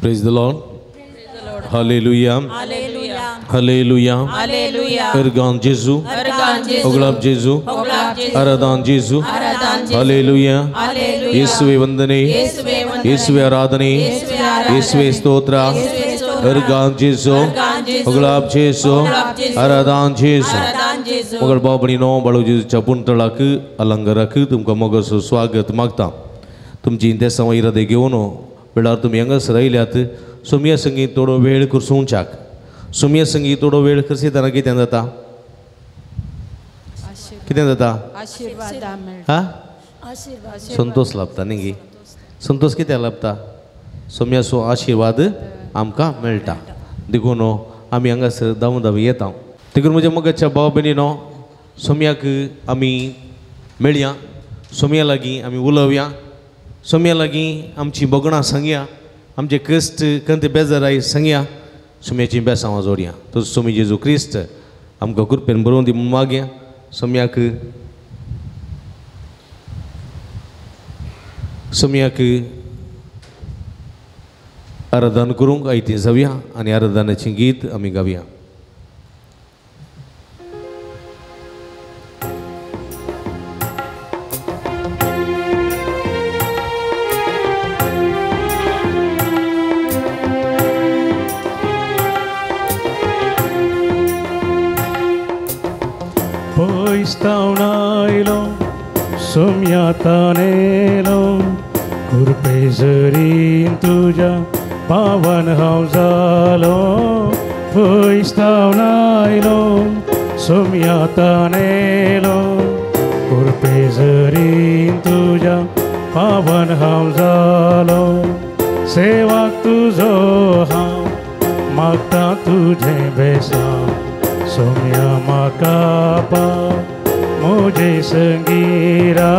Praise the Lord. Hallelujah. Hallelujah. Ergan Jesu. Oglab Jesu. Aradan Jesu. Hallelujah. Yesue vandane. Yesue aradhane. Yesue stotra. Ergan Jesu. Oglab Jesu. Aradan Jesu. मगर बाबणीनो बाळू जेजूच्या पुंतळाक अलंकाराक तुमकां मोगाचो स्वागत मागता. तुमची इंतेसांव इरादे घेवन वेळार तुमी हांगासर आयल्यात. सोमया संगी थोडो वेळ करसोवच्याक सोमया संगी थोडो वेळ करसयतना कितें जाता? कितें जाता? हा, संतोष लाभता न्ही गी? संतोष कित्याक लाभता? सोमयाचो आशिर्वाद आमकां मेळटा. देखून आमी हांगासर धांवन धांव येता. देखून म्हज्या मोगाच्या भाव भयणीनो, सोमयाक आमी मेळया, सोमया लागीं आमी उलोवया, सोमया लागीं आमची भोगणां सांगया, आमचे क्रिस्त कंत बेजाराय सांगया, सोम्याची बेसांवां जोडया. तो सोमी जेजू क्रिस्त आमकां कृपेन बरोवन दी म्हूण मागया. सोम्याक सोम्याक आराधन करूंक आयती जावया आनी आराधनाचें गीत आमी गावया. Poistaunaylo सोम्यातानेलो कृपेजरीन तुझ्या पावन हांव जालो. पयस्तावनायलो सोम्यातानेलो कृपेजरीन तुझ्या पावन हांव जालो. सेवाक तुजो हांव मागता तुजें बेसांव सोम्या म्हाका पाव म्हजे संगीरा.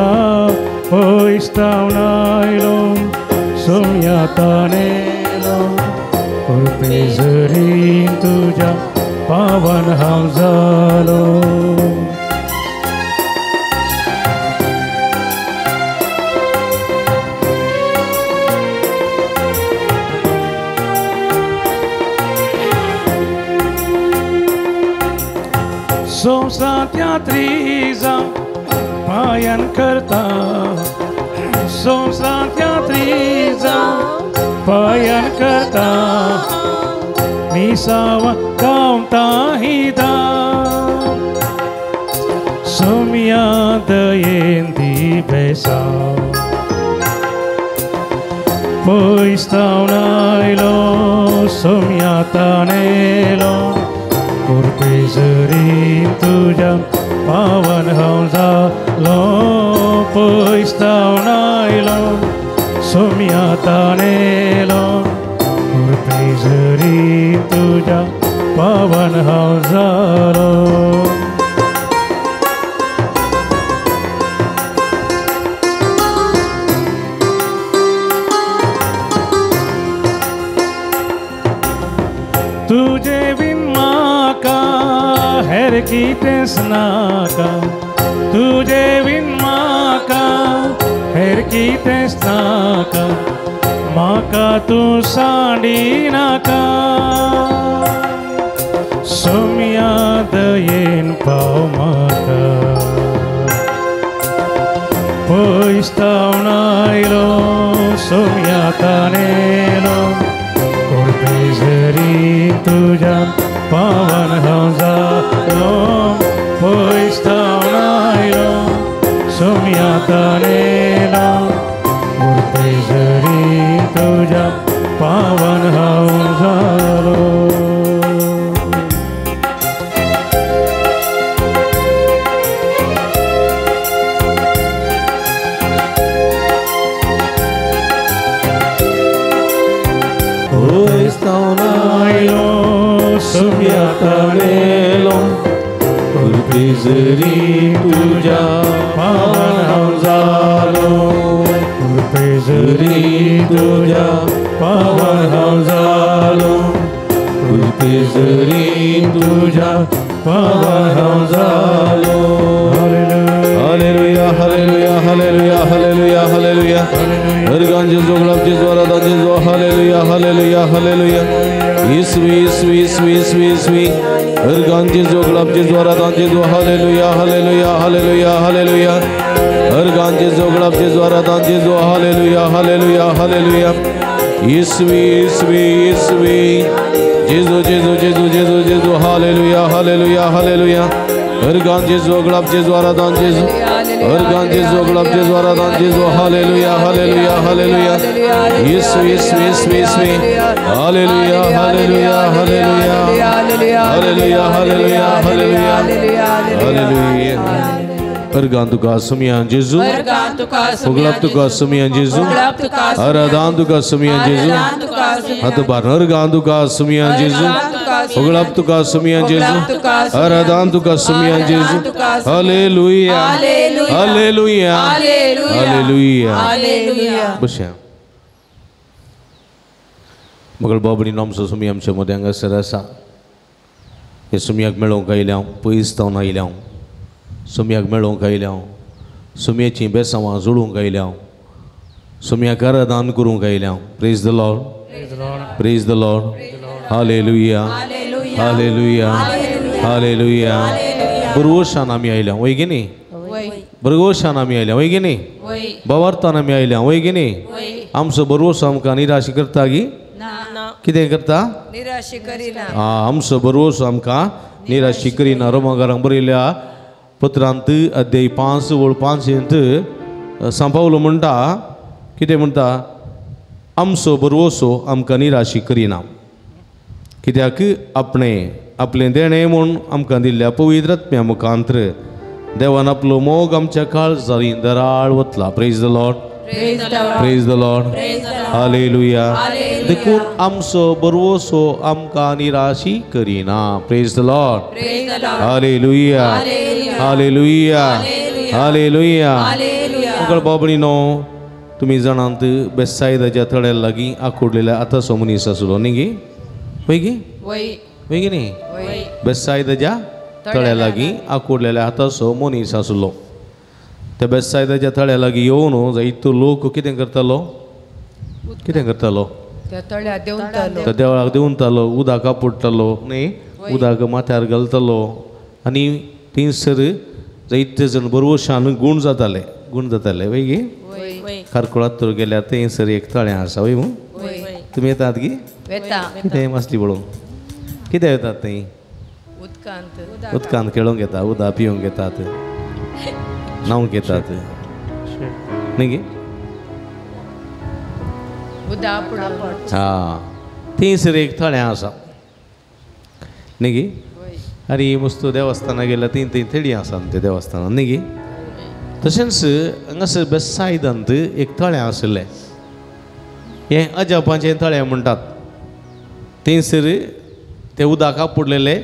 पयस्तावनायलो सोम्यातानेलो कृपेजरीन तुज्या पावन हांव जालो. संवसारांतल्या त्रिजां पायन करता, संवसारांतल्या त्रिजां पायन करता, मिसावां गावता हिदा. सोम्या दयेन दी बेसांव. पयस्तावनायलो सोम्यातानेलो कृपेजरीन तुज्या पावन हांव जालो. पयस्तावनायलो सोम्यातानेलो कृपेजरीन तुज्या पावन हांव जालो. तुझे बिन म्हाका हेर कितेंच नाका, तुझे बिन म्हाका हेर कितेंच नाका, म्हाका तूं सांडी नाका. सोम्या दयेन पाव म्हाका. पयस्तावनायलो सोम्यातानेलो कृपेजरीन तुज्या पावन हांव जालो. पयस्तावनायलो सोम्यातानेलो कृपेजरीन तुज्या पावन हांव जालो. पयस्तावनायलो सोम्यातानेलो कृपेजरीन तुज्या पावन हांव जालो. कृपेजरीन तुज्या पावन हांव जालो. कृपेजरीन तुज्या पावन हांव जालो. Hallelujah, hallelujah, hallelujah, hallelujah, hallelujah. Ergan Jesu, Glab Jesu, Aradan Jesu, hallelujah. Hallelujah hallelujah hallelujah येशू येशू येशू येशू येशू अर्गान जेजू गुलाब जेजू आराधन जेजू hallelujah hallelujah hallelujah hallelujah organ जेजू गुलाब जेजू आराधन जेजू हालेलुया हालेलुया हालेलुया येशू येशू येशू जेजू जेजू जेजू जेजू जेजू हालेलुया हालेलुया हालेलुया अर्गान जेजू गुलाब जेजू आराधन जेजू अर्गान जेजू गुलाब जेजू आराधन जेजू हालेलुया हालेलुया हालेलुया येशू येशू येशू येशू hallelujah hallelujah hallelujah hallelujah hallelujah hallelujah hallelujah organ तुका सुमियान जेजू गुलाब तुका सुमियान जेजू आराधन तुका सुमियान जेजू हात बार अर्गान तुका सुमियान जेजू गुलाब तुका सुमियान जेजू आराधन तुका सुमियान जेजू हालेलुया हालेलुया हालेलुया बसया मगळ बाबडी नामचो सुमी आमच्या मदें हांगासर आसा हे सुमयाक मेळोवंक आयल्या हांव पयस जावन आयल्या हांव सुमयाक मेळोवंक आयल्या हांव सुमयाचीं बेसांवां जोडूंक आयल्या हांव सुमयाक आराधन करूंक आयल्या हांव praise the Lord praise the Lord hallelujah hallelujah hallelujah बरवशान आमी आयल्या वय गी न्ही बरवशान आमी आयल्या वय गी न्ही बवार्थान आमी आयल्या वय गी न्ही आमचो बरवसो आमकां निराश करता गी कितें करता निराशी करिना आमचो बरवसो आमकां निराशी करिना रोमागारांक बरयल्या पत्रांत अध्याय 5 ओळ 5 सांपावलो म्हणटा कितें म्हणटा आमचो बरवसो आमकां निराशी करिना कित्याक आपणें आपलें देणें म्हूण आमकां दिल्ल्या पवित्र आत्म्या मुखांत्र देवान आपलो मोग आमच्या काळजांनी दराळ वतला praise the Lord praise the Lord hallelujah देखून आमचो बरवसो आमकां निराशी करिना praise the Lord hallelujah hallelujah hallelujah मगळ बाबणीनो तुमी जाणात बेसायदाच्या थळ्या लागीं आखुडलेल्या आतांचो मनीस आसलो न्ही गी वय गी वय गी न्ही बेसायदाच्या थळ्या लागीं आखुडलेल्या हाताचो मनीस आसलो त्या बेसायदाच्या थळ्या लागीं येवन जायतो लोक कितें करतालो कितें करतालो त्या देवळाक देंवतालो उदक आपुडटालो न्ही उदक माथ्यार घालतालो आनी थंयसर जायते जाण बरवशान गूण जाताले गूण जाताले वय गी खारकुळात तर गेल्यार थंयसर एक तळें आसा वय मू तुमी येतात गी कितें मासली पळोवंक कितें येतात थंय उदकांत खेळोंक येता उदक पिवंक येतात न्हावंक येतात न्ही गी हां थंयसर एक थळें आसा न्ही गी आनी मस्त देवस्थानां गेल्यार थंय थंय थळीं आसा ते देवस्थानां न्ही गी तशेंच हांगासर बेसायदांत एक तळें आशिल्लें हें अजापाचें तळें म्हणटात थंयसर ते उदक आपुडलेले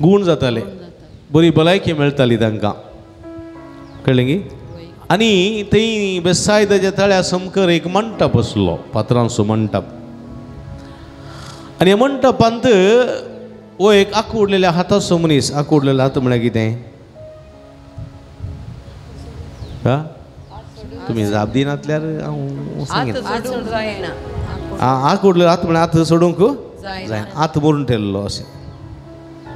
गूण जाताले बरी भलायकी मेळटाली तांकां कळ्ळें गी आनी थंय बेसायदाच्या तळ्या समकर एक मंटप आसलो पात्रांचो मंटप आनी ह्या मंटपांत हो एक आकुडलेल्या हाताचो मनीस आकुडलेल्या हात म्हळ्यार कितें तुमी जाप दिनातल्यार हांव सांगना आकुडलेलो हात म्हळ्यार हात सोडूंक जायना हात मरून ठेल्लो अशें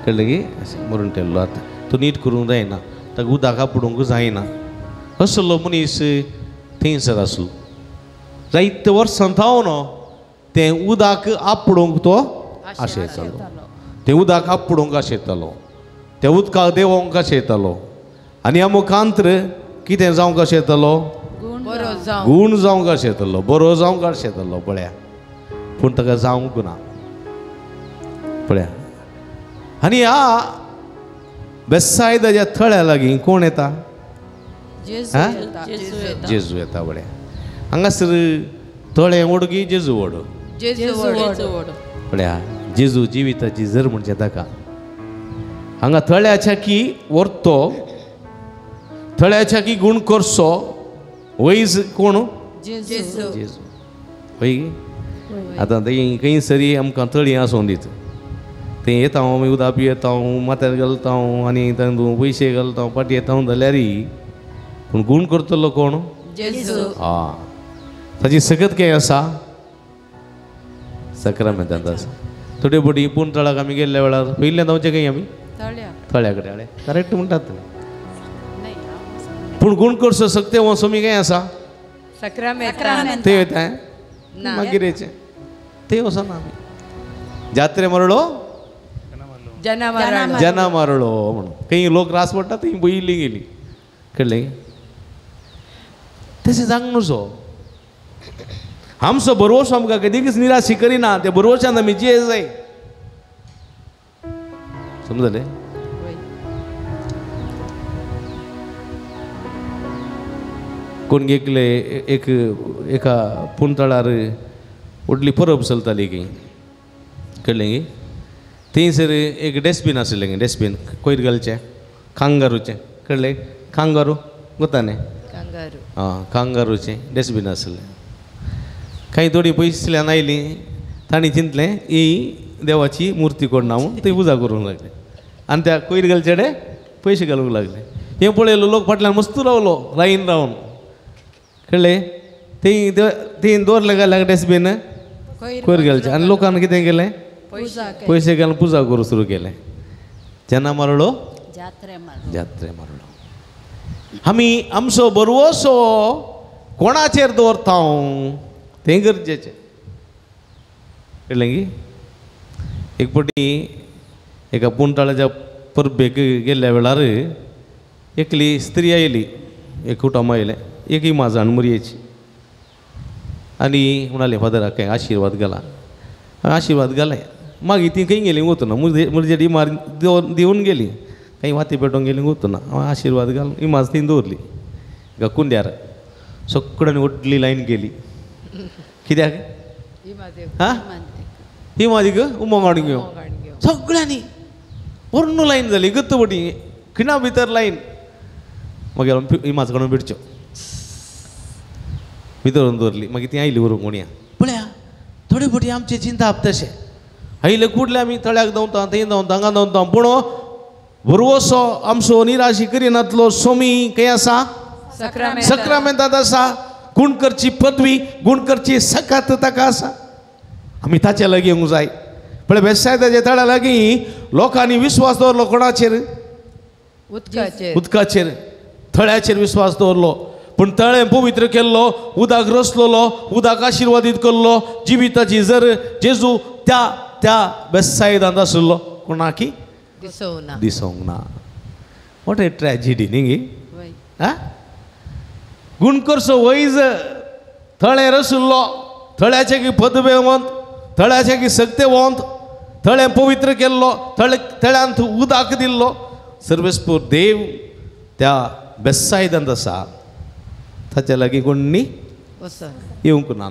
कळ्ळें गी अशें मरून ठेल्लो हात तो नीट करूंक जायना ताका उदक आपुडूंक जायना असलो मनीस थंयसर आसलो जायते वर्सां थावन तें उदक आपुडूंक तो आशेतालो तें उदक आपुडूंक आशेतालो तें उदकाक देंवोंक आशेतालो आनी ह्या मुखांत्र कितें जावंक आशेतालो गूण जावंक आशेतालो बरो जावंक आशेतालो पळया पूण ताका जावंक ना पळया आनी ह्या बेसायदाच्या थळ्या लागीं कोण येता जेजू येता पळया हांगासर तळें ओड की जेजू ओड पळया जेजू जिविताची जर म्हणचे ताका हांगा तळ्याच्या की व्हरतो तळ्याच्या की गूण करसो वयज कोण जेजू वय आतां थंय खंय सरी आमकां तळी आसूं दीत थंय येता हांव उदक पियेता माथ्यार घालता आनी तांदूळ पयशे घालता पाटी येता जाल्यार पूण गूण करतलो कोण? आं ताची सकत काय आसा? सक्रामेंतांत आसा. थोडे बोटी पूण तळाक आमी गेल्ल्या वेळार पयिल्ल्यान धांवचे खंय आमी? तळ्या कडेन. करेक्ट म्हणटात तुमी. पूण गुण करचो सक्ते हो सोमी खंय आसा? ते वयता मागीर येचे ते वचना आमी. जात्रे मरळो जना मारळो म्हणून खंय लोक रास पडटा थंय पयिल्ली गेली. कळ्ळें? तशें जावंक नजो. आमचो भरवंसो आमकां कदीच निराशी करिना. त्या भरवंशान आमी जिये जाय. समजलें? कोण एकले एक एका पुणतळार व्हडली परब चलताली की. कळ्ळें की? थंयसर एक डस्टबीन आशिल्लें. डस्टबीन कोयर घालचें कांगारूचें. कळ्ळें? कांगारू गोता न्ही? आं, कांगारूचें डस्टबीन आशिल्लें. कांय थोडीं पयसुल्ल्यान आयलीं तांणी चिंतलें ही देवाची मुर्ती कोण ना म्हूण थंय पुजा करूंक लागले आनी त्या कोयर घालचे कडेन पयशे घालूंक लागले. हें पळयलो लोक फाटल्यान मस्त रावलो लायन रावन. कळ्ळें? थंय थंय दवरलें घाल्यार डस्टबीन कोयर घालचें आनी लोकान कितें केलें? पयशे घालून पुजा करूंक सुरू केलें. जेन्ना मारलो जात्रे मारलो. आमी आमचो भरवंसो कोणाचेर दवरता तें गरजेचें. कळ्ळें की? एक फावटी एका पुणताळाच्या परबेक गेल्ल्या वेळार एकली स्त्री आयली, एक कुटुंब आयलें, एक इमाजाण मुरयेची आनी म्हणाले फादराक कांय आशिर्वाद घाला. आशिर्वाद घाले. मागीर ती खंय गेली वतना मुरजेट इमाज दिवन गेली, खंय वाती पेटोवंक गेली वतना हांवें आशिर्वाद घालून इमाज थंय दवरली एका कुंड्यार. सगळ्यांनी व्हडली लायन केली. कित्याक? हां, इमाजीक उमो काडून घेवन सगळ्यांनी पूर्ण लायन जाली. गत्त पटी खिणा भितर लायन. मागीर इमाज काडून भिडच्यो भितर दवरली. मागीर ती आयली व्हरूंक कोणया. पळया थोडे फावटी आमचें चिंताप तशें आयले कुडले आमी तळ्याक धांवता, थंय धांवता, हांगा धांवता, पूण भरवंसो आमचो निराशी करिनातलो सोमी खंय आसा? सक्रामेंतांत आसा. गुण करची पदवी, गुण करची सकात ताका आसा. आमी ताचे लागीं येवंक जाय. पळय बेसायदाच्या तळ्या लागीं लोकांनी विस्वास दवरलो. कोणाचेर? उदकाचेर. तळ्याचेर विस्वास दवरलो. पूण तळें पवित्र केल्लो, उदक रसलोलो, उदक आशिर्वादीत केल्लो. जिविताची जर जेजू त्या त्या बेसायदांत आशिल्लो कोणाकी दिसोंक ना. What a tragedy न्ही गी? आं, गुण करचो वैज थळें रसुल्लो, थळ्याचे की पदवेवंत, थळ्याचे की सक्तेवंत, थळें पवित्र केल्लो, तळ्यांत उदक दिल्लो सर्वेस्पूर देव त्या बेसायदांत आसा. ताच्या लागीं कोण न्ही येवंक ना.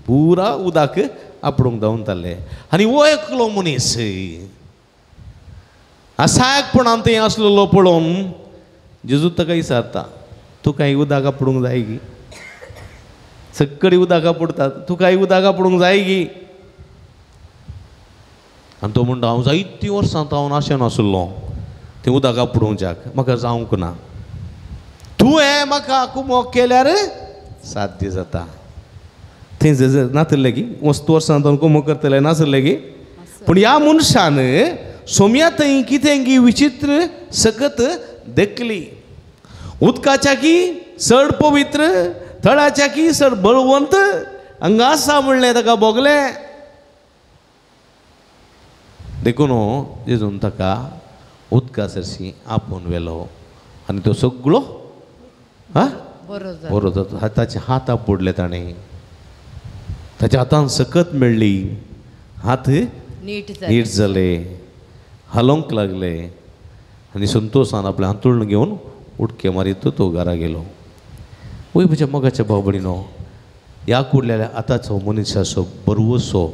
पुरा उदक आपडूंक धांवताले. आनी हो एकलो मनीस असायकपणान थंय आसलेलो पळोवन जेजू ताका विचारता, तुका उदक आपडूंक जाय गी? सगळी उदक आपडटात, तुका उदक आपडूंक जाय गी? आनी तो म्हणटा, हांव जायतीं वर्सां हांव आशेन आशिल्लो तें उदक आपडोवच्याक, म्हाका जावंक ना. तुवें म्हाका कुमोक केल्यार साध्य जाता. थंय नासलें की वस्त वर्सां तो कुमोक करतलें नासलें की. पूण ह्या मनशान सोम्या थंय कितें की विचित्र सकत देखली. उदकाच्या की चड पवित्र, थळाच्या की चड बळवंत हांगा आसा म्हणलें ताका भोगलें. देखून जेजून ताका उदका सरशी आपोवन व्हेलो आनी तो सगळो आं बरो जाता. ताचे हात आपडले ताणें, ताच्या हातान सकत मेळ्ळी, हात नीट जाले, हालोवंक लागले आनी संतोशान आपलें हांतुळण घेवन उडके मारीत तो घरा गेलो. वय म्हज्या मोगाच्या भाव भयणीनो, ह्या कुडलेल्या आतांचो मनशाचो बरवसो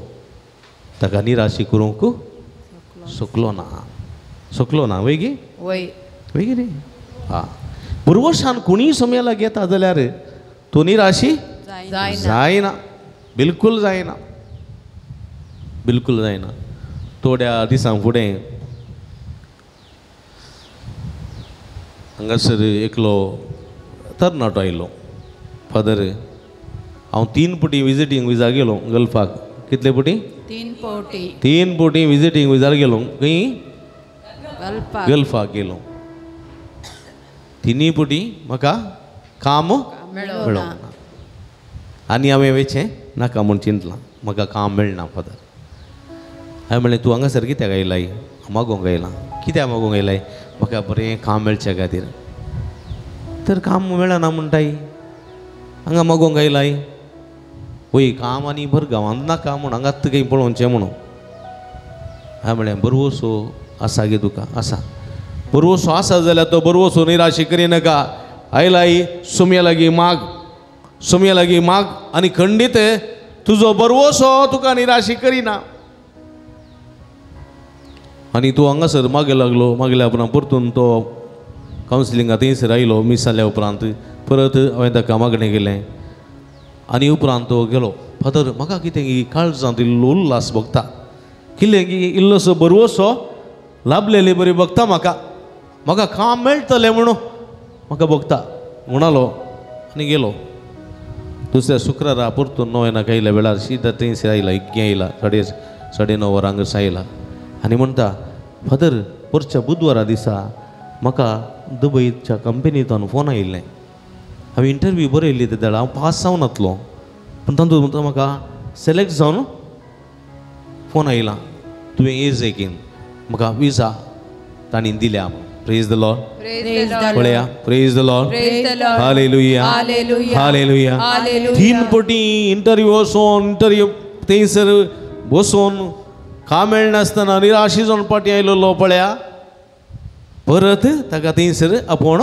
ताका निराशी करूंक शकलो ना. शकलो ना वय गी? वय गी रे? आं, बरवशान कोणीय समया लागीं येता जाल्यार तो निराशी जायना, बिलकूल जायना, बिलकूल जायना. थोड्या दिसां फुडें हांगासर एकलो तरणाटो आयलो. फादर हांव 3 पटी विजिटींग विजा गेलो गल्फाक. कितले पटी? 3 पटी. 3 पटी विजिटींग विजार गेलो. खंय? गल्फाक गेलो. 3 पटी म्हाका काम मेळोंक ना. आनी हांवें वयचें नाका म्हूण चिंतलां, म्हाका काम मेळना फादर. हांवें म्हणलें तूं हांगासर कित्याक आयलाय? मागोंक आयलां. कित्याक मागोंक आयलाय? म्हाका बरें काम मेळचे खातीर. तर काम मेळना म्हणटाय, हांगा मागोंक आयलाय. वय काम आनी बरें गांवांत नाका म्हूण हांगाच खंय पळोवचें म्हणून. हांवें म्हणलें बरवसो आसा गे तुका? आसा. बरवसो आसा जाल्यार तो बरवसो निराशी करिनाका. आयलाय सुमया लागीं माग, सुमया लागीं माग आनी खंडीत तुजो बरवसो तुका निराशी करिना. आनी तूं हांगासर मागे लागलो. मागल्या उपरांत परतून तो कावन्सिलिंगा थंयसर आयलो. मीस जाल्या उपरांत परत हांवें ताका मागणें केलें आनी उपरांत तो गेलो. फादर म्हाका कितें की काळजांत इल्लो उल्हास भोगता, कितें की इल्लोसो बरवसो लाभलेले बरी भोगता म्हाका, म्हाका काम मेळटलें म्हणून म्हाका भोगता म्हणालो आनी गेलो. दुसऱ्या शुक्रारा परतून 9 आयल्या वेळार सीधा थंयसर आयला, इग्गे आयला, 9:30 वरां हांगासर आयला आनी म्हणटा फादर परच्या बुधवारा दिसा म्हाका दुबयच्या कंपनींतल्यान फोन आयिल्लें. हांवें इंटरव्यू बरयल्ली ते वेळार हांव पास जावन नातलो, पूण तातूंत म्हाका सिलेक्ट जावन फोन आयला, तुवें एज एकीन म्हाका विजा तांणी दिल्या. Praise the Lord. पळया, praise the Lord. Hallelujah, hallelujah. 3 पटी इंटरव्यू वचोन, इंटरव्यू थंयसर बसून काम मेळनासतना निराशी जावन पाटी आयलेलो. पळया परत ताका थंयसर आपोवन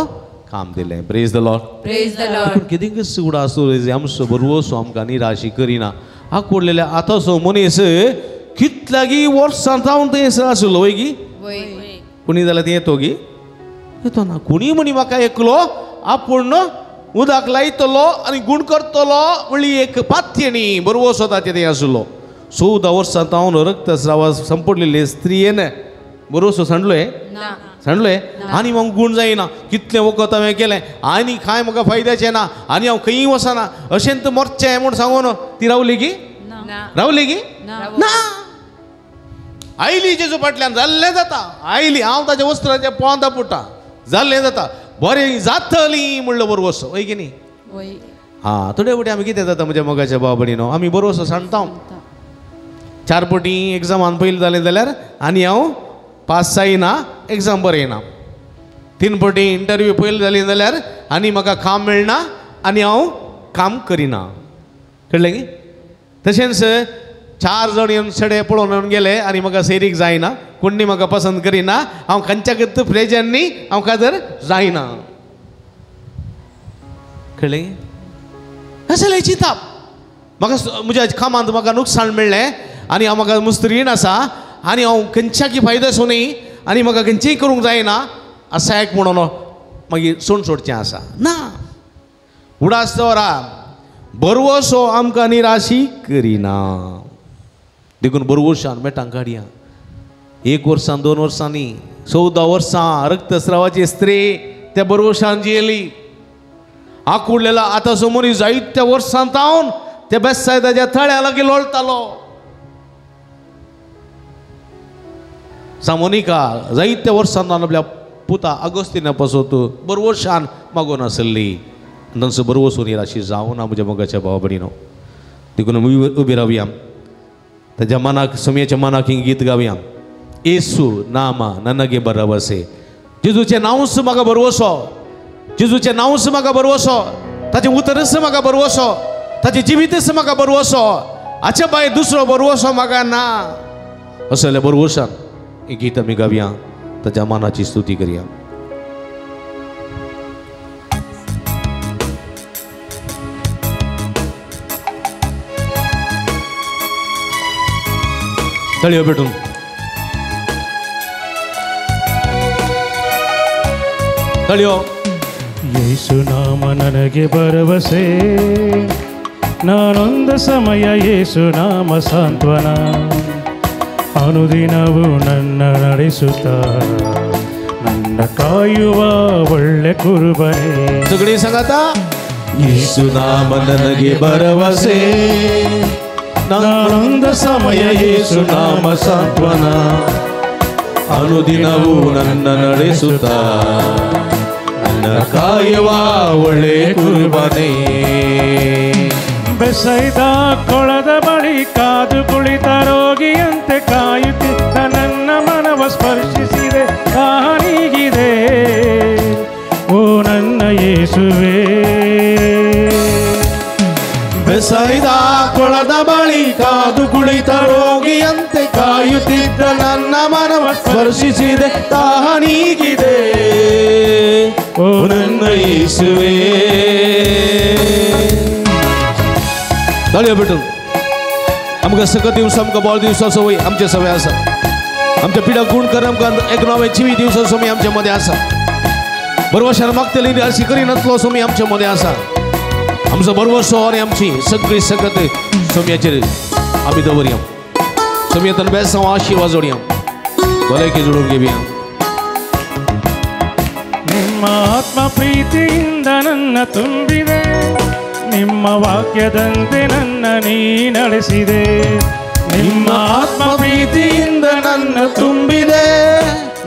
काम दिलें. Praise the Lord. पूण कितें उडास आमचो बरवसो आमकां निराशी करिना. आकुडलेल्या आतांचो मनीस कितल्यागी वर्सां जावन थंयसर आशिल्लो वय गी? कोणी जाल्यार तें येतो गी? येतो ना. कोणी म्हणी म्हाका एकलो आपूण उदक लायतलो आनी गूण करतलो म्हणली एक पातयेणी बरवसो ताचें थंय आशिल्लो. 14 वर्सां जावन रक्तस्राव संपडलेले स्त्रियेन बरवसो सांडलोय सांडलोय आनी म्हाका गूण जायना, कितलें वखद हांवें केलें आनी कांय म्हाका फायद्याचें ना आनी हांव खंयी वचना, अशें तर मरचें म्हूण सांगून ती रावली की? रावली की ना. आयली जेजू फाटल्यान जाल्लें जाता. आयली हांव ताच्या वस्त्राच्या पोंदा पुटा जाल्लें जाता, बरें जातली म्हणलो बरवसो. वय की न्ही? हां, थोडे फावटी आमी कितें जाता म्हज्या मोगाच्या भाव भयणीनो, आमी बरवसो सांडता. 4 पटी एग्जामान पयलीं जालें जाल्यार आनी हांव पास जायना, एग्जाम बरयना. 3 पटी इंटरव्यू पयलीं जाली जाल्यार आनी म्हाका काम मेळना आनी हांव काम करिना. कळ्ळें की? तशेंच 4 जाण येवन सडे पळोवन येवन गेले आनी म्हाका सैरीक जायना, कोणी म्हाका पसंत करिना, हांव खंयच्या प्रेजांनी हांव काजर जायना. कळ्ळें? अशें चिंताप. म्हाका म्हज्या कामांत म्हाका नुकसाण मेळ्ळें आनी हांव म्हाका मुस्त रीण आसा आनी हांव खंयच्याकी फायदो न्ही आनी म्हाका खंयचेय करूंक जायना असां एक म्हणून मागीर सोड सोडचें आसा ना. उडास दवरा, बरवसो आमकां निराशी करिना. देखून बरवशान मेटांक काडया. 1 वर्सान 2 वर्सांनी 14 वर्सां रक्तस्रावाची स्त्री त्या बरवशान जियेली. आकुडलेला आतां समोर जायत्या वर्सां तावन त्या बेसायदाच्या थळ्या लागीं लोळतालो. सामोनिका जायत्या वर्सां तावन आपल्या पुता आगोस्तिना पासत बरवशान मागून आसली. तांचो बरवसो निराशी जावना म्हज्या मोगाच्या भावा भयणीनो. देखून उबी रावया, ताच्या मनाक सोमयाच्या मनाक ही गीत गावया. येसू नामा ननगे बरवसे. जेजूचें नांवच म्हाका बरवसो, जेजूचें नांवच म्हाका बरवसो, ताचें उतरच म्हाका बरवसो, ताचें जिवीतच म्हाका बरवसो, हाचे भायर दुसरो बरवसो म्हाका ना. असल्या बरवसान ही गीत आमी गावया, ताच्या मनाची स्तुती करया. तळयो पेटून ತಳಿಯೋ. ಯೇಸು ನಾಮ ನನಗೆ ಭರವಸೆ, ನಾನೊಂದ ಸಮಯ ಯೇಸು ನಾಮ ಸಾಂತ್ವನ, ಅನುದಿನವೂ ನನ್ನ ನಡೆಸುತ್ತ ನನ್ನ ಕಾಯುವ ಒಳ್ಳೆ ಕುರುಬನೇ. ಸಗಳಿ ಸಂಗತ ಯೇಸು ನಾಮ ನನಗೆ ಭರವಸೆ, ನಾನೊಂದ ಸಮಯ ಯೇಸು ನಾಮ ಸಾಂತ್ವನ, ಅನುದಿನವೂ ನನ್ನ ನಡೆಸುತ್ತ ನನ್ನ ಕಾಯುವ ಒಳ್ಳೆ ಕುರುಬನೇ. ಬೆಸೈದ ಕೊಳದ ಬಳಿ ಕಾದು ಕುಳಿತ ರೋಗಿಯಂತೆ ಕಾಯುತ್ತಿದ್ದ ನನ್ನ ಮನವ ಸ್ಪರ್ಶಿಸಿದೆ ಕಾಣಿಗಿದೆ ಓ ನನ್ನ ಯೇಸುವೇ. ಬೆಸೈದ ಕೊಳದ ಬಳಿ ಕಾದು ಕುಳಿತ ರೋಗಿಯಂತೆ ಕಾಯುತ್ತಿದ್ದ ನನ್ನ ಮನವ ಸ್ಪರ್ಶಿಸಿದೆ ತಾನೀಗಿದೆ ಓ ನನ್ನ ಯೇಸುವೇ. ताळयो भेटून आमकां सकत दिवस आमकां बळ दिवसा सवय आमचे सवय आसा, आमच्या पिडा गुण कर आमकां एक नवें जिवीत दिवसा समय आमच्या मदें आसा. बरवशान मागतली अशी करिनातलो समय आमच्या मदें आसा. आमचो बरवसो आनी आमची सगळी सकत सोम्याचेर आमी दवरया. सोम्यातन बेसांव आशिर्वाद जोडया, भलायकी जोडून घेवया. ನಿಮ್ಮ ಆತ್ಮ ಪ್ರೀತಿಯಿಂದ ನನ್ನ ತುಂಬಿದೆ, ನಿಮ್ಮ ವಾಕ್ಯದಂತೆ ನನ್ನ ನೀ ನಡೆಸಿದೆ. ನಿಮ್ಮ ಆತ್ಮ ಪ್ರೀತಿಯಿಂದ ನನ್ನ ತುಂಬಿದೆ,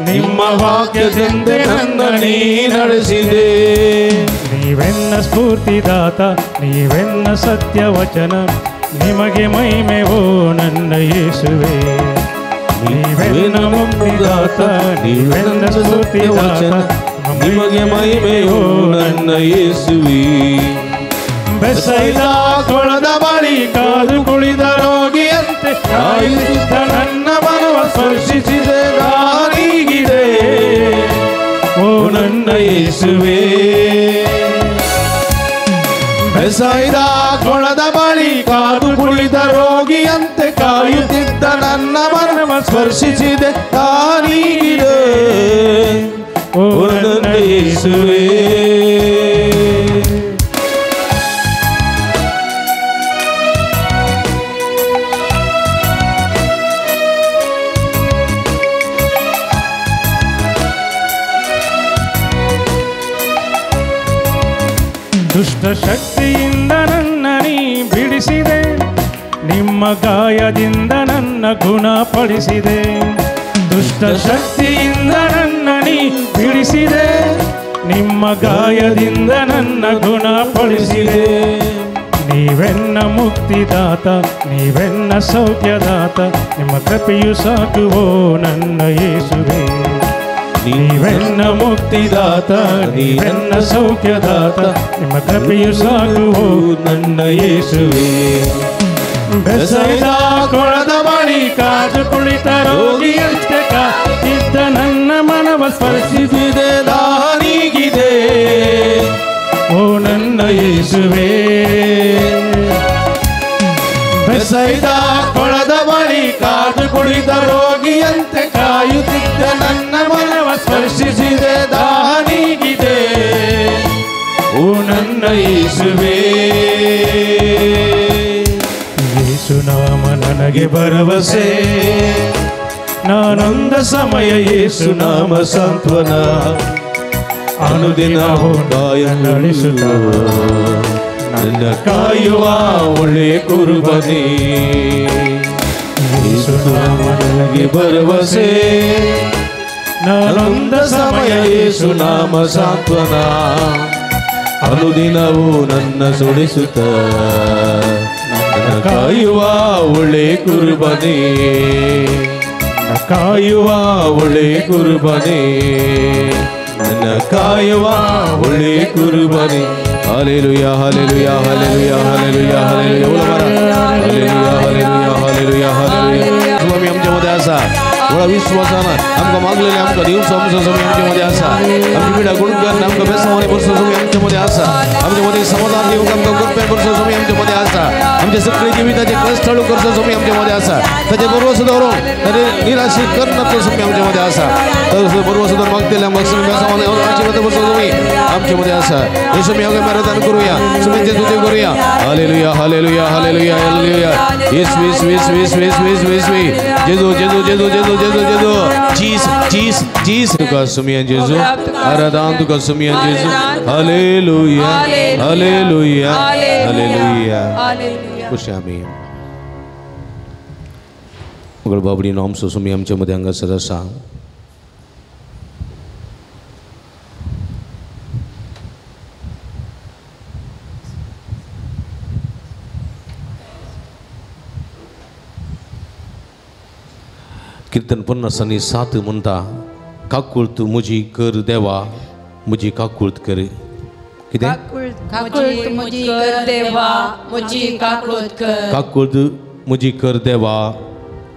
ನಿಮ್ಮ ವಾಕ್ಯದಂತೆ ನನ್ನ ನೀ ನಡೆಸಿದೆ. ನೀವೆನ್ನ ಸ್ಫೂರ್ತಿದಾತ, ನೀವೆನ್ನ ಸತ್ಯವಚನ, ನಿಮಗೆ ಮಹಿಮೆ ಓ ನನ್ನ ಯೇಸುವೆ. ನೀವೆನ್ನ ಮುಕ್ತಿದಾತ, ನೀವೆನ್ನ ಸ್ಫೂರ್ತಿದಾತ, ನಿಮಗೆ ಮಹಿಮೆ ಓ ನನ್ನ ಯೇಸುವೆ. ಬೆಸೈದ ಕೊಳದ ಬಳಿ ಕಾದು ಕುಳಿತ ರೋಗಿಯಂತೆ ಕಾಯುತ್ತಿದ್ದ ನನ್ನ ಮನವ ಸ್ಪರ್ಶಿಸಿದೆ ದಾರಿಗಿದೆ ಓ ನನ್ನ ಯೇಸುವೆ. ಬೆಸೈದ ಕೊಳದ ಬಳಿ ಕಾದು ಕುಳಿತ ರೋಗಿಯಂತೆ ಕಾಯುತ್ತಿದ್ದ ನನ್ನ ಮನವ ಸ್ಪರ್ಶಿಸಿದೆ ತಾನೀಗಿದೆ ಓ ನನ್ನ ಯೇಸುವೆ. ದುಷ್ಟ ಶಕ್ತಿಯಿಂದ ನನ್ನ ನೀ ಬಿಡಿಸಿದೆ, ನಿಮ್ಮ ಗಾಯದಿಂದ ನನ್ನ ಗುಣಪಡಿಸಿದೆ. ದುಷ್ಟ ಶಕ್ತಿಯಿಂದ ನನ್ನ ನೀ ಬಿಡಿಸಿದೆ, ನಿಮ್ಮ ಗಾಯದಿಂದ ನನ್ನ ಗುಣಪಡಿಸಿದೆ. ನೀವೆನ್ನ ಮುಕ್ತಿದಾತ, ನೀವೆನ್ನ ಸೌಖ್ಯದಾತ, ನಿಮ್ಮ ಕೃಪೆಯು ಸಾಕುವೋ ನನ್ನ ಯೇಸುವೆ. ನೀವೆನ್ನ ಮುಕ್ತಿದಾತ, ನೀವೆನ್ನ ಸೌಖ್ಯದಾತ, ನಿಮ್ಮ ಕೃಪೆಯು ಸಾಕುವೋ ನನ್ನ ಯೇಸುವೆ. ಬೆಸೈದ ಕೊಳದ ಬಳಿ ಕಾದು ಕುಳಿತ ರೋಗಿಯಂತೆ ಕಾಯುತ್ತಿದ್ದ ನನ್ನ ಮನವ ಸ್ಪರ್ಶಿಸಿದೆ ದಾರಿಗಿದೆ ಓ ನನ್ನ ಯೇಸುವೆ. ಬೆಸೈದ ಕೊಳದ ಬಳಿ ಕಾದು ಕುಳಿತ ರೋಗಿಯಂತೆ ಕಾಯುತ್ತಿದ್ದ ನನ್ನ ಮನವ ಸ್ಪರ್ಶಿಸಿದೆ ದಾನಿಗಿದೆ ಓ ನನ್ನ ಯೇಸುವೆ. ಯೇಸು ನಾಮ ನನಗೆ ಭರವಸೆ, ನಾನೊಂದ ಸಮಯ ಯೇಸು ನಾಮ ಸಾಂತ್ವನ, ಅನುದಿನವೂ ಗಾಯ ನಡೆಸುತ್ತ ನನ್ನ ಕಾಯುವ ಒಳ್ಳೆ ಕುರುಬನೇ. ಯೇಸು ನಾಮ ನನಗೆ ಭರವಸೆ, ನಾನೊಂದ ಸಮಯ ಯೇಸು ನಾಮ ಸಾಂತ್ವನ, ಅನುದಿನವೂ ನನ್ನ ಸುಡಿಸುತ್ತ ನನ್ನ ಕಾಯುವ ಒಳ್ಳೆ ಕುರುಬನೇ, ಕಾಯುವ ಒಳ್ಳೆ ಕುರುಬನೇ, ನನ್ನ ಕಾಯುವ ಒಳ್ಳೆ ಕುರುಬನೇ. Hallelujah, hallelujah, hallelujah, hallelujah, hallelujah, hallelujah, hallelujah, hallelujah. स्वामी आमच्यामध्ये असा थोडा विश्वासानं आमकां मागलेले आमकां दिवस आमचो स्वामी आमच्यामध्ये आसा. आमची पिडा गुणगान आमकां बेसमानी बरसो स्वामी आमच्यामध्ये आसा. आमच्यामध्ये समाधान दिवंक आमकां कृपे बरसो स्वामी आमच्यामध्ये आसा. आमच्या सगळे जिविताचे कष्ट हळू करचो स्वामी आमच्यामध्ये आसा. ताचे बरोबर धरून ताचे निराशी करनातलो स्वामी आमच्यामध्ये आसा. तर बरोबर धरून मागतले आमकां स्वामी बेसमानी आशीर्वाद बरसो स्वामी आमच्यामध्ये आसा. हे स्वामी आमकां आराधना करूया, स्वामीचे स्तुती करूया. Hallelujah, hallelujah, hallelujah, hallelujah. येसू येसू येसू येसू येसू येसू येसू. जेजू जेजू जेजू जेजू जेजू जेजू जेजू जीस जीस जीस तुका सुमियन जेजू आराधन तुका सुमियन जेजू हालेलुया हालेलुया हालेलुया खुश आमी मगळ बाबडी नाम सुमी आमच्या मध्ये हांगासर आसा. कीर्तन 57 म्हणटा काकुळत म्हजी कर देवा म्हजी काकुळत कर. कितें? काकुळत म्हजी कर देवा म्हजी काकुळत कर. काकुळत म्हजी कर देवा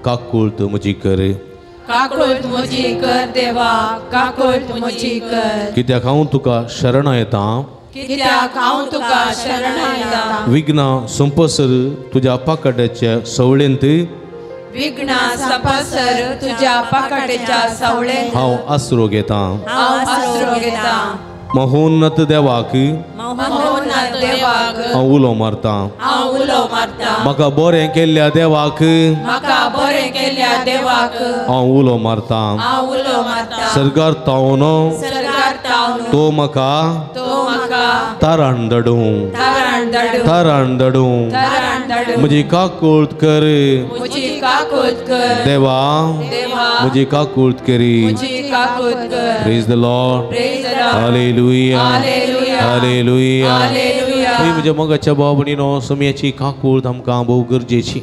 काकुळत म्हजी कर. काकुळत म्हजी कर देवा काकुळत म्हजी कर. कित्याक हांव तुका शरणा येता कित्याक हांव तुका शरणा येता. विघ्नां सोंपसर तुज्या पाकाट्याच्या सवळेंत विघ्ना संपसर तुझ्या पाकाट्याच्या सावळेंत हांव आसरो घेता हांव आसरो घेता. महोन्नत देवाक महोन्नत देवाक हांव उलो मारता हांव उलो मारता. म्हाका बरें केल्ल्या देवाक म्हाका बरें केल्ल्या देवाक हांव उलो मारता हांव उलो मारता. सरकार तावन सरकार तावन तो म्हाका तारण धाडूं तारण धाडूं तारण धाडूं तारण धाडूं. म्हजी काकुळत कर म्हजी काकुळत कर देवा देवा म्हजी काकुळत करी म्हजी काकुळत कर. Praise the Lord praise the Lord hallelujah hallelujah hallelujah hallelujah. म्हज्या मोगाच्या भाव भयणीनो सोम्याची काकुळत आमकां भोव गरजेची.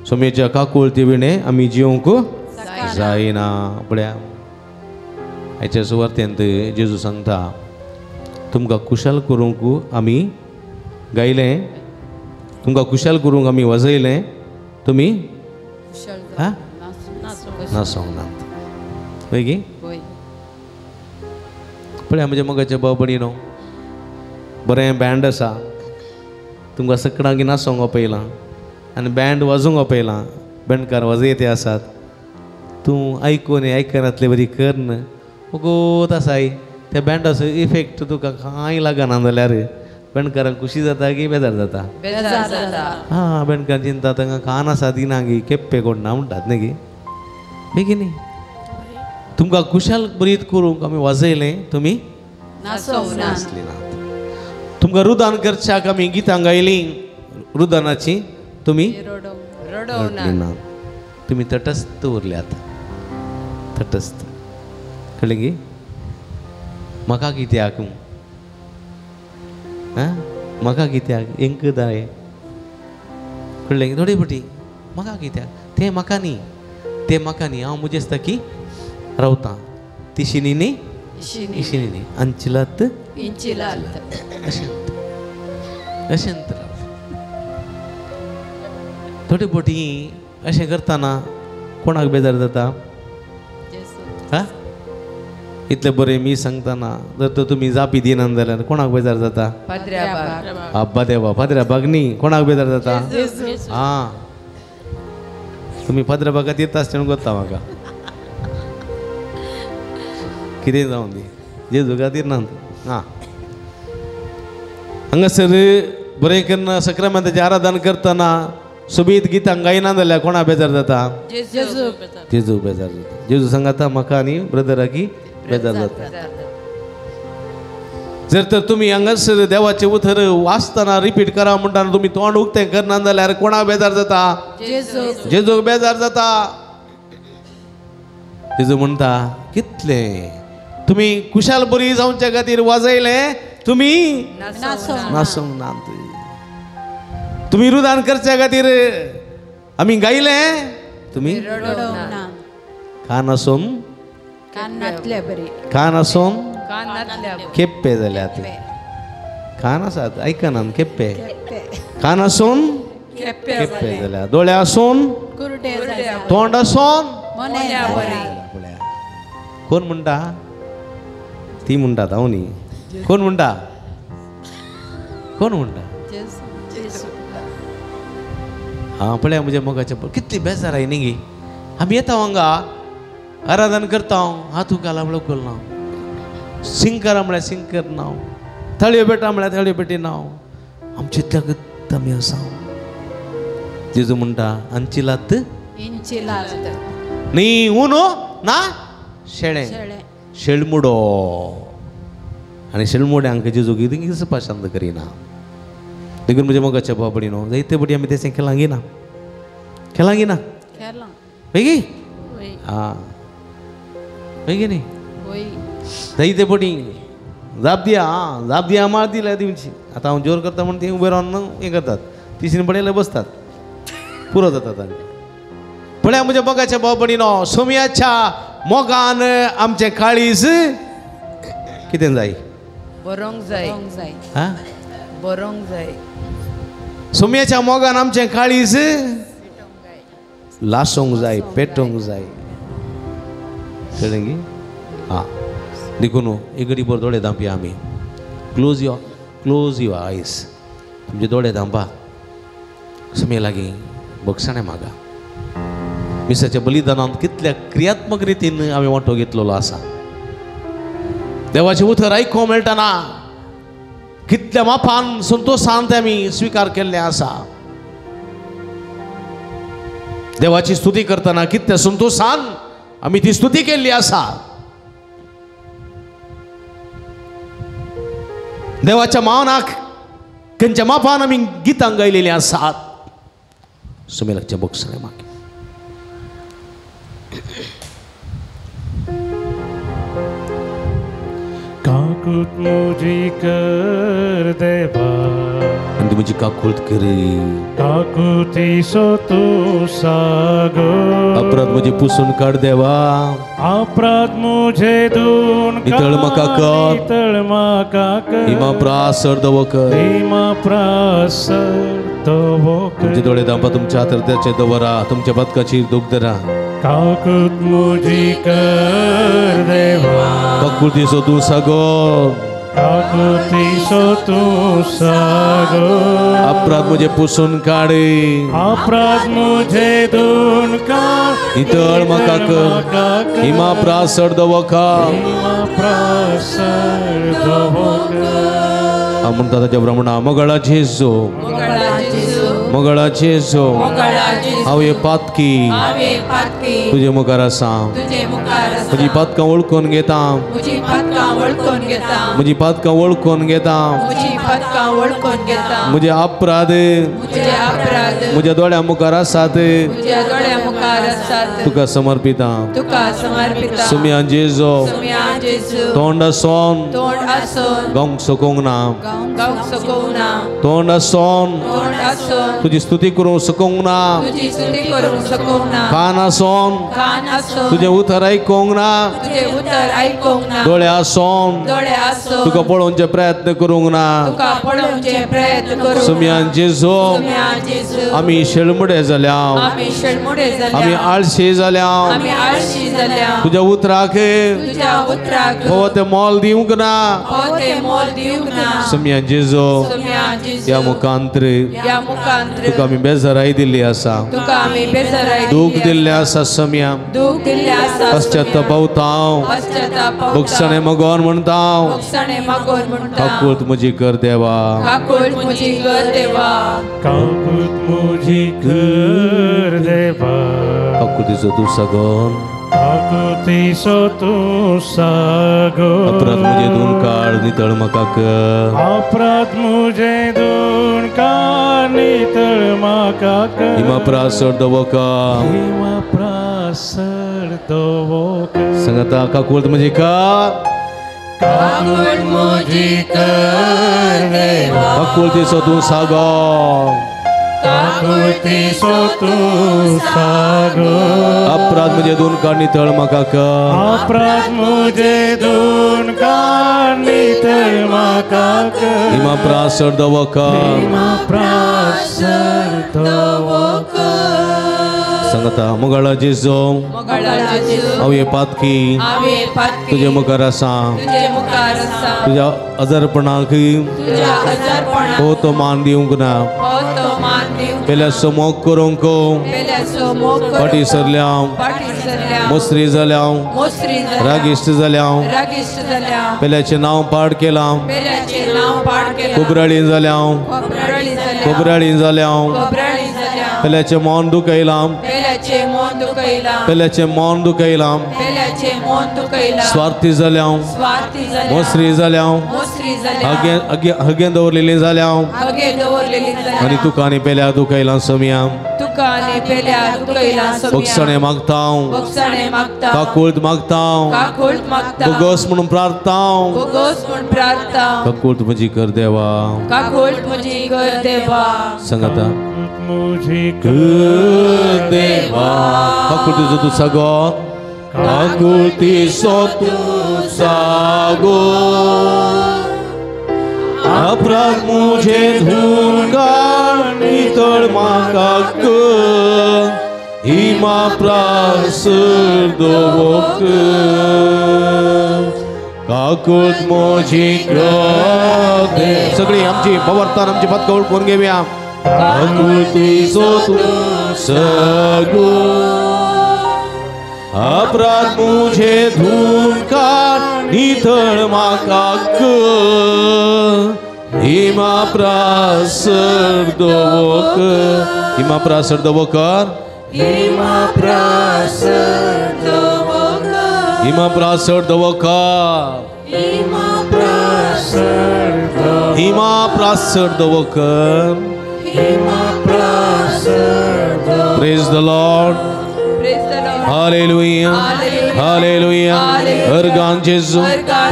सोम्याच्या काकुळती विणें आमी जिवंक जायना. पळया हाच्या सुवार्तेंत जेजू सांगता तुमकां कुशाल करूंक आमी गायलें तुमकां कुशाल करूंक आमी वाजयलें तुमी नासोंक नात. वय गी? पळया म्हज्या मोगाच्या भाव भयणीनो बरें बँड आसा तुमकां सगळ्यांक नाचोंक आपयलां आनी बँड वाजोवंक आपयलां बँडकार वाजयते आसात तूं आयकून आयकनातले बरी करन वगोत आसाय त्या बँडाचो इफेक्ट तुका कांय लागना जाल्यार बँडकारांक खुशी जाता की बेजार जाता? हां बँडकार चिंता तांकां कान आसा दिना गी केप्पे कोण ना म्हणटात न्ही गी न्ही न्ही. तुमकां कुशाल बरीत करूंक आमी वाजयलें तुमी नासली नात. तुमकां रुदान करच्याक आमी गितां गायलीं रुदानाची तुमी रडली नात. तुमी तटस्थ उरल्यात तटस्थ. कळ्ळें गी? म्हाका कित्याक आं म्हाका कित्याक इंक जाय कळ्ळें थोडे फावटी म्हाका कित्याक तें म्हाका न्ही तें म्हाका न्ही हांव म्हजें दिसता की रावता तिशिनी न्ही इशिनी न्ही अंचिलात अशें अशें थोडे फावटी अशें करतना कोणाक बेजार जाता? हा इतलें बरें मी सांगतना जर तर तुमी जापी दिना जाल्यार कोणाक बेजार जाता? आब्बा देवा पाद्र्या बाग न्ही कोणाक बेजार जाता? आं तुमी पाद्र्या बागात येता आसतना कोत्ता म्हाका कितें जावं दी जेजू खातीर ना. आं हांगासर बरें करना सक्रामेंताचें आराधन करतना सोबीत गितां गायना जाल्यार कोणा बेजार जाता? जेजू बेजार जाता. जेजू सांगता म्हाका आनी ब्रदराकी बेजार जाता. जर तर तुमी हांगासर देवाचें उतर वाचतना रिपीट करा म्हणटा तुमी तोंड उक्तें करना जाल्यार कोणाक बेजार जाता? जेजूक बेजार जाता. जेजू म्हणटा कितलें तुमी कुशाल बरी जावच्या खातीर वाजयलें तुमी नासूंक नात. तुमी रुदान करच्या खातीर आमी गायलें तुमी कान आसून कान आसून केप्पे जाल्यात. कान आसात आयकनात केप्पे कान आसून केप्पे जाल्यात दोळे आसून तोंड आसून. कोण म्हणटा? ती म्हणटात हांव न्ही. कोण म्हणटा? कोण म्हणटा? हां पळया म्हज्या मोगाचें कितली बेजार I न्ही गी. आमी येता हांगा आराधन करता हात घाला म्हळ्यार उखलना सिंग करा म्हळ्यार सिंग करना थाळयो पेटा म्हळ्यार थाळयो पेटिना आमचे इतल्या आमी आसा. जेजू म्हणटा अंचिलात इंचिलात न्ही उनो ना शेळें शेळमुडो. आनी शेळमुड्यांक जेजू कितें पाशांत करिना. देखून म्हज्या मोगाच्या बाबडी न्हू जायते पटी आमी तें खेळांगी ना, खेळांगी ना बेगी आं बेगी न्ही जायते पटी जाप दिया, आं जाप दिया मार दिल्या दिवची. आतां हांव जोर करता म्हण ती उबे रावन हें करतात, तिसरी पडयले बसतात, पुरो जाता तांचें. पळया म्हज्या मोगाच्या बाबडी न्हू सोमयाच्या मोगान आमचें काळीज कितें जाय, बरोंक जाय, आं बरोंक जाय. सोमयाच्या मोगान आमचें काळीज लासूंक जाय, पेटोवंक जाय. कळ्ळें की? आं देखून एक घडी बरो दोळे धांपया आमी. क्लोज your eyes, तुमचे दोळे धांपा. सोमये लागीं बक्षाणें मागा. मिसाच्या बलिदानांत कितल्या क्रियात्मक रितीन आमी वांटो घेतलेलो आसा. देवाचें उतर आयकूंक मेळटना कितल्या मापान संतोशान ते आमी स्विकार केल्लें आसा. देवाची स्तुती करतना कितल्या संतोशान आमी ती स्तुती केल्ली आसा. देवाच्या मानाक खंयच्या मापान आमी गितां गायलेलीं आसात. सुमेलाचें बक्षाणें मागीर काकूत मुजी कर देवा, आनी म्हजी काकूत कर, काकुती सो तूं सागो, अपराध म्हजे पुसून काड देवा, अपराध मुझे दोन नितळ म्हाका कर, नितळ म्हाका कर, हिमा प्रासर दवो कर, हिमा प्रासर दवो कर. तुमचे दोळे धांपा, तुमच्या हाताचे दवरा, तुमच्या पदकाची दूख धरा. काकूत मुजी कर देवा, काकुती सो तूं सागो, काकुती सो तूं सागो, अपराध मुझे पुसून काड, अपराध मुझे दोन काड, नितळ म्हाका कर, हिमा प्रासर दवो कर, हिमा प्रासर दवो कर. म्हणटा ताच्या ब्राह्मणा मोगळा जेजू, मोगळा जेजू, हांव हे पातकी तुजे मुखार आसा, म्हजी पातकां वळखून घेता, म्हजी पातकां वळखून घेता, म्हजे अपराध म्हज्या दोळ्या मुखार आसात, तुका समर्पिता. सुम्या जेजू तोंड आसून गावंक शकूंक ना, तोंड आसून तुजी स्तुती करूंक शकूंक ना, कान आसून तुजें उतर आयकूंक ना, दोळे आसून तुका पळोवचे प्रयत्न करूंक ना. सुम्यान जेजू आमी शेळमुडे जाल्या, आमी आळशी जाल्या, तुज्या उतराक हो ते मोल दिवंक ना. सुम्यान जेजू ह्या मुखांत्र तुका आमी बेजाराय दिल्ली आसा, दूख दिल्लें आसा. सम्या पश्चाताप हांव, बक्षाणें मागोन म्हणटा हांव, काकूत म्हजी कर देवा, काकूत म्हजी कर देवा, काकूत म्हजी कर देवा, काकुतीचो तूं सागोन, काकुतीचो तूं सागो, अपराध म्हजे दोन काड नितळ म्हाका कर, अपराध म्हजे दोन काड नितळ म्हाका कर, हिमा प्रासर दवो कर, हिमा प्रासर दवो कर. सांगता काकूत म्हजी कर, काकूत म्हजी कर देवा, काकुतीचो तूं सागो, काकुतीचो तूं सागो, अपराध म्हजे दोन काड नितळ म्हाका कर, अपराध म्हजे दोन काड नितळ म्हाका कर, हिमा प्रासर दवो कर, हिमा प्रासर दवो कर. सांगता मोगाळा जेजू, हांव हे पातकी तुजे मुखार आसा, तुज्या आजारपणाक हो तो मान दिवंक ना, पेल्या समोग करूंक फाटी सरल्या, मोसरी जाल्या, रागिश्ट जाल्या, पेल्याचें नांव पाड केलां, कोबराळी जाल्या, कोबराळी जाल्या. पेल्याचें मन दुखयलां, पेल्याचें मन दुखयलां, पेल्याचें मन दुखयलां, पेल्याचें मन दुखयलां, स्वार्थी जाल्या, स्वार्थी जाल्या, मोसरी जाल्या, मोसरी जाल्या, हगे दवरलेली जाल्या, हगे दवरलेली जाल्या, आनी तुका आनी पेल्या दुखयलां सोमया, तुका आनी पेल्या दुखयलां सोमया, बक्षणे मागता, बक्षणे मागता, काकूळत मागता, काकूळत मागता, बोगस म्हणून प्रार्थता, बोगस म्हणून प्रार्थता, काकूळत म्हजी कर देवा, काकूळत म्हजी कर देवा, सांगाता म्हजी कर देवा, काकुळतीचो तूं सागो, काकुळतीचो तूं सागो, अपराध मुझे धुवून काड नितळ म्हाका कर, हिमा प्रासर दवो कर, काकूळत म्हजी कर देवा. सगळी आमची पवर्तन आमची पत्कवळ करून घेवया. काकुळतीचो तूं सागो, अपराध मुझे धुवून काड नितळ म्हाका कर, हिमा प्रासर दवो कर, हिमा प्रासर दवो कर, हिमा प्रासर दवो कर, हिमा प्रासर दवो कर, हिमा प्रासर दवो, हिमा प्रासर दवो कर, हिमा Prashar दवो. Praise the Lord. Praise the Lord. Hallelujah. Hallelujah. Organ जेजू,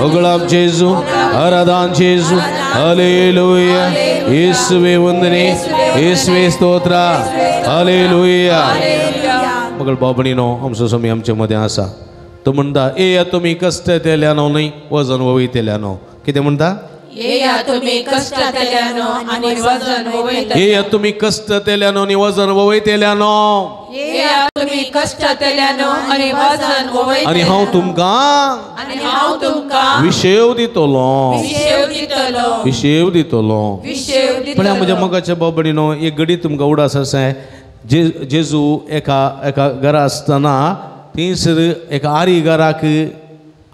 ओगळाप जेजू, आराधान जेजू. हालेलुया. येसुवे वंदने, येसुवे स्तोत्र. हालेलुया. मगळ बाबणीनो आमचो स्वामी आमचे मदें आसा. तो म्हणटा, येया तुमी कश्ट तेल्यानो न्हय वजन वयतेल्यानो. कितें म्हणटा? येया तुमी कश्टांतल्यानो आनी वजन वयतल्यानो, येया तुमी कश्ट तेल्यानो आनी वजन वयतेल्यानो, येया तुमी कश्टांतल्यानो आनी वजन वयतल्यानो, आनी हांव तुमकां, आनी हांव तुमकां विशेव दितलो, विशेव दितलो, विशेव दितलो, विशेव दितलो. पण म्हज्या मोगाच्या बाबडीनो, एक घडी तुमकां उडास आसा. जेजू एका एका घरा आसतना थंयसर एका आरी घराक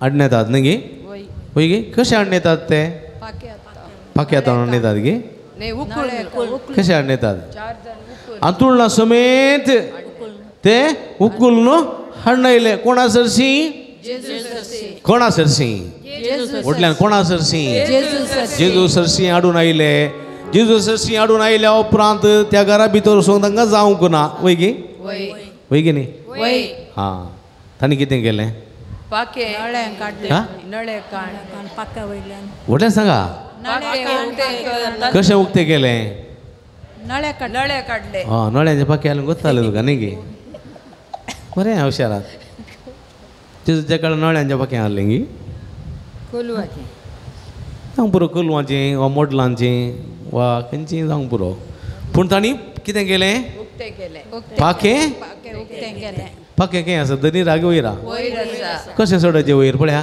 हाडून येतात न्ही गे? वय गे? कशें हाडून येतात ते? पाक्यात हाडून येतात गे? कशें हाडून येतात? आंतुळणा समेत ते उकुल न्हू हाडून आयले. कोणा सरशी? कोणा सरशी? व्हडल्यान कोणा सरशी? जेजू सरशी हाडून आयले. जेजू सरशी हाडून आयल्या उपरांत त्या घरा भितर वचूंक तांकां जावंक ना. वय गे? वय गे न्ही? हां, तांणी कितें केलें? व्हडल्यान सांगा, कशें उक्तें केलें? नळे काडले. हय, नळ्यांचे पाके घालून गोत्ताले तुका न्ही गे? बरें हुशारात. तेज्या कडेन नळ्यांचे पाके हाडलें गी? जावंक पुरो, कोलवाचें वा मोडलांचें वा खंयचें जावंक पुरो. पूण तांणी कितें केलें? पाके पाके खंय आसा? दनी राग वयर. कशें सोडायचें वयर पळया?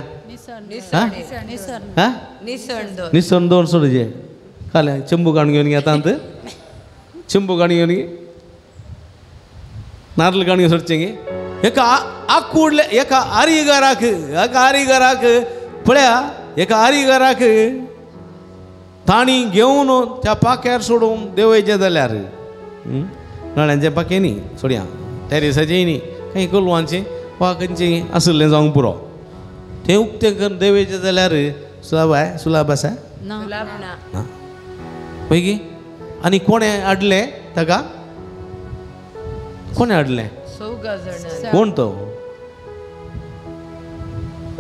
निसण दोन सोडचें. खालें चेंबू काडून घेवन घेता, चेंबू काडून घेवन नारल काडून घेवन सोडचें गे. एका आकुडले एका आरीगराक, एका आरीगराक पळया, एका आरीगराक तांणी घेवन त्या पाक्यार सोडून देवयचें जाल्यार नळ्यांचें पाकें न्ही सोडया, टेरिसाचें न्ही, खंय कोलवांचें वा खंयचें आशिल्लें जावंक पुरो. तें उक्तें करून देवयचें जाल्यार सुलाब I, सुलाब आसा ना पळय गी. आनी कोणें हाडलें ताका? कोणें हाडलें? कोण तो?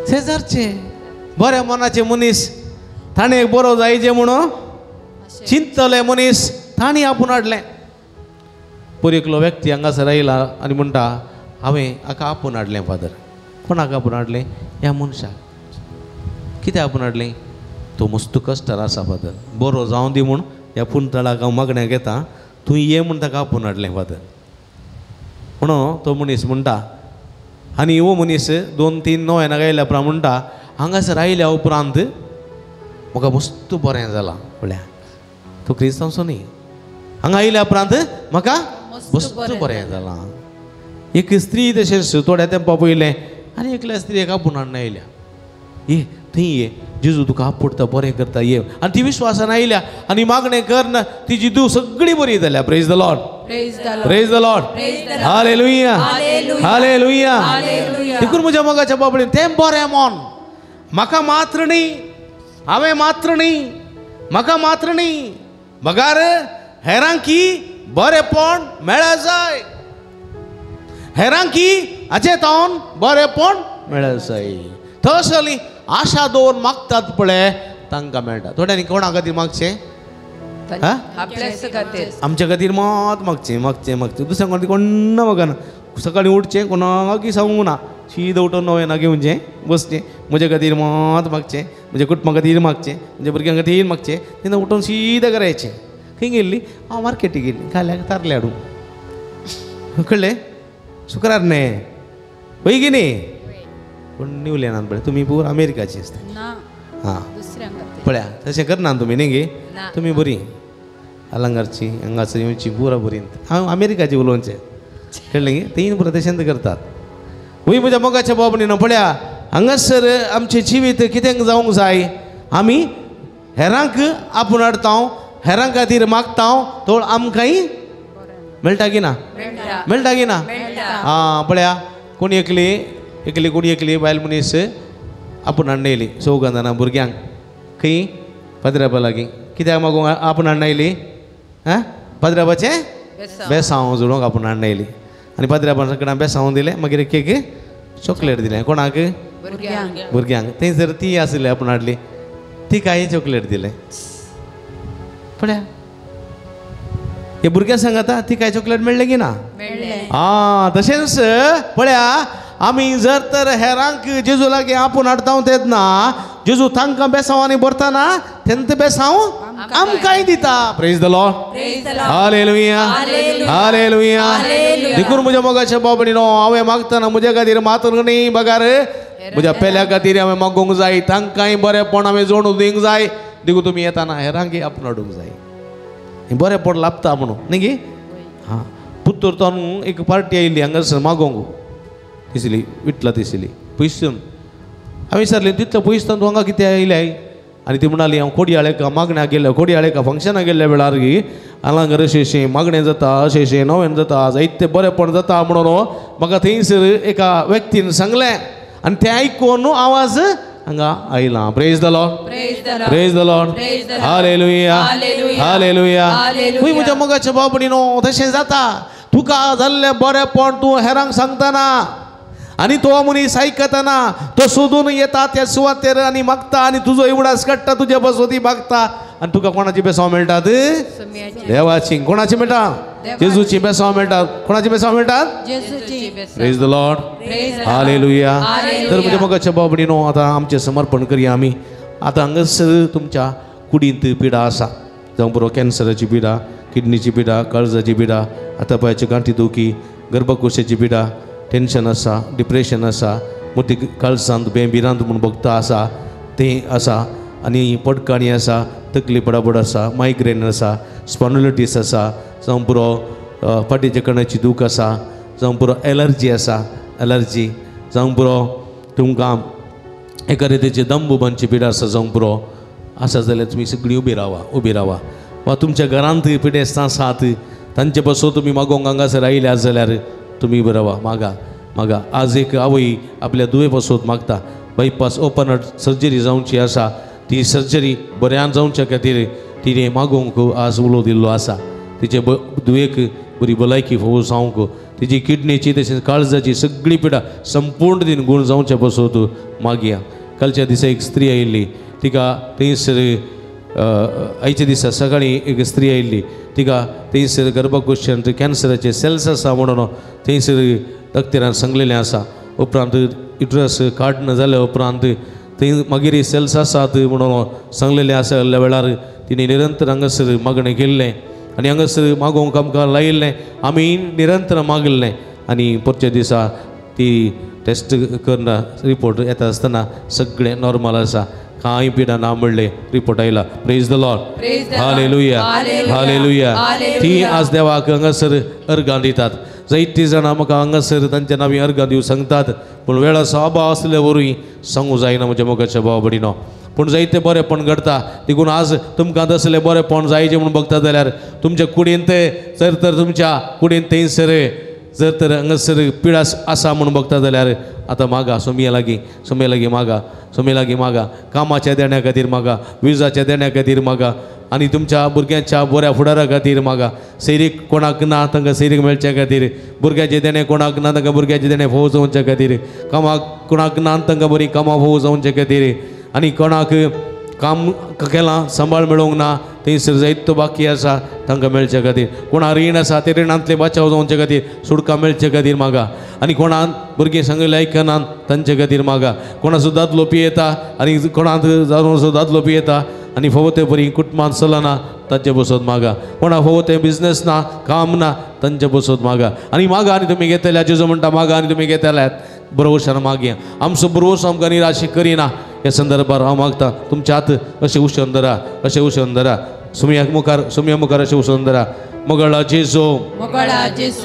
शेजारचे बऱ्या मनाचे मनीस. ताणें एक बरो जायचे म्हणून चिंतले मनीस, तांणी आपूण हाडलें. पयर एकलो व्यक्ती हांगासर आयला आनी म्हणटा, हांवें हाका आपूण हाडलें फादर. कोणाक आपूण हाडलें? ह्या मनशाक. कित्याक आपूण हाडलें? तो मस्त कश्टार आसा फादर, बरो जावं दी म्हूण ह्या पुंतळाक हांव मागण्याक येता, तूं ये म्हूण ताका आपूण हाडलें फादर. म्हणून तो मनीस म्हणटा. आनी हो मनीस 2-3 नव्यान आयल्या उपरांत म्हणटा, हांगासर आयल्या उपरांत म्हाका मस्त बरें जालां. म्हळ्यार तो क्रिस्तांवचो न्ही, हांगा आयल्या उपरांत म्हाका मस्त बरें जालां. एक स्त्री तशेंच थोड्या तेंपा पयलें आनी एकल्या स्त्रियेक आपूण हाडून आयल्या, ये थंय ये, जेजू तुका आपुडटा, बरें करता, ये. आनी ती विश्वासान आयल्या आनी मागणें करन तिजी धूव सगळी बरी जाल्या. Praise the Lord. Praise the Lord. Hallelujah. Hallelujah. देखून म्हज्या मोगाच्या बाबडीन तें बरें मन म्हाका मात्र न्ही, हांवें मात्र न्ही, म्हाका मात्र न्ही, बगार हेरांकी बरेंपण मेळा जाय, हेरांकी हाचे तावन बरेंपण मेळा जाय. थंयसरली आशा दवरून मागतात पळय तांकां मेळटा. थोड्यांनी कोणा खातीर मागचें? आमच्या खातीर मात मागचें मागचें मागचें, दुसऱ्या कोण कोण्ण मागना. सकाळीं उठचें कोणाकय सांगूंक ना, शीद उठून नवें घेवचें बसचें, म्हज्या खातीर मात मागचें, म्हज्या कुटुंबा खातीर मागचें, म्हज्या भुरग्यां खातीर मागचें. तेन्ना उठून शीद घरा येचें. खंय गेल्ली? हांव मार्केटीक गेल्ली, खाल्याक तारले हाडूंक. कळ्ळें? शुक्रार न्ही वय की न्ही? कोण उलयनात पळय, तुमी पुरो अमेरिकाची आसता. हां पळया तशें करना तुमी न्ही गे? तुमी बरी अलंगारची हांगासर येवची पुरा बरी. हांव अमेरिकाची उलोवचें कळ्ळें गे? तीन पुरा तशेंच करतात. वय म्हज्या मोगाच्या बाबा पळया हांगासर आमचें जिवीत कितें जावंक जाय, आमी हेरांक आपूण हाडटा, हेरां खातीर मागता, तो आमकांय मेळटा की ना? मेळटा की ना? आं पळया कोण एकली एकली कोण एकली बायल मनीस आपूण हाडून येयली चौगां जाणां भुरग्यांक खंय पाद्रापा लागीं. कित्याक मागूंक आपूण हाडून येयली? आं पाद्रापाचें बेसांव जोडूंक आपूण हाडून येयली. आनी पाद्रापान सगळ्यांक बेसांव दिलें, मागीर एक एक चॉकलेट दिलें. कोणाक? भुरग्यांक. थंयसर ती आसली आपूण हाडली, तिकाय चॉकलेट दिलें. पळया हे भुरग्यां सांगता तिकाय चॉकलेट मेळ्ळें की ना? आं तशेंच पळया आमी जर तर हेरांक जेजू लागीं आपूण हाडटा तेन्ना जेजू तांकां बेसांवांनी भरतना तेंत बेसांव आमकांय दिता. Praise the Lord. Hallelujah. Hallelujah. देखून म्हज्या मोगाच्या बाबडीनो हांवें मागतना म्हज्या खातीर मात्र न्ही, बगार म्हज्या पेल्या खातीर हांवें मागूंक जाय, तांकांय बरेंपण हांवें जोडून दिवंक जाय. देखून तुमी येताना हेरांकय आपूण हाडूंक जाय, बरेंपण लाभता म्हणून न्ही गे? हां पुत्तूर तो एक पार्टी आयिल्ली हांगासर मागोंक दिसली, विटला दिसली पयसून. हांवें विचारलें तितलो पयस तूं हांगा कितें आयल्याय? आनी ती म्हणाली हांव कोडयाळेका मागण्याक गेल्ल्या, कोडयाळेका फंक्शनाक गेल्ल्या वेळार हांगा अशें अशें मागणें जाता, अशें अशें नवें जाता, जायते बरेंपण जाता म्हणून म्हाका थंयसर एका व्यक्तीन सांगलें आनी तें आयकून आवाज हांगा आयला. Praise the Lord. Praise the Lord. Hallelujah. Hallelujah. खूंय म्हज्या मोगाच्या बाबडीनो तशें जाता. तुका जाल्लें बरेंपण तूं हेरांक सांगतना आनी तो मनीस आयकतना तो सोदून येता त्या सुवातेर आनी मागता आनी तुजो इवडास काडटा, तुजे बसोती मागता आनी तुका कोणाची बेसांव मेळटात? देवाची. कोणाची मेळटा? जेजूची बेसांव मेळटात. कोणाची बेसांव मेळटात? Praise the Lord. Hallelujah. तर म्हज्या मोगाच्या बाबडीनो आतां आमचें समर्पण करया आमी. आतां हांगासर तुमच्या कुडींत पिडा आसा, जावं पुरो कॅन्सराची पिडा, किडनीची पिडा, काळजाची पिडा, हातापायाची गांठी दुखी, गर्भकोशाची पिडा, टेन्शन आसा, डिप्रेशन आसा, मोती काळजांत भिरांत म्हूण भोगता आसा तें आसा, आनी पडकाणी आसा, तकली पडापड आसा, मायग्रेन आसा, स्पॉन्डिलायटीस आसा, जावं पुरो फाटीच्या कणाची दूख आसा, जावं पुरो एलर्जी आसा, एलर्जी जावं पुरो तुमकां एका रितीची दंबू बांदची पिडा आसा, जावं पुरो आसा जाल्यार तुमी सगळीं उबी रावा, उबी रावा. वा तुमच्या घरांत पिडेस्तां आसात तांचे पासून तुमी मागोंक हांगासर आयल्या जाल्यार तुमी उबी रावा, मागा मागा. आज एक आवय आपल्या दुये पासून मागता, बायपास ओपन हार्ट सर्जरी जावची आसा, ती सर्जरी बऱ्यान जावच्या खातीर तिणें मागोवंक आज उलो दिल्लो आसा. तिचे दुयेक बरी भलायकी फोव जावंक, तिजी किडनीची तशेंच काळजाची सगळी पिडा संपूर्ण दिन गूण जावचे पासून मागया. कालच्या दिसा एक स्त्री आयिल्ली, तिका थंयसर आयच्या दिसा सकाळीं एक स्त्री आयिल्ली, तिका थंयसर गर्भकोशांत कॅन्सराचे सेल्स आसा म्हणून थंयसर डॉक्टरान सांगलेलें आसा. उपरांत युट्रस काडना जाल्या उपरांत थंय मागीर सेल्स आसात म्हणून सांगलेलें आसा. वेळार तिणें निरंतर हांगासर मागणें केल्लें आनी हांगासर मागोवंक आमकां लायिल्लें, आमी निरंतर मागिल्लें. आनी परच्या दिसा ती टेस्ट करना रिपोर्ट येता आसतना सगळें नॉर्मल आसा, कांय पिडा ना म्हणलें रिपोर्ट आयला. Praise the Lord. Hallelujah. Hallelujah. ती आज देवाक हांगासर अर्गां दितात. जायतीं जाणां म्हाका हांगासर तांच्या नांवी अर्गां दिवं सांगतात, पूण वेळाचो अभाव आसल्या वरवीं सांगूं जायना म्हज्या मोगाच्या भाव भयणीनो. पूण जायते बरेंपण घडता. देखून आज तुमकां तसलें बरेंपण जायचें म्हूण बघता जाल्यार तुमच्या कुडींत जर तर तुमच्या कुडींत थंयसर जर तर हांगासर पिडास आसा म्हूण बघता जाल्यार आतां मागा सोमया लागीं, सोमया लागीं मागा, सोमया लागीं मागा. कामाच्या देण्या खातीर मागा, विजाच्या देण्या खातीर मागा आनी तुमच्या भुरग्यांच्या बऱ्या फुडारा खातीर मागा. सैरीक कोणाक ना तांकां सैरीक मेळच्या खातीर, भुरग्याचें देणें कोणाक ना तांकां भुरग्याचें देणें फोव जावच्या खातीर, कामाक कोणाक ना तांकां बरीं कामां फोव जावच्या खातीर आनी कोणाक काम केलां सांबाळ मेळोवंक ना थंयसर जायतो बाकी आसा तांकां मेळच्या खातीर, कोणा रीण आसा ते रिणांतले बाचाव जावचे खातीर सुटका मेळचे खातीर मागा. आनी कोणाक भुरगीं सांगिल्लें आयकनात तांचे खातीर मागा. कोणाचो दादलो पियेता आनी कोणाक जावं दादलो पियेता आनी फावो ते बरी कुटुंबान चलना तांचे बसत मागा. कोणा फावो ते बिजनेस ना काम ना तांचे बसत मागा. आनी मागा आनी तुमी घेतल्या जेजू म्हणटा मागा आनी तुमी घेतल्यात बरोवशान मागया. आमचो बरोवसो आमकां निराशे करिना. ह्या संदर्भार हांव मागता तुमच्या हात अशें उशोवन धरा, अशें उशोवन धरा, सुमया मुखार, सुमया मुखार अशें उशोवन धरा. मोगळा जेजू,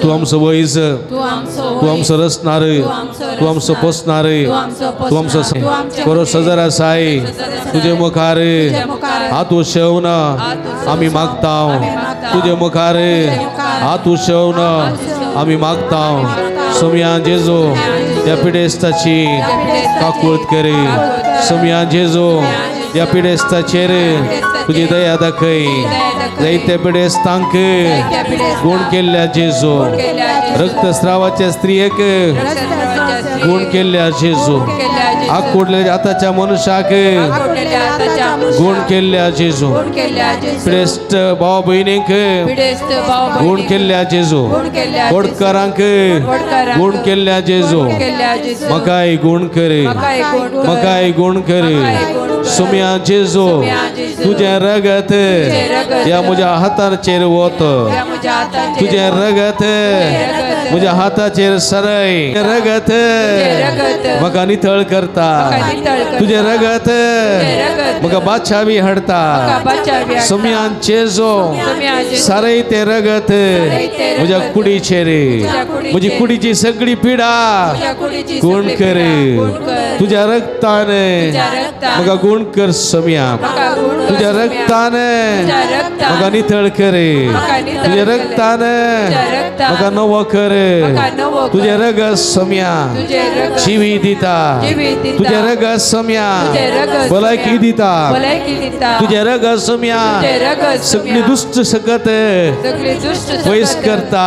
तूं आमचो वैज, तूं आमचो रचणार, तूं आमचो पोसणार, तूं आमचो बरो सजर आसाय. तुजे मुखार हात उशेवन आमी मागता, तुजे मुखार हात उशेवन आमी मागता. सोमया जेजू ह्या पिडेस्ताची काकूळत करी, सोमया जेजू ह्या पिडेस्ताचेर तुजी दया दाखय. जायत्या पिडेस्तांक गुण केल्ल्या जेजू, रक्तस्रावाच्या स्त्रियेक गुण केल्ल्या जेजू, आकुडलेल्या हाताच्या मनुष्याक गुण केल्ल्या जेजू, पिडेस्त भाव भयणींक गुण केल्ल्या जेजू, बोडकारांक गुण केल्ल्या जेजू, म्हाकाय गुण करे, म्हाकाय गुण करे. सुम्या जेजू तुजें रगत ह्या म्हज्या हाताचेर वत, तुजें रगत म्हज्या हाताचेर सरय, रगत म्हाका नितळ करता, तुजें रगत म्हाका बादशावी हाडटा. सुम्यान जेजू सरय तें रगत म्हज्या कुडीचेर, म्हजी कुडीची सगळी पिडा गुण करे तुज्या रगतान म्हाका गुण कर. सोम्या तुज्या रगतान म्हाका नितळ करे, तुज्या रगतान म्हाका नवो करे, तुजें रगत सोम्या जिवी दिता, तुजें रगत सोम्या भलायकी दिता, तुजें रगत सोम्या सगळी दुश्ट सकत पयस करता.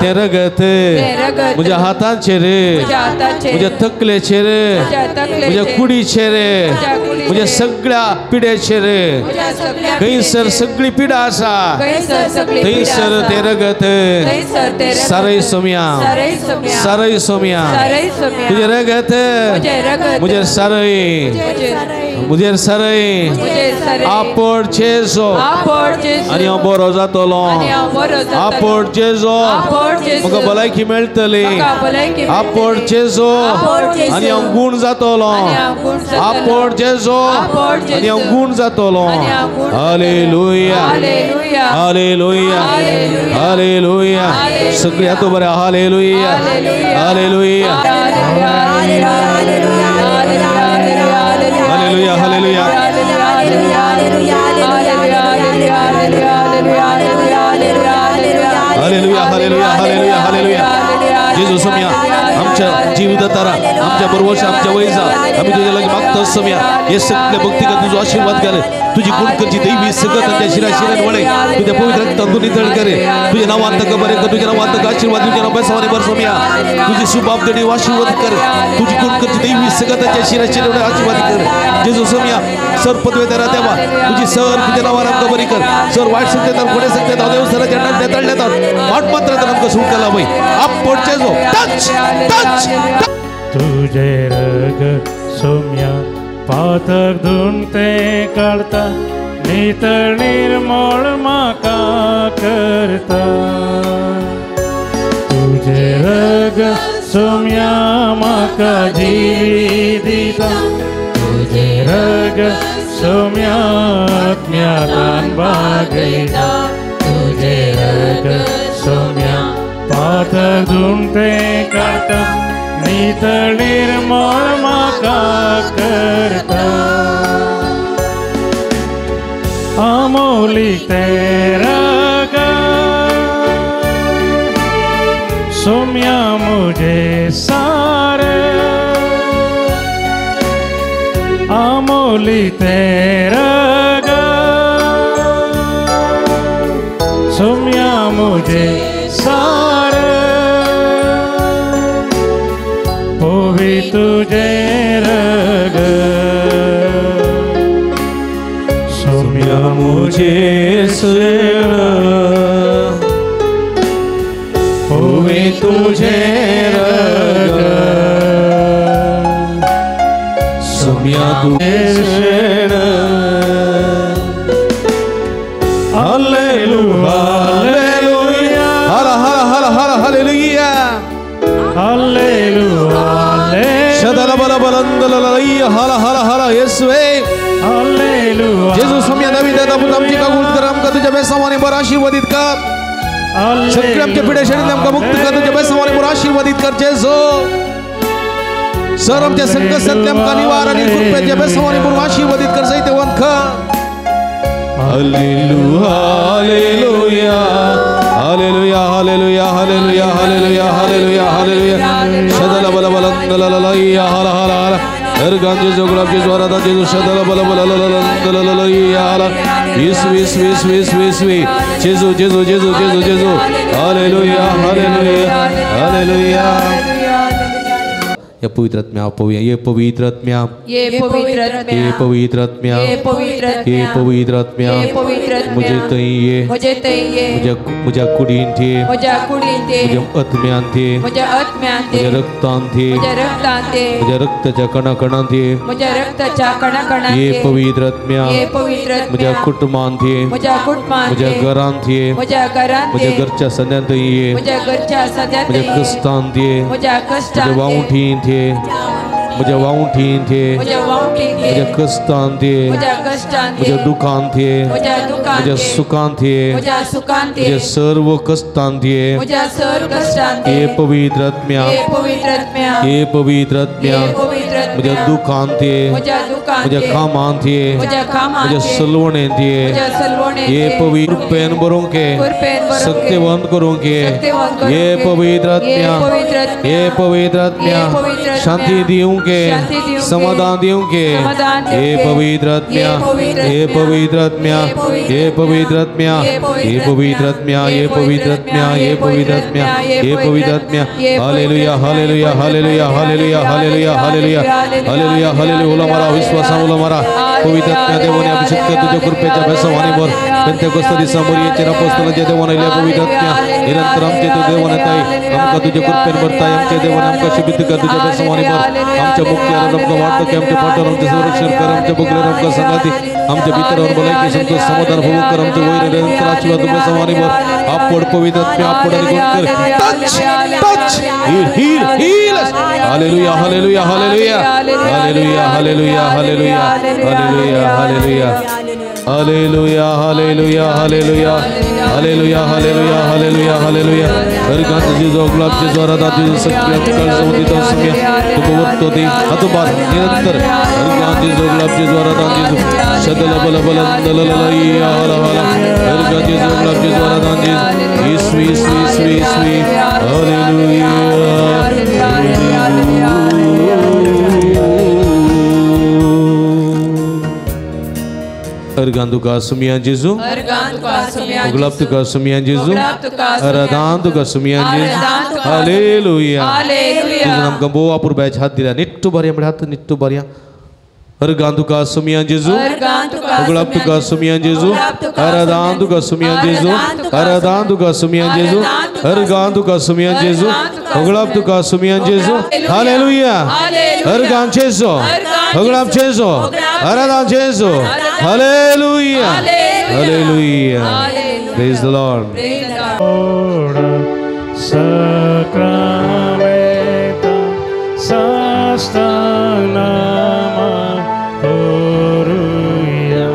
तें रगत म्हज्या हातांचेर, म्हज्या तकलेचेर, म्हज्या कुडीचेर, म्हज्या सगळ्या पिड्याचेर, खंयसर सगळी पिडा आसा थंयसर तें रगत सारय सोम्या, सारय सोम्या. तुजें रगत म्हजेर सारय, म्हजेर सारय. आपड जेजू आनी हांव बरो जातलो, आपड जेजू म्हाका भलायकी मेळटली, आपड जेजू आनी हांव गूण जातलो, आपड जेजू आनी हांव गूण जातलो. Hallelujah, hallelujah, hallelujah. सगळी हात बरें hallelujah, hallelujah, hallelujah, hallelujah. Hallelujah, hallelujah, hallelujah, hallelujah. जेजू सोम्या आमच्या जीवित तारा, आमच्या बरोबर आमच्या वैजा आम्ही तुझ्या लागीं मागता सोम्या. हे सगळे भक्ती कर तुझो आशीर्वाद घाले, तुझी गुणकरची दैवी सगत त्या शिरा शिरान वळे तुझ्या पवित्र रक्तान तूं नितळ करे. तुझ्या नावान ताका बरें कर, तुझ्या नावान ताका आशीर्वाद, तुझ्या नांव बेसावानी बर सोम्या. तुझी सुबाब देणी आशीर्वाद कर, तुझी गुणकरची दैवी सगत त्या शिरा शिरान वळे आशीर्वाद कर. जेजू सोम्या सर पदवेदारा देवा तुझी सर तुझ्या नावान आमकां बरी कर. सर वायट सकते खोडे सकते देव सराच्या नेताळण्यात वाट मात्र आमकां सुटका लावय. आप जेजू टच टच तुझे रग सोम्या पातक धुवन ते काडता, नितळ निर्मळ म्हाका करता. तुझे रग सोम्या म्हाका जिवी दिता, तुझे रग सोम्या आत्म्यान बागयता. तुझे रग सोम्या पातक धुवन ते काडता, नितळ निर्मळ म्हाका करता. तेरा गा सुम्या मुझे सारे आमोली तेरा गा सुम्या मुझे सारे पोवी तुझे रग सुम्या मुझे सेवा पोवी तुझे रग सुम्या तुझे सेवा। हालेलुया हालेलुया हर हर हर हर हालेलुया हालेलुया शदल बल बलंदललई हर हर हर येसुवे हालेलुया जेजू सुम्या दावीद दाबूत आमची काकूळ कर आमकां तुझ्या बेसावाने बरं आशीर्वादित कर। सगळे आमच्या पिढ्या शरीर आमकां मुक्त कर तुझ्या बेसावाने बरं आशीर्वादित कर जेजू। सर आमच्या संकटांतले आमकां निवार आनी कृपेच्या बेसावाने बरं आशीर्वादित कर जैतवंत कर। Hallelujah hallelujah hallelujah hallelujah hallelujah hallelujah hallelujah hallelujah शदल बल बलंदललई हर हर हर हर गान जेजू गुलाब जेजू आराधना जेजू शदल बल बलंदललई हर यीशु यीशु यीशु यीशु यीशु जेजू जेजू जेजू जेजू जेजू हालेलुया हालेलुया हालेलुया। ये पवित्र आत्म्या पवित्र ये पवित्र आत्म्या ये पवित्र आत्म्या ये पवित्र आत्म्या ये पवित्र ये पवित्र आत्म्या पवित्र मुझे तई मुझे तई मुझे मुझे कुडीन थे मुझे कुडीन थे मुझे आत्म्यान थे मुझे आत्म्यान थे मुझे रक्तान थे मुझे रक्तान थे मुझे रक्ताच्या कणाकणान थे मुझे रक्ताच्या कणाकणान ये पवित्र आत्म्या ये पवित्र मुझे कुटुंबान थे मुझे कुटुंबान मुझे घरान थे मुझे घरान मुझे घरच्या सद्यान थे मुझे घरच्या सद्यान मुझे कष्टान थे मुझे कष्टान मुझे वाउंठीन थे मुझे वाउंठीन थे मुझे कष्टान थे मुझे दुकान थे मुझे सुखान थे मुझे सर्व कष्टान थे ये पवित्र आत्म्या ये पवित्र आत्म्या मुझे दुकान थे मुझे कामान थे मुझे सलवणे थे ये पवित्र पेन भरूं के सत्यवंत करूं के ये पवित्र आत्म्या ये पवित्र आत्म्या शांति दियूं के समाधान दियूं के ये पवित्र आत्म्या ये पवित्र आत्म्या ये पवित्र आत्म्या ये पवित्र आत्म्या ये पवित्र आत्म्या ये पवित्र आत्म्या ये पवित्र आत्म्या hallelujah hallelujah hallelujah hallelujah hallelujah hallelujah hallelujah hallelujah. Ola मारा विश्वासा ओला मारा पवित्र आत्म्या देवाने अभिषेक कर तुझ्या कृपेच्या बेसवाने भर पेंतेकोस्त दिसा मोरयेचेर अपोस्तलांच्या देवान आयिल्ल्या पवित्र आत्म्या निरंतर आमचे तूं देवान येताय आमकां तुझ्या कृपेन भरताय आमच्या देवान आमकां शुभीत कर तुझ्या बेसवाने भर आमच्या मुक्ती आमकां वाटतो आमच्या फाटोर आमचें संरक्षण कर आमच्या बगलेर आमकां संगाती आमच्या भितरावर भलायकी संतोष समाधान भोग कर आमच्या वयर निरंतर आशीर्वाद बेसवाने भर आपड पवित्र आत्म्या आपड आणि गुण कर touch touch heal heal heal hallelujah hallelujah hallelujah hallelujah hallelujah hallelujah hallelujah hallelujah hallelujah hallelujah hallelujah hallelujah hallelujah hallelujah hallelujah. हर गान जेजू गुलाब जेजू आराधना जेजू सत्य कल समुद्र तुम वर्तो दे हातोबार निरंतर हर गान जेजू गुलाब जेजू आराधना जेजू शदल बल बल दललई हर हर हर गान जेजू गुलाब जेजू आराधना जेजू यीशु यीशु यीशु यीशु हालेलुया। अर्गान तुका सुमिया जेजू गुलाब तुका सुमिया जेजू आराधना तुका सुमिया जेजू हालेलुया। जेजू आमकां भोव अपुरबायेचे हात दिल्या निट्टू बरया म्हळ्यार हात निट्टू बरया। अर्गान तुका सुमिया जेजू गुलाब तुका सुमिया जेजू आराधना तुका सुमिया जेजू आराधना तुका सुमिया जेजू अर्गान तुका सुमिया जेजू गुलाब तुका सुमिया जेजू हालेलुया। अर्गान जेजू गुलाब जेजू आराधना जेजू hallelujah hallelujah. Praise the Lord. Sacramento sastanama koruya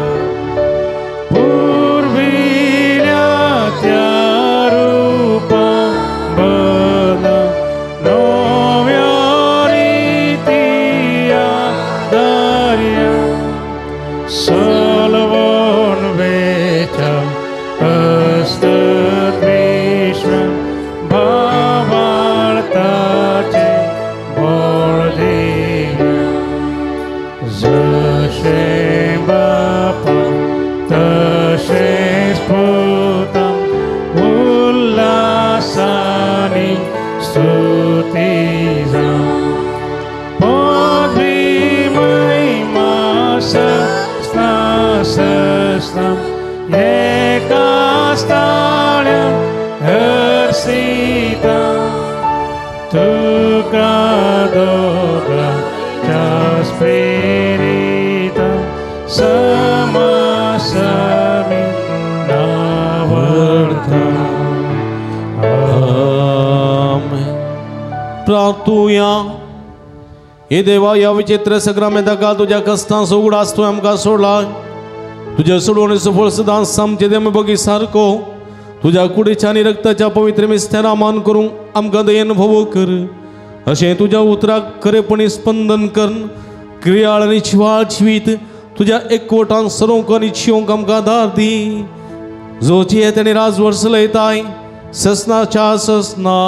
purvilya tyarupa bana novya ritiya darya salvon vecha तुका दोगांच्या स्पिरिता समासमी नावडता. आमेन. प्रार्थुया. हे देवा, ह्या विचित्र सग्रामेंताका तुज्या कश्टांचो उगडास तुवें आमकां सोडला. तुज्या सोडवणेचो फळ सदांच आमचे देम बगी सारको तुज्या कुडीच्या आनी रक्ताच्या पवित्र मिस्तेरा मान करूंक आमकां दयेन भोव कर. अशें तुज्या उतराक खरेपणी स्पंदन करून क्रियाळ आनी जिवाळ जिवीत तुज्या एकवटान सरोवंक आनी जियोंक आमकां आदार दी. जो जियेत आनी राजवर्स चलयताय ससनाच्या ससना.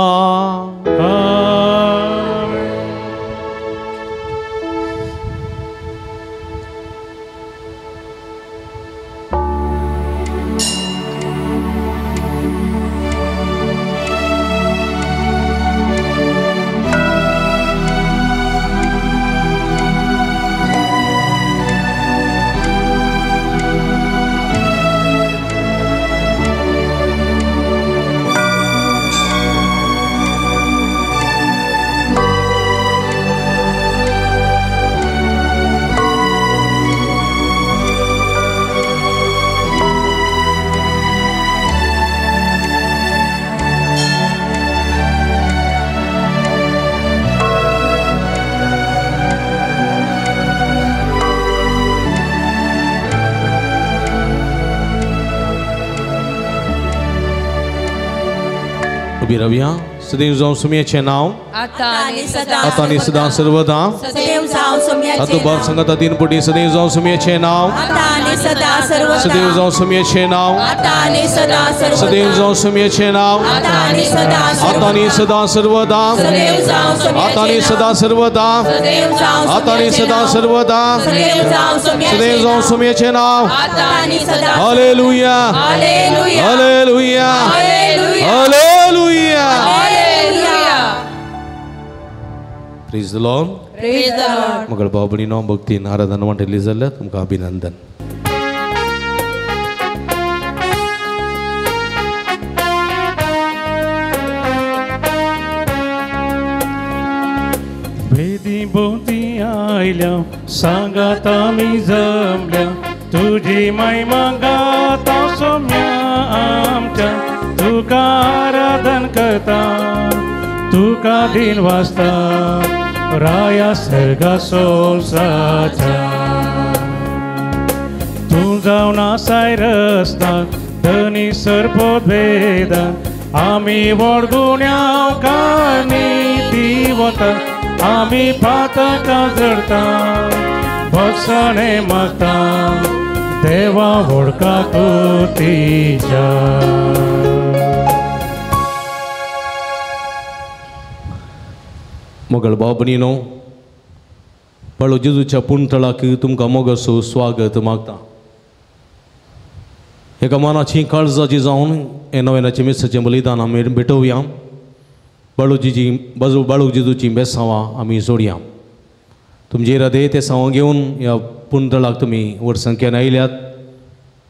रव्या सदैव जावं सुम्याचें नांव आतां आनी सदां सर्वदा. हातोभार संगता तीन पुटी सदैव जावं सुम्याचें नांव सदैव जावं सुम्याचें नांव सदैव जावं सुम्याचें नांव आतां आनी सदां सर्वदा आतां आनी सदां सर्वदा आतां आनी सदां सर्वदा सदैव जावं सुम्याचें नांव. Hallelujah, hallelujah, hallelujah. Praise the Lord. Praise the Lord. मगळ भाव भयणीनो, भक्तीन आराधना वांटेली जाल्यार तुमकां अभिनंदन. वेदी भोवती आयल्या सांगात आमी जमल्या तुजी महिमा गाता सोम्या आमच्या. तुका आराधन करता तुका दिन वाजता राया सर्गा सोसाच्या. तूं जावन आसाय रस्ता धनी सरपोत वेदा आमी व्हड गुन्यांवकारणी ती वता आमी पातकां जडता भक्षणे मागता देवा व्हडका कुतीच्या. मोगळ भाव भयणीनो, बाळू जेजूच्या पुणतळाक तुमकां मोगाचो स्वागत मागता. एका मनाची काळजाची जावन हे नव्यानाचें मिसाचें बलिदान आमी भेटोवया. बाळू बाजू बाळू जेजूची बेसांवां आमी जोडया. तुमचे इरादे ते सांवां घेवन ह्या पुणतळाक तुमी व्हड संख्येन आयल्यात.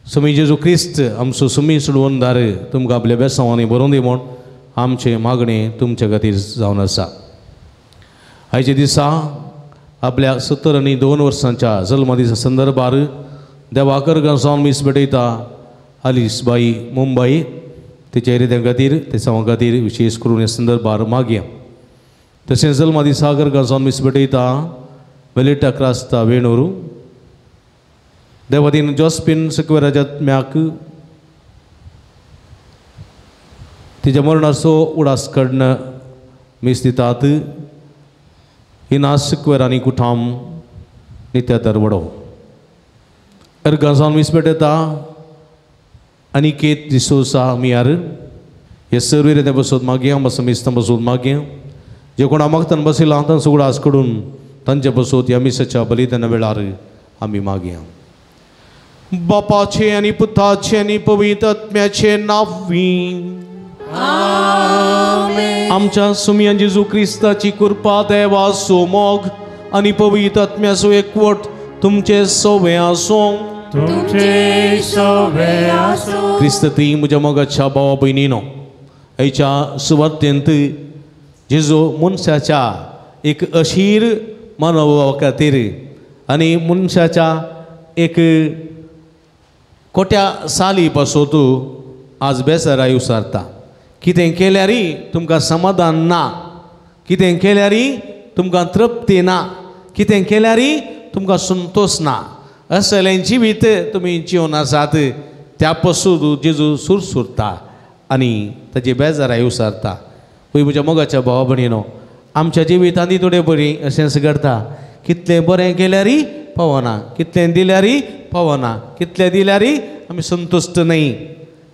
सुमी जेजू क्रिस्त आमचो सुमी सोडवणदार तुमकां आपल्या बेसांवांनी बरोवन दी म्हूण आमचें मागणें तुमचे खातीर जावन आसा. आयच्या दिसा आपल्या 72 वर्सांच्या जल्मदिसा संदर्भार देवाकर जावन मीस भेटयता आलिस बाई मुंबई तिच्या इराद्यां खातीर ते सांवां खातीर विशेश करून ह्या संदर्भार मागया. तशेंच जल्मदिसा जावन मीस भेटयता वेलिटा क्रास्ता वेणूर देवादीन जॉस्पिन सिक्वेराच्या म्याक तिच्या मरणाचो उडास कडन मीस दितात. इनास सिक्वेर आनी कुठाम नित्या वडो अर्गां जावन मीस भेटयता अनिकेत डिसोसा मियार हे सर्व इराद्यां बसोत मागया बस मिस्तां बसोत मागया. जे कोणा मागतान बसयला तांचो उगडास कडून तांचे बसोत ह्या मिसाच्या बलिदाना वेळार आमी मागया. बापाचे आनी पुताचे आनी पवित्र आत्म्याचे नांवी आमच्या सुमयान जेजू क्रिस्ताची कृपा देवाचो मोग आनी पवित्र आत्म्याचो एकवट तुमचे सवे आसूं. तुमचे सवे आसूं. क्रिस्त ती म्हज्या मोगाच्या भावा भयणीनो, आयच्या सुवार्तेंत जेजू मनशाच्या एक अशीर मनोभावा खातीर आनी मनशाच्या एक कोट्या साली पासून आज बेजाराय उसारता. कितें केल्यारय तुमकां समाधान ना, कितें केल्यारय तुमकां तृप्ती ना, कितें केल्यारय तुमकां संतोश ना, असलें जिवीत तुमी जिवन आसात. त्या पासून जेजू सुरसुरता आनी ताची बेजाराय उसारता. पळय म्हज्या मोगाच्या भावा भयणीनो, आमच्या जिवितांत थोडे बरी अशेंच घडटा. कितलें बरें केल्यारय पावना, कितलें दिल्यारय पावना, कितलें दिल्यारय आमी संतुश्ट न्हय.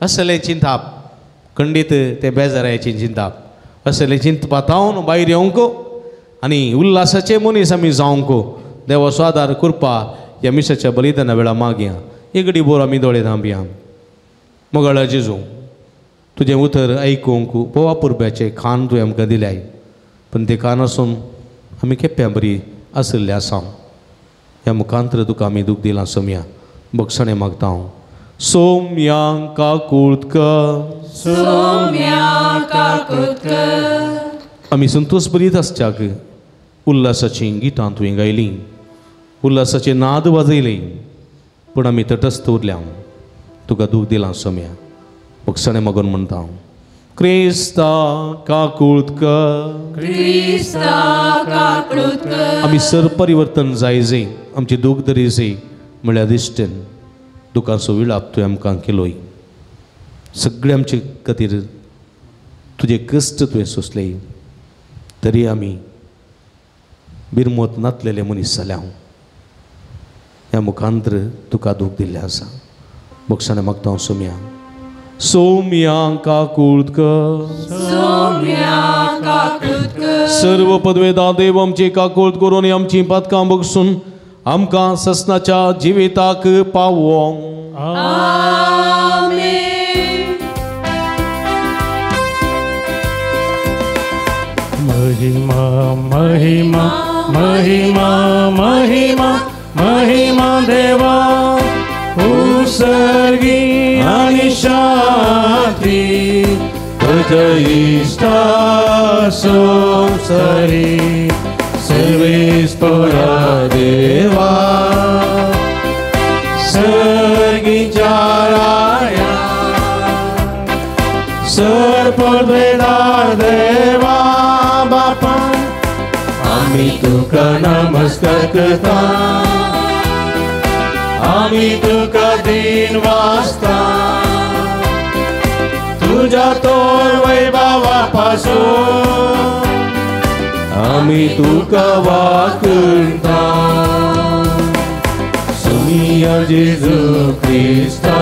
असलें चिंताप खंडीत तें बेजारायचें चिंताप. असलें चिंतपा तावन भायर येवंक आनी उल्हासाचे मनीस आमी जावंक देवाचो आदार करपा ह्या मिसाच्या बलिदाना वेळा मागया. एक घडी बोर आमी दोळे धांपया. मोगाळा जेजू, तुजें उतर आयकूंक पोवा पुरब्याचें खाण तुवें आमकां दिल्याय, पूण तें खाण आसून आमी केप्प्यां बरी आशिल्लें आसा. ह्या मुखांतर तुका आमी दूख दिलां सोमया, बक्षणें मागता हांव. सोम्या काकूळत कर, सोम्या काकूळत कर. आमी संतोष बरीत आसच्याक उल्हासाचीं गितां तुवें गायलीं, उल्हासाचे नाद वाजयले, पूण आमी तटस्थ उरल्या. तुका दूख दिलां सोम्या, बक्षणें मागून म्हणटा हांव. क्रिस्ता काकूळत कर, क्रिस्ता काकूळत कर. आमी सर परिवर्तन जायजे, आमची दूख दरीजे म्हळ्यार दिश्टेन दुखाचो विळाप तुवें आमकां केलोय. सगळे आमचे खातीर तुजे कश्ट तुवें सोंसले, तरी आमी बिरमोत नातलेले मनीस जाल्या. ह्या मुखांतर तुका दूख दिल्लें आसा. बक्षाणें मागता हांव सोम्या. सोम्या काकूळत कर, सोम्या काकूळत कर. सर्व पदवेदा देव आमची काकूळत करून आमची पातकां बगसून आमकां ससनाच्या जिविताक पावोंक. आमेन. महिमा महिमा महिमा महिमा महिमा देवा उसर्गी आणि शांती तुझ्या इश्टा संसारी सर्वेस्परा देवा सर्गीच्या राया सर्पवेदार देवा बापा आमी तुका नमस्कार करता, आमी तुका दिन वाचता, तुझ्या तोर वैभवा पासून आमी तुका वाकुंता. सुमिया जेजू क्रिस्ता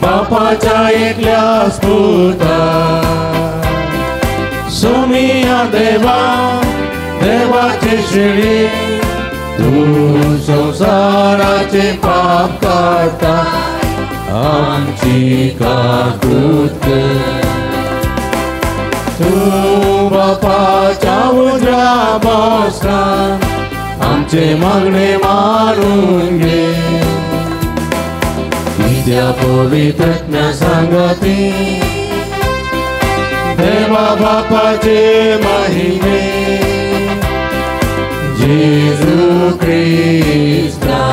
बापाच्या एकल्या स्फूर्ता, सुमिया देवा देवाचे शिळी तू संसाराचे पाप काडटा आमची काकूत कर. तू बापाच्या उजव्या बसता आमचे मागणे मानून घे. नित्या पवित्रज्ञा सांगती देवा बापाचे महिमे जेजू क्रिस्ता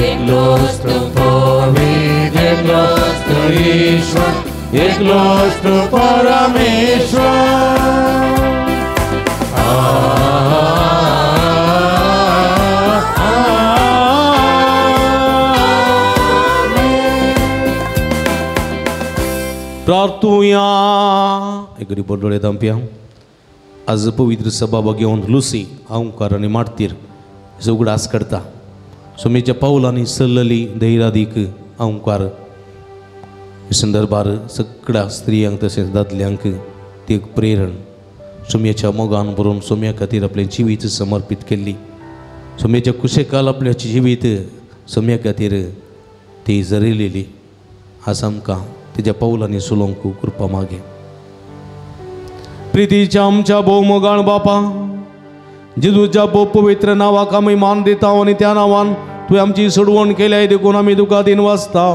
एकलोच तू पवित्र, एकलोच तू ईश्वर, एकलोच तू परमेश्वर. प्रार्थुया. एक घडी डोळे धांपया. आज पवित्र सभा घेवन लुसी हांवकार आनी मार्तीर हेचो उगडास करता. सोमेच्या पावलांनी सल्लली धैरादीक हांवकार हे संदर्भार सगळ्या स्त्रियांक तशेंच दादल्यांक ती एक प्रेरण सोम्याच्या मोगान बरोवन सोम्या खातीर आपलें जिवीत समर्पीत केल्ली, सोम्याच्या कुशेकाल आपल्या जिवीत सोम्या खातीर ती जरिलेली. आज आमकां तेज्या पावलांनी सुलोंक कृपा मागे. प्रितीच्या आमच्या भोव मोगाळ बापा, जेजूच्या भोव पवित्र नांवाक आमी मान दिता आनी त्या नांवान तुवें आमची सोडवण केल्याय देखून आमी तुका दिन वाचता.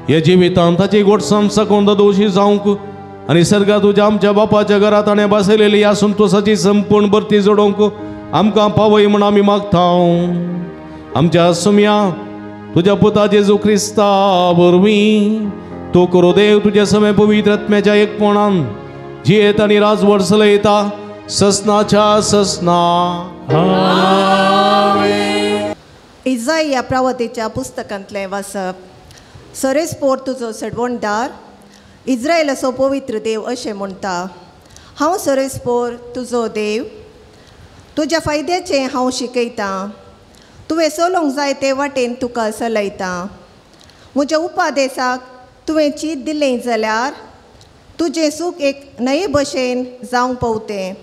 ह्या जिवितांत ताची गोडसाण साकून दोशी जावंक आनी सर्गा तुज्या आमच्या बापाच्या घरात ताणें बसयलेली ह्या संतोसाची संपूर्ण भरती जोडोवंक आमकां पावय म्हूण आमी मागता. आमच्या सुम्या तुज्या पुता जेजू क्रिस्ता वरवीं तो करो देव तुज्या समय पवित्र आत्म्याच्या एकपणान जियेत आनी राजवट चलयता ससनाच्या ससना. इजाया प्रवतेच्या पुस्तकांतलें वाचप. सरेस्पोर तुजो सडवणदार इज्रायलाचो पवित्र देव अशें म्हणटा, हांव सरेस्पोर तुजो देव, तुज्या फायद्याचें हांव शिकयतां, तुवें चलोवंक जाय ते वाटेन तुका चलयतां. म्हज्या उपादेसाक तुवें चीत दिलें जाल्यार तुजें सूख एक न्हंये भशेन जावंक पावतें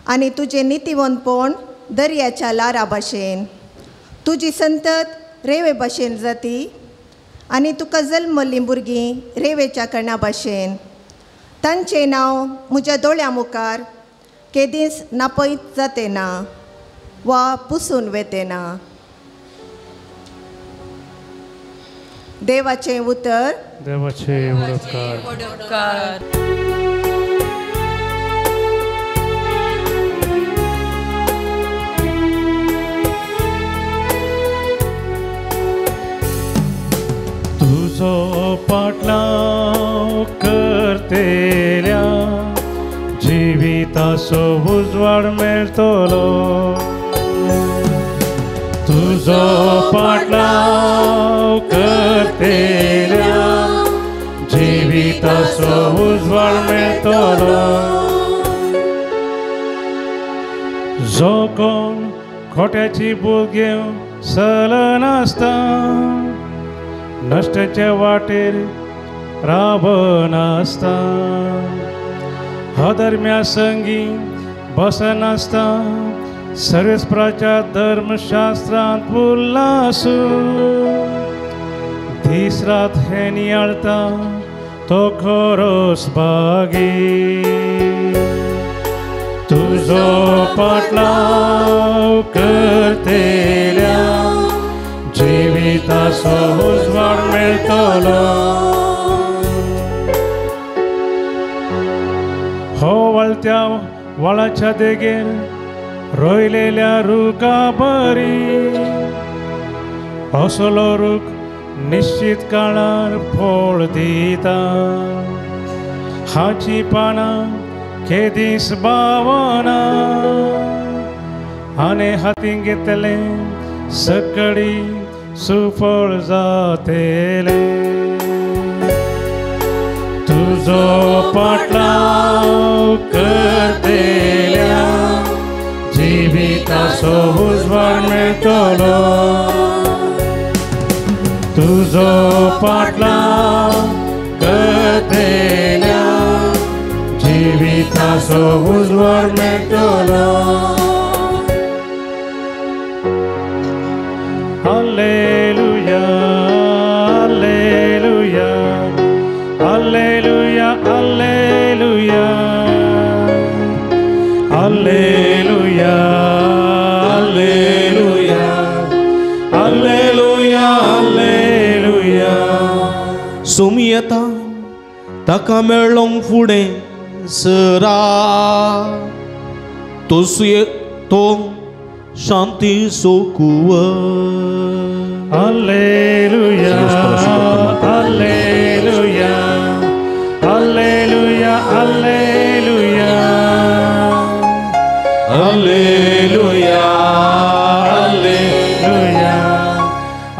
आनी तुजें नितीवंतपण दर्याच्या लारा भाशेन. तुजी संतत रेवे भाशेन जाती आनी तुका जल्मल्लीं भुरगीं रेवेच्या कणा भाशेन. तांचें नांव म्हज्या दोळ्यां मुखार केदींच नापयत जाते ना वा पुसून वेते ना. देवाचें उतर. देवाचे उपकार. तुजो पाटलाव करतेल्या जिविताचो उजवाड मेळटलो. तुजो पाटलाव करतेल्या जिविताचो उजवाड मेळटलो. जो कोण खोट्याची भूल घेवन चलनासता, नश्टाचे वाटेर रावनासता, अधर्म्या संगी बसनासता, सर्वेस्पराच्या धर्मशास्त्रांत उल्लासू दीस रात हें नियाळता तो खरोच भागी. तुजो पाटलाव करतेल्या जिविताचो उजवाड मेळटलो. हो वळत्या वळाच्या देगेर रोयलेल्या रुखा बरी, असलो रूख निश्चित काळार फळ दिता. हाची पानां केदीस बावना आनी हातीं घेतले सकळी सुफळ जातेले. तुजो पाटलाव करतेल्या जिविताचो उजवाड मेळटलो. तुजो पाटलाव करतेल्या जिविताचो उजवाड मेळटलो. Alleluia, alleluia, alleluia, alleluia, alleluia, alleluia, alleluia, alleluia. सोमियता ताका मेळोंक फुडें सरा तो तो शांती सोकुव. Alleluia, alleluia, alleluia, alleluia, alleluia, alleluia,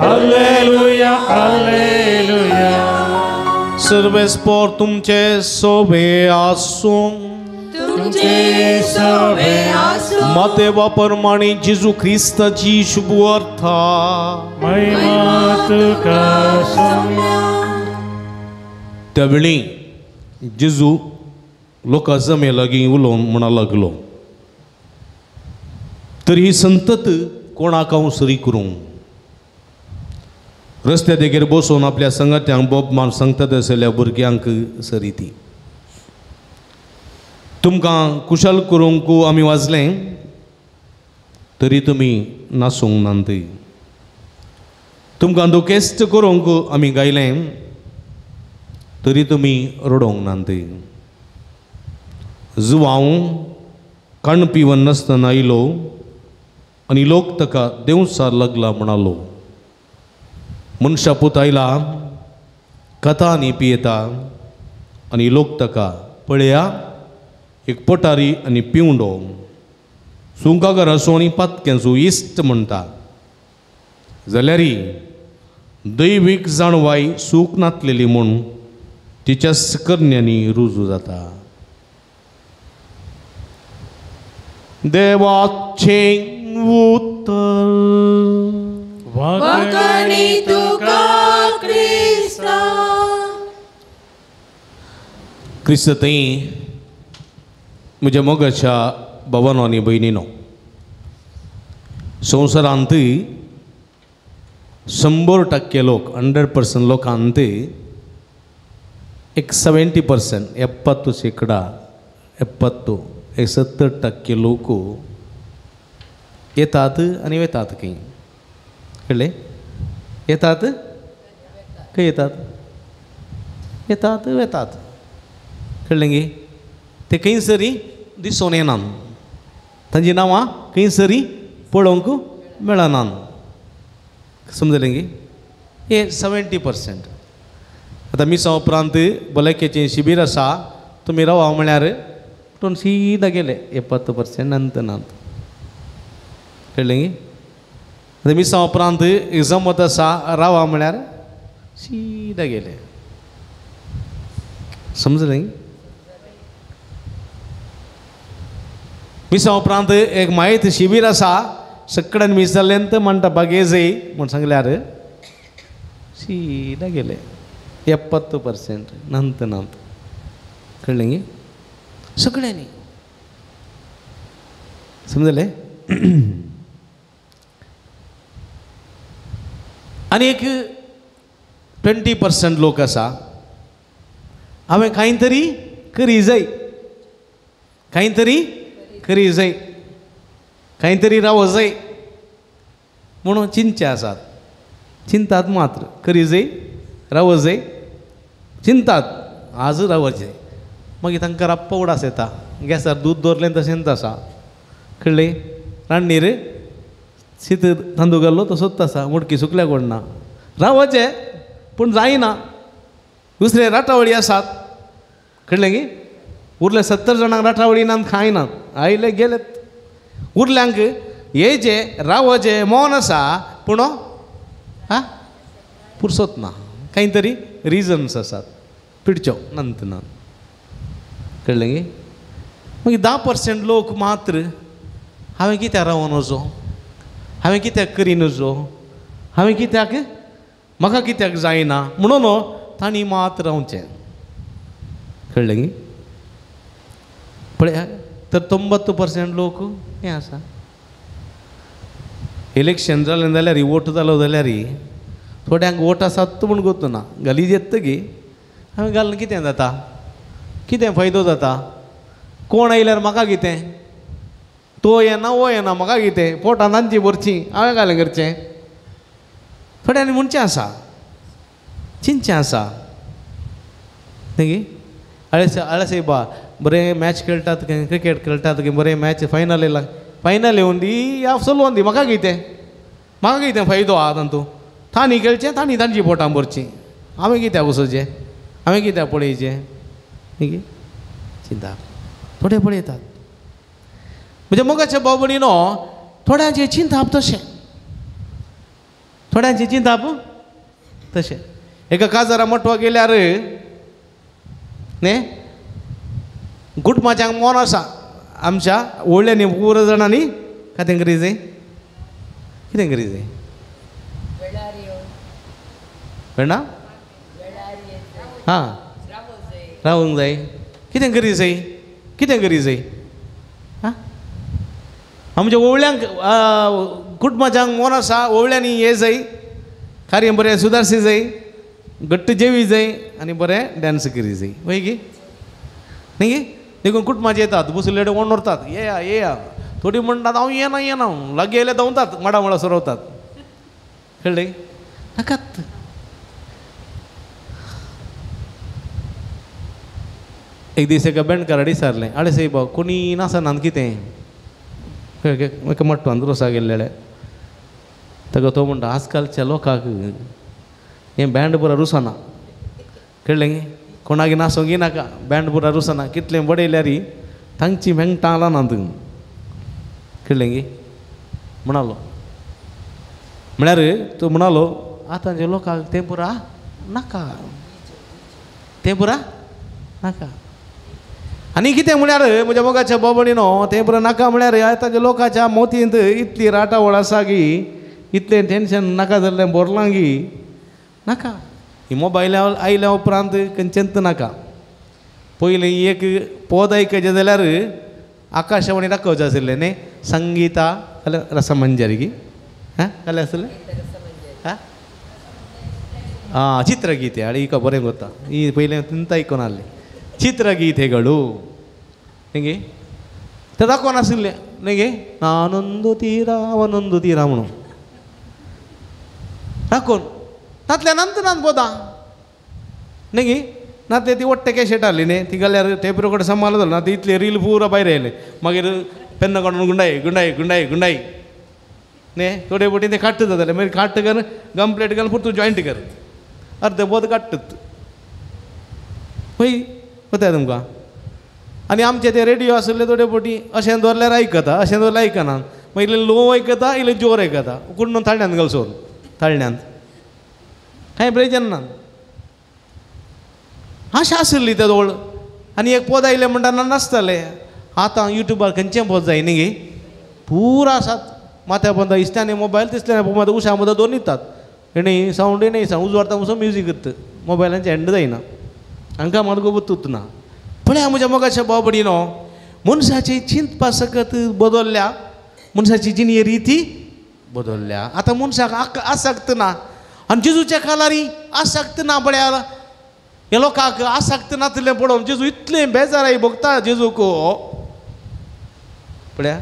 alleluia, alleluia. सर्वेस्पोर तुमचे सोबे आसूं. तुमचे सोबे आसूं. माते वापरमाणी जेजू क्रिस्ताची शुभ अर्था. महिमा तुका सोम्या. त्यावेळी जेजू लोकां जमे लागीं उलोवन म्हणा लागलो, तर ही संतत कोणाक हांव सरी करूं? रस्त्या देगेर बसून आपल्या संगात्यांक बोब मार सांगतात आसलेल्या भुरग्यांक सरी ती. तुमकां कुशल करूंक आमी वाजलें तरी तुमी नासूंक नात. तुमकां दुखेस्त करूंक आमी गायलें तरी तुमी रडोवंक नात. जुवांव काण पिवन नासतना आयलो आनी लोक ताका देंवचार लागला म्हणालो. मनशा पूत आयला खाता आनी पियेता आनी लोक ताका पळया एक पोटारी आनी पिवंडो सुंकागाराचो आनी पातक्यांचो इश्ट म्हणटा. जाल्यार दैवीक जाणवाय सूख नातलेली म्हूण तिच्याच करण्यांनी रुजू जाता. देवाचें उतर. वाखाणी तुका क्रिस्ता. क्रिस्त थंय म्हज्या मोगाच्या भावानो आनी भयणीनो, संवसारांत 100% लोक 100% लोकांत एक 70% 70% 70% लोक येतात आनी वेतात. खंय कळ्ळें? येतात खंय येतात? येतात वेतात. कळ्ळें गे? ते खंयसरी दिसून येनात, तांची नांवां खंयसरी पळोवंक मेळनात. समजलें गे? हे 70%. आतां मिसां उपरांत भलायकेचें शिबीर आसा, तुमी रावा म्हळ्यार पूण सीदा गेले 70% नंतर नात. कळ्ळें गे? आतां मिसां उपरांत जमत आसा, रावा म्हळ्यार सीदा गेले. समजलें? मिसां उपरांत एक मायत शिबीर आसा, सगळ्यान मीस जालें तर म्हणटा बागे जय म्हूण सांगल्यार सीदा गेले 70% नंतर नात. कळ्ळें गे? सगळ्यांनी समजलें? आनी एक 20% लोक आसा, हांवें कांय तरी करी जाय, कांय तरी करी जाय, कांय तरी रावो जाय म्हणून चिंतचे आसात. चिंतात मात्र करी जाय, रावो जाय, चिंतात आज रावो जाय. मागीर तांकां राप्पा उडास येता, गॅसार दूद दवरलें तशेंच आसा. कळ्ळें? रांदणीर शीत तांदूळ घाल्लो तसोच आसा, मुडकी सुकल्या कोण ना. रावचें पूण जायना. दुसरे राटावळी आसात. कळ्ळें गी? उरले 70 जाणांक राटावळी नात, खायनात, आयले गेलेत. उरल्यांक येयचें रावचें मौन आसा पूण हा पुरसोत ना. कांय तरी रिजन्स आसात पिडच्यो नंतर ना. कळ्ळें गे? मागीर 10% लोक मात्र हांवें कित्याक रावोन वचो, हांवें कित्याक करीन वचो, हांवें कित्याक म्हाका कित्याक जायना म्हणून तांणी मात रावचें. कळ्ळें गे? पळया तर 90% लोक हें आसा. इलेक्शन जालें जाल्यार वोट जालो जाल्यार थोड्यांक वोट आसात म्हूण गोतू ना, घाली येतगी हांवें घालून कितें जाता, कितें फायदो जाता, कोण आयल्यार म्हाका कितें, तो येना वो येना म्हाका कितें, पोटान तांची भरची हांवें घालें करचें. थोड्यांनी म्हणचें आसा, चिंतचें आसा. न्ही आळेसायबा बरें मॅच खेळटात, क्रिकेट खेळटात, बरें मॅच फायनल येयला, फायनल येवन दी या चलोवन दी, म्हाका कितें, म्हाका कितें फायदो आहा तातूंत. तांणी खेळचें, तांणी तांची पोटां भरचीं, हांवें कित्याक वचचें, हांवें कित्याक पळयचें. न्ही चिंता थोडे पळयतात. म्हणजे मोगाच्या भाव भयणीनो, थोड्यांचें चिंताप तशें, थोड्यांचें चिंताप तशें. एका काजारा मटवा गेल्यार न्ही गुटमाच्यांक मोन आसा आमच्या व्हडल्यांनी पुरो जाणांनी कितें करी जाय, कितें करी जाय वेणा हां रावूंक जाय, कितें करी जाय, कितें करी जाय. हां आमच्या ओवळ्यांक कुटुंबाच्यांक मोन आसा, ओवळ्यांनी हे जाय, कार्य बरें सुदारशी जाय, घट्ट जेवी जाय आनी बरें डांस करी जाय. वय गी न्ही गी? देखून कुटुंबाचे येतात बसलेडे ओण व्हरतात, येया येया. थोडी म्हणटात हांव येना येना, लागीं येयले धांवतात, माडा माडा सरवतात. कळ्ळें? नाकात. एक दीस एका बेंडकारा विचारलें, आळे सायबा कोणी नासना कितें एका मट्टवान रोसा गेल्ले. ताका तो म्हणटा आजकालच्या लोकांक हें बँड पुरा रुसना, कळ्ळें कोणाक नासोंक नाका, बँड पुरा रुसना, कितलें बडयल्यार तांची मेंगटां ना तूं, कळ्ळें गी म्हणालो. म्हळ्यार तो म्हणालो आतांच्या लोकांक तें पुरा नाका, तें पुरा नाका. आनी कितें म्हळ्यार म्हज्या मोगाच्या बाबडीनो तें पुरा नाका म्हळ्यार आतांच्या लोकांच्या मोतींत इतली राटावळ आसा की इतलें टेंशन नाका जाल्लें भरलां की नाका. ही मोबायल आयल्या उपरांत खंयचेंच नाका. पयलीं एक पद आयकचें जाल्यार आकाशवाणी दाखोवचें आशिल्लें न्ही, संगीता रसमंजरी की हां कसलें आसलें हां आं चित्रगीते. आनी हिका बरें कोत्ता ही पयलें तिंता आयकून आहलें चित्रगीतेಗಳು न्ही तें दाखोवन आशिल्लें न्ही गे, नानंदू तीरा वनंदू तीरा म्हणून दाखोवन तातल्यान नंतर बोदा न्ही गे. ना ते ती वट्टे कॅशेट हाडली न्ही, ती घाल्यार टेप रेकॉर्ड सांबाळ जालो ना, ती इतली रील पुरा भायर आयले. मागीर पेन्ना काडून गुंडाय गुंडाय गुंडाय गुंडाय न्ही थोडे बोटी ते काडटा जाताले. मागीर काडटा कर गम प्लेट घाल पुरतून जॉयंट कर अर्दे बोद काडटात पळय कोताय तुमकां. आनी आमचे ते रेडियो आशिल्ले थोडे बोटी अशें दवरल्यार आयकता, अशें दवरल्यार आयकना, मागीर इल्लें लो आयकता इल्लें जोर आयकता, उकडून थाळण्यांत घाल सोर थाळण्यांत कांय प्रयोजन ना. आशा आशिल्ली ते दोळ. आनी एक पद आयलें म्हणटा नासताले. आतां युट्यूबार खंयचें पद जाय न्ही गे पुरा आसात. माथ्या पोंदा इश्टांनी मोबायल तिसल्यान पोंदा उशा मोदा दोन दितात हेणी सावंड न्ही सावंड उजवाडता मुसो म्युजीक करता मोबायलांचें एंड जायना हांकां मात गोबूत ना. पळया म्हज्या मोगाच्या बाबडीनो मनशाची चिंतपा सकत बदलल्या, मनशाची जिणी रिती बदलल्या. आतां मनशाक आसक्त ना आनी जेजूच्या कालारी आसक्त ना. पळया ह्या लोकांक आसक्त नातलें पळोवन जेजू इतलें बेजाराय भोगता जेजूक. पळया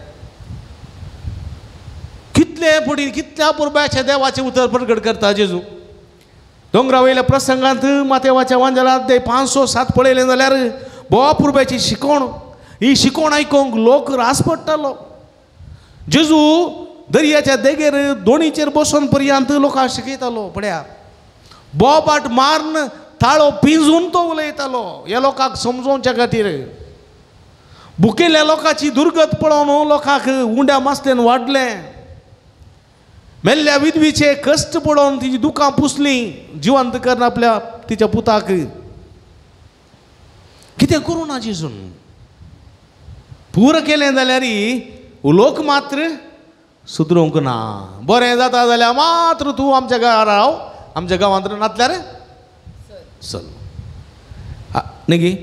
कितले फुडें कितल्या पुरबाच्या देवाचें उतर प्रगट करता जेजू. दोंगरा वयल्या प्रसंगांत मातेवाच्या वांजलांत ते 507 पळयलें जाल्यार बोवा पुरब्याची शिकवण, ही शिकवण आयकूंक लोक रास पडटालो. जेजू दर्याच्या देगेर दोणीचेर बसून पर्यंत लोकांक शिकयतालो. पळया बोबाट मारून ताळो पिंजून तो उलयतालो ह्या लोकांक समजोवच्या खातीर. भुकेल्ल्या लोकांची दुर्गत पळोवन लोकांक उंड्या मासल्यान वाडलें. मेल्ल्या विधवीचे कश्ट पळोवन तिची दुकां पुसलीं जिवंत करून आपल्या तिच्या पुताक. कितें करूं ना जेजून पुरो केलें जाल्यार लोक मात्र सुदरूंक ना. बरें जाता जाल्यार मात्र तूं आमच्या घरा राव, आमच्या गांवांत नातल्यार चल न्ही गी.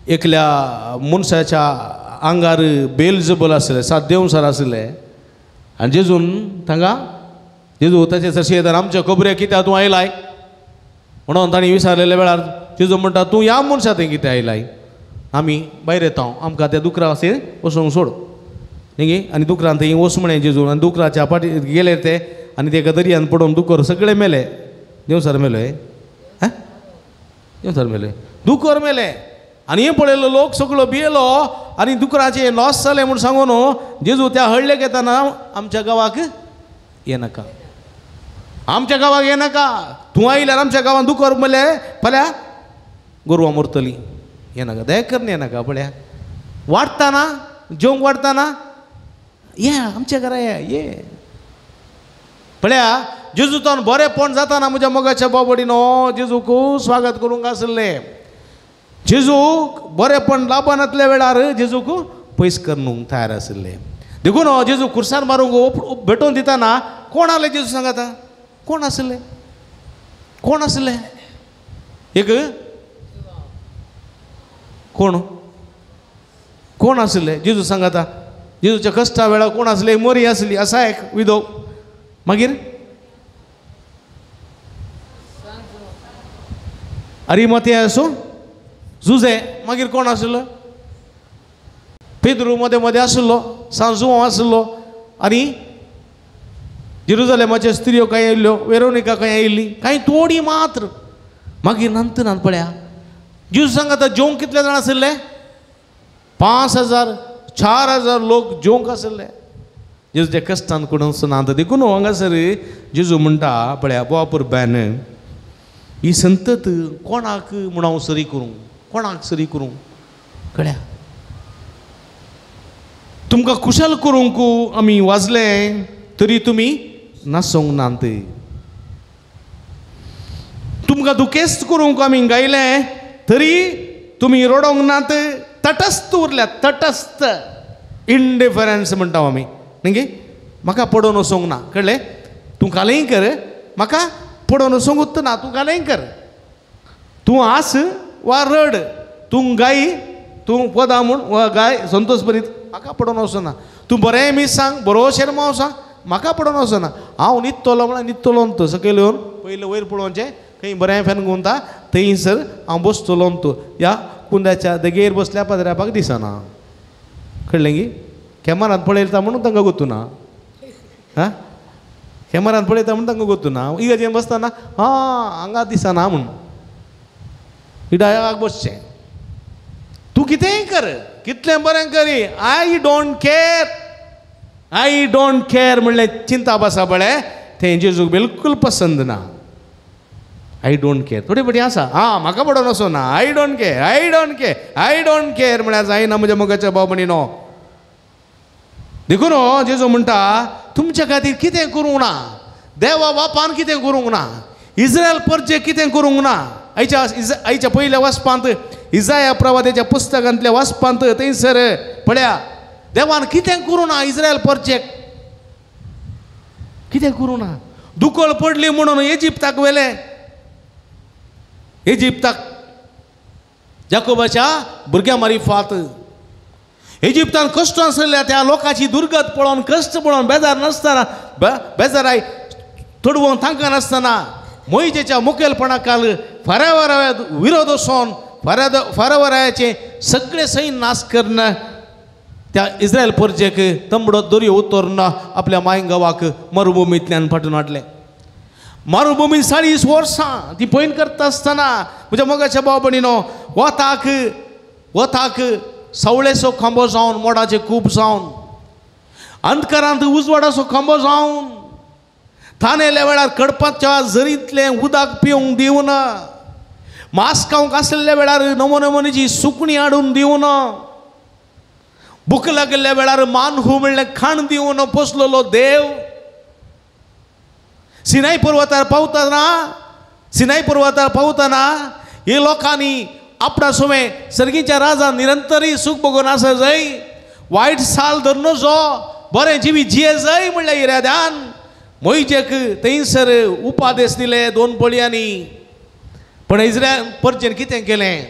एकल्या मनशाच्या आंगार बेलजबल आसलें, 7 देंवसार आसलें. आनी जेजून थांगा जेजू ताचे सरशी येता आमच्या खबरे कित्याक तूं आयलाय म्हणून तांणी विचारलेल्या वेळार जेजू म्हणटा तूं ह्या मनशा थंय कित्याक आयलाय, आमी भायर येता आमकां त्या दुकरा अशें वचूंक सोड न्ही गे. आनी दुकरान थंय वच म्हणें जेजून. आनी दुकराच्या फाटी गेले ते आनी तेका दर्यान पडोवन दुकर सगळे मेले. देंवसार मेले हां देंवसार मेले दुकर मेले. आनी हें पळयलो लोक सगळो भियेलो आनी दुकराचें लॉस जालें म्हूण सांगून जेजू त्या हळ्ळेक येताना आमच्या गांवाक येनाका, आमच्या गांवाक येनाका, तूं आयल्यार आमच्या गांवांत दुकर मेले फाल्यां गोरवां मरतलीं, येनाका दया करून येनाका. पळया वाडटाना जेवंक वाडटाना ये आमच्या घरा ये ये. पळया जेजू तो बरेंपण जाताना म्हज्या मोगाच्या बाबडीनो जेजूक स्वागत करूंक आसलें. जेजूक बरेंपण लाबनातल्या वेळार जेजूक पयस करूंक तयार आशिल्लें. देखून जेजू खुर्सान मारूंक भेटोवन दिताना कोण आसले जेजू सांगाता कोण आसले, कोण आसले एक कोण कोण आसले जेजू सांगाता. जेजूच्या कश्टा वेळार कोण आसले, मोरी आसली आसा एक विधव. मागीर अरिमते आसूं जुजे. मागीर कोण आशिल्लो, पेद्रू मदें मदें आशिल्लो, सांजुआंव आशिल्लो. आनी जेरुजलेमाच्यो स्त्रियो कांय आयिल्ल्यो, वेरोनिका कांय आयिल्ली, कांय थोडी मात्र. मागीर नंतर पळया जेजू सांगता जेवंक कितले जाण आशिल्ले? 5,000 4,000 लोक जेवंक आशिल्ले. जेजूच्या कश्टान कोण वचना. देखून हांगासर जेजू म्हणटा पळया बापूर बेन ही संतत कोणाक म्हूण हांव सरी करूं, कोणाक सरी करूं कळ्या? तुमकां खुशाल करूंक आमी वाजले तरी तुमी नाचोंक नात, तुमकां दुखेस्त करूंक आमी गायलें तरी तुमी रडोंक नात, तटस्थ उरल्या. तटस्थ इंडिफरन्स म्हणटा आमी न्ही. म्हाका पडोवन वचोंक ना, कळ्ळें? तूं कालेंय कर, म्हाका पडोवन वचोंकूच ना, तूं कालेंय कर, तूं आस वा रड, तूं गाय, तूं पदां म्हूण वा गाय संतोष बरीत, म्हाका पडोवन वचना. तूं बरें मीस सांग, बरो शेरमांव सांग, म्हाका पडोवन वचना. हांव न्हिदतलो म्हळ्यार न्हिदतलो न्हू, सकयल येवन पयलें वयर पळोवचें खंय बरें फॅन घुंवता थंयसर हांव बसतलो न्हू. ह्या कुंद्याच्या देगेर बसल्या पाद्र्यापाक दिसना, कळ्ळें गी? कॅमेरांत पळयता म्हणून तांकां गोतूना, हां कॅमेरांत पळयता म्हणून तांकां गोतूना. इगर्जेन बसतना हां हांगा दिसना म्हूण इडायाक बसचें. तूं कितेंय कर, कितलें बरें करी, I don't care, I don't care म्हणलें चिंता बसा पळय तें जेजूक बिलकूल पसंद ना. I don't care थोडी फाटी आसा, आं म्हाका पडोवन वचना, I don't care, I don't care, I don't care म्हळ्यार जायना म्हज्या मोगाच्या भाव भयणीनो. देखून जेजू म्हणटा तुमच्या खातीर कितें करूंक ना, देवा बापान कितें करूंक ना, इस्रायल परजे कितें करूंक ना. आयच्या आयच्या पयल्या वाचपांत इजाया प्रवाद्याच्या पुस्तकांतल्या वाचपांत थंयसर पळया देवान कितें करूं ना इस्रायल परजेक, कितें करूं ना. दुकळ पडली म्हणून इजिप्ताक व्हेलें, इजिप्ताक जाकोबाच्या भुरग्यां मारिफात. इजिप्तान कश्ट आसलेल्या त्या लोकांची दुर्गत पळोवन, कश्ट पळोवन बेजार नासतना, बेजाराय तडवोन तांकां नासतना मोहिजेच्या मुखेलपणा काल फारावरा विरोध वचोन फारावरायाचे सगळे सैन्य नाश करून त्या इस्रायल परजेक तंबडो दर्यो उतरून आपल्या माय गांवाक मरुभुमींतल्यान पाठोवन हाडलें. मरुभुमी 40 वर्सां ती पयण करता आसतना म्हज्या मोगाच्या भाव भयणीनो वताक वताक सवळेचो खांबो जावन, मोडाचे कूप जावन, अंधकारांत उजवाडाचो खांबो जावन, थानेल्या वेळार कडपाच्या जरींतलें उदक पिवंक दिवन, मांस खावंक आसलेल्या वेळार नवो नमोनीची सुकणी हाडून दिवन, भूक लागिल्ल्या वेळार मानहू म्हणलें खाण दिवन पोसलेलो देव सिनाय पर्वतार पावतना, सिनाय पर्वतार पावतना हे लोकांनी आपणा सुमें सर्गीच्या राजा निरंतरी सूख भोगून आसा जाय, वायट साल धरून जो बरें जिवी जिये जाय म्हणल्यार इराद्यान मोहिजेक थंयसर उपादेश दिले 2 पळयांनी. पण इस्रायल परजेन कितें केलें?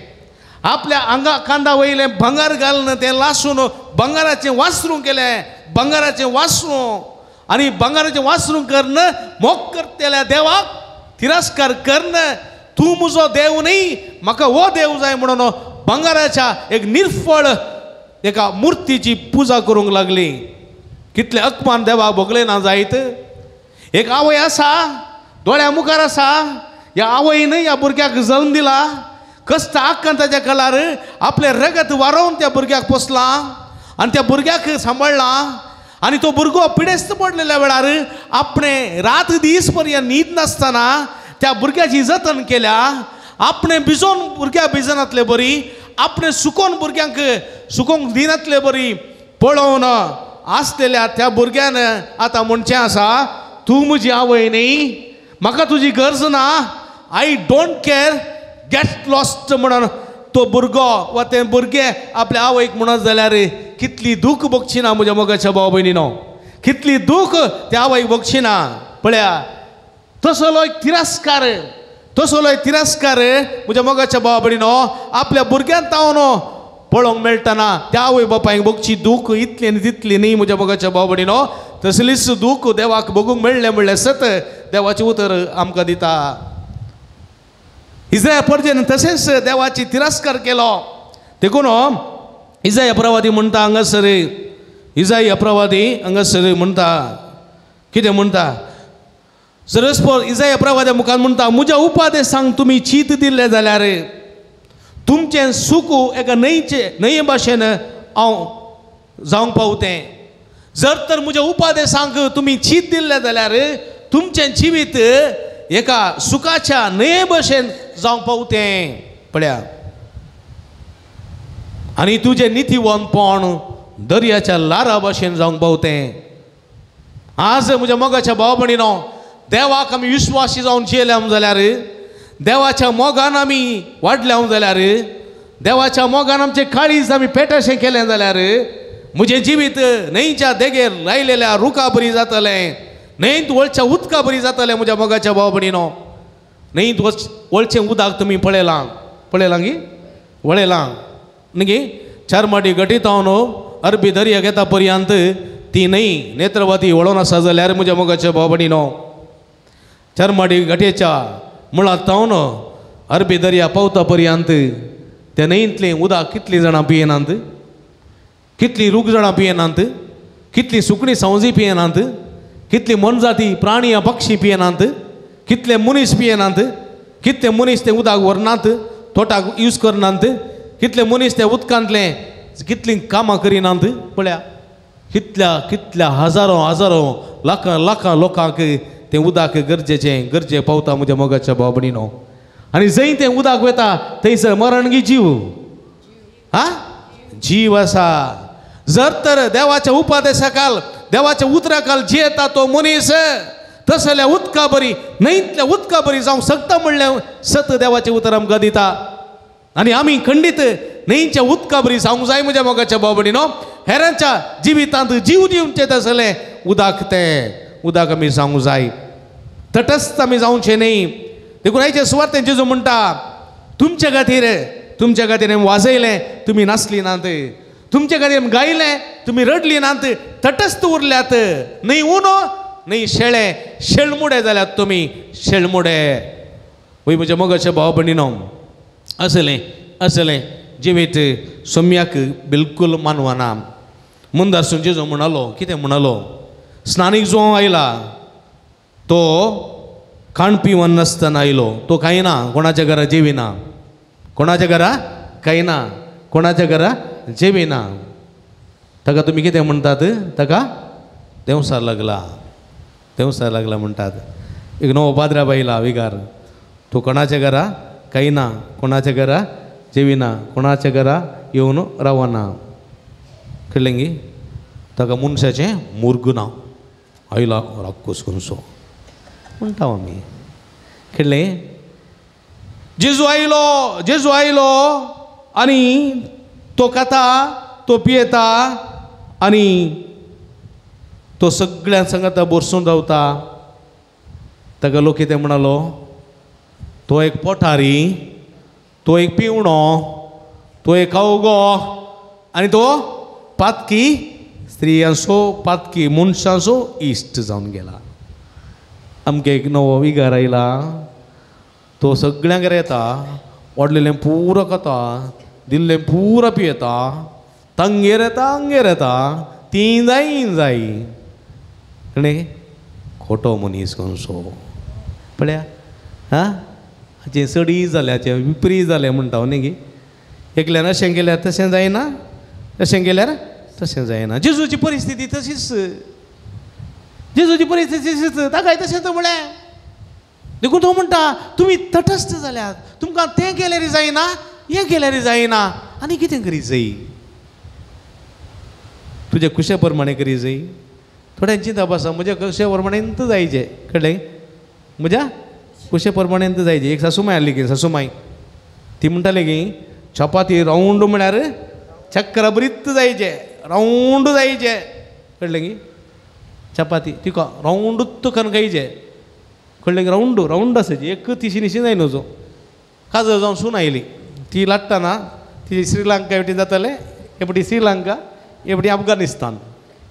आपल्या आंगा कांदा वयलें भांगर घालून तें लासून भांगराचें वासरूं केलें, भांगराचें वासरूं, आनी भांगराचें वासरूं करून मोग करतल्या देवाक तिरस्कार करून तूं म्हजो देव न्ही, म्हाका हो देव जाय म्हणून भांगराच्या एक निर्फळ एका मुर्तीची पुजा करूंक लागली. कितले अपमान देवाक भोगले ना जायत. एक आवय आसा, दोळ्या मुखार आसा, ह्या आवयन ह्या भुरग्याक जल्म दिला, कश्ट आक्कान ताच्या कलार आपलें रगत वारोवन त्या भुरग्याक पोसलां आनी त्या भुरग्याक सांबाळ्ळां, आनी तो भुरगो पिडेस्त पडलेल्या वेळार आपणें रात दीस पर्यंत न्हीद नासतना त्या भुरग्याची जतन केल्या, आपणें भिजोवन भुरग्याक भिजनातले बरी, आपणें सुकोवन भुरग्यांक सुकोवंक दिनातले बरी पळोवन आसलेल्या त्या भुरग्यान आतां म्हणचें आसा, तूं म्हजी आवय न्ही, म्हाका तुजी गरज ना, I don't care, get lost म्हणून तो भुरगो वा तें भुरगें आपल्या आवयक म्हणत जाल्यार कितली दूख भोगची ना म्हज्या मोगाच्या भाव भयणीनो, कितली दूख त्या आवयक भोगची ना. पळया तसलो एक तिरस्कार, तसलो एक तिरस्कार म्हज्या मोगाच्या भाव भयणीनो आपल्या भुरग्यान तावन पळोवंक मेळटना त्या आवय बापायक भोगची दूख इतली आनी तितली न्ही म्हज्या मोगाच्या भाव भयणीनो. तसलीच दूख देवाक भोगूंक मेळ्ळें म्हणल्यार सत देवाचें उतर आमकां दिता. इस्रायल परजेन तशेंच देवाची तिरस्कार केलो. देखून इजाय प्रवादी म्हणटा हांगासर, इजाय प्रवादी हांगासर म्हणटा कितें म्हणटा, सरस्पोर इजाय प्रवाद्या मुखार म्हणटा, म्हज्या उपादेशांक तुमी चीत दिल्ले जाल्यार तुमचें सुख एका न्हंयचे न्हंये भाशेन हांव जावंक पावतें. जर तर म्हज्या उपादेशांक तुमी चीत दिल्लें जाल्यार तुमचें जिवीत एका सुखाच्या न्हंये भशेन जावंक पावतें. पळया, आनी तुजें नितीवंतपण दर्याच्या ल्हारा भशेन जावंक पावतें. आज म्हज्या मोगाच्या भाव भयणीनो, देवाक आमी विश्वासी जावन जियेले जाल्यार, देवाच्या मोगान आमी वाडल्या जाल्यार, देवाच्या मोगान आमचें काळीज आमी पेटशें केलें जाल्यार म्हजें जिवीत न्हंयच्या देगेर लायलेल्या रुखा बरी जातलें, न्हंयत वळच्या उदका बरी जातलें. म्हज्या मोगाच्या भाव भयणीनो, न्हंयत वळचें उदक तुमी पळयलां, पळयलां गी, वळयलां न्ही? चारमाटी गटीत हांव अरबी दर्या घेता पर्यंत ती न्हंय नेत्रवाती वळोन आसा जाल्यार म्हज्या मोगाच्या भाव भयणीनो, चारमाटी गटयेच्या मुळांत तावन अरबी दर्या पावता पर्यंत त्या न्हंयतलें उदक कितलीं जाणां पियेनात, कितलीं रूख जाणां पियेनात, कितलीं सुकणीं सवजी पियेनात, कितली मोनजाती प्राणी पक्षी पियेनात, कितले मनीस पियेनात, कितले मनीस ते उदक व्हरनात, तोटाक यूज करनात, कितले मनीस ते उदकांतलें कितलीं कामां करिनात. पळया कितल्या कितल्या हजारो हजारो लाखां लाखां लोकांक तें उदक गरजेचें गरजे पावता म्हज्या मोगाच्या भाव भयणीनो. आनी जंय तें उदक वता थंयसर मरण गी जीव, हा जीव आसा. जर तर देवाच्या उपादेशा काल देवाच्या उतरा काल जियेता तो मनीस तसल्या उदका बरी न्हंयतल्या उदका बरी जावंक शकता म्हणलें सत देवाचें उतर आमकां दिता. आनी आमी खंडीत न्हंयच्या उदका बरी जावंक जाय म्हज्या मोगाच्या भाव भयणीनो. हेरांच्या जिवितांत जीव दिवचें तसलें उदक तें उदक आमी जावंक जाय, तटस्थ आमी जावचें न्ही. देखून आयचे सुवातेन जेजू म्हणटा, तुमच्या खातीर तुमच्या खातीर वाजयलें तुमी नाचली नात, तुमच्या खातीर गायलें तुमी रडली नात, तटस्थ उरल्यात, न्हय उनो न्हय शेळे, शेळमुडे जाल्यात तुमी, शेळमुडे. वय म्हज्या मोगाच्या भाव भयणीनो, असलें असलें जिवीत सोम्याक बिलकूल मानवना. मुंदासून जेजू म्हणालो, कितें म्हणालो, स्नानीक जो आयला तो खाण पिवन नासतना आयलो, तो खायना, कोणाच्या घरा जेविना, कोणाच्या घरा खायना, कोणाच्या घरा जेविना. ताका तुमी कितें म्हणटात, ताका देंवसार लागला, देंवसार लागला म्हणटात. एक नवो पाद्रा आयला विगार, तो कोणाच्या घरा खायना, कोणाच्या घरा जेविना, कोणाच्या घरा येवन रावना. कळ्ळें गी? ताका मनशाचें मुर्ग ना आयला राक्कोस खंयचो म्हणटा आमी. कळ्ळें? जेजू आयलो, जेजू आयलो आनी तो खाता, तो पियेता आनी तो सगळ्यां सांगाता बरसून रावता. ताका लोक कितें म्हणालो, तो एक पोठारी, तो एक पिवणो, तो एक अवगो आनी तो पातकी स्त्रियांचो पातकी मनशांचो इश्ट जावन गेला. आमकां एक नवो विगार आयला, तो सगळ्यांक येता, वाडलेलें पुरो खाता, दिल्लें पुरो पियेता, तांगेर येता आमगेर येता, तीं जाय जाय. कळ्ळें? खोटो मनीस खंयचो पळया. हा हाचें सडी जालें, हाचें विपरीत जालें म्हणटा न्ही गी. एकल्यान अशें केल्यार तशें जायना, अशें केल्यार तशें जायना. जेजूची परिस्थिती तशीच, जेजूची परिस्थिती तशीच, ताकाय तशेंच म्हळें. देखून तो म्हणटा तुमी तटस्थ जाल्यात, तुमकां तें केल्यार जायना, हें केल्यार जायना, आनी कितें करी जाय, तुजे कुशे प्रमाणे करी जाय. थोड्यांची चिंतप आसा म्हज्या कुशे प्रमाणे जायचें. कळ्ळें? म्हज्या कुशे प्रमाणे जायचें. एक सासूमाय आसली की, सासूमाय ती म्हणटाली की चपाती रावंड म्हळ्यार चक्रा बरीच जायचें, रावंड जायचें. कळ्ळें की? चपाती तिका रावंडूच करून खायचें. कळ्ळें की? रावंड रावंड आसाची, एक तिशी निशी जायना. जो काजर जावन सून आयली, ती लाट्टना ती श्रीलंका एवटी जातालें, एपटी श्रीलंका, एपटी अफगाणिस्तान,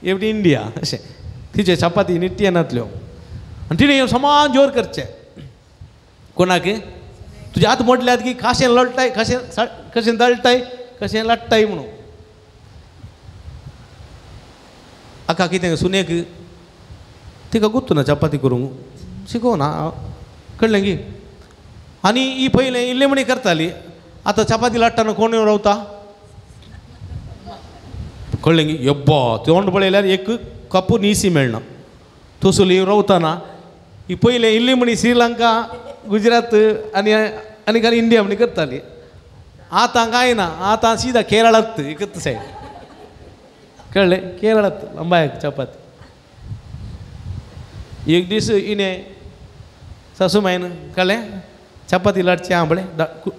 एपटी इंडिया, अशें तिचे चपाती निट्टी येनातल्यो. आनी तिणें समान जोर करचें कोणाक, तुजे हात मोडल्यात की कशें लडटाय, कशें कशें दळटाय, कशें लाट्टाय म्हणून. आका कितें सुनेक तिका गुत्तू ना चपाती करूंक शिकोवना. कळ्ळें की? आनी ही पयलें इल्लें म्हणी करताली, आतां चपाती लाट्टाना कोण येवन रावता कळ्ळें गी यब्बा तोंड पळयल्यार एक कप नीसी मेळना तसो येवन रावताना ही पयलें इल्ली म्हणी श्रीलंका गुजरात आनी आनी आनी इंडिया म्हणी करताली. आतां कांय ना आतां सीधा केरळात एकच सायड कळ्ळें केरळात लंबाय चपाती. एक दीस इने सासू मायन कळ्ळें चपाती लाटचे आंबळे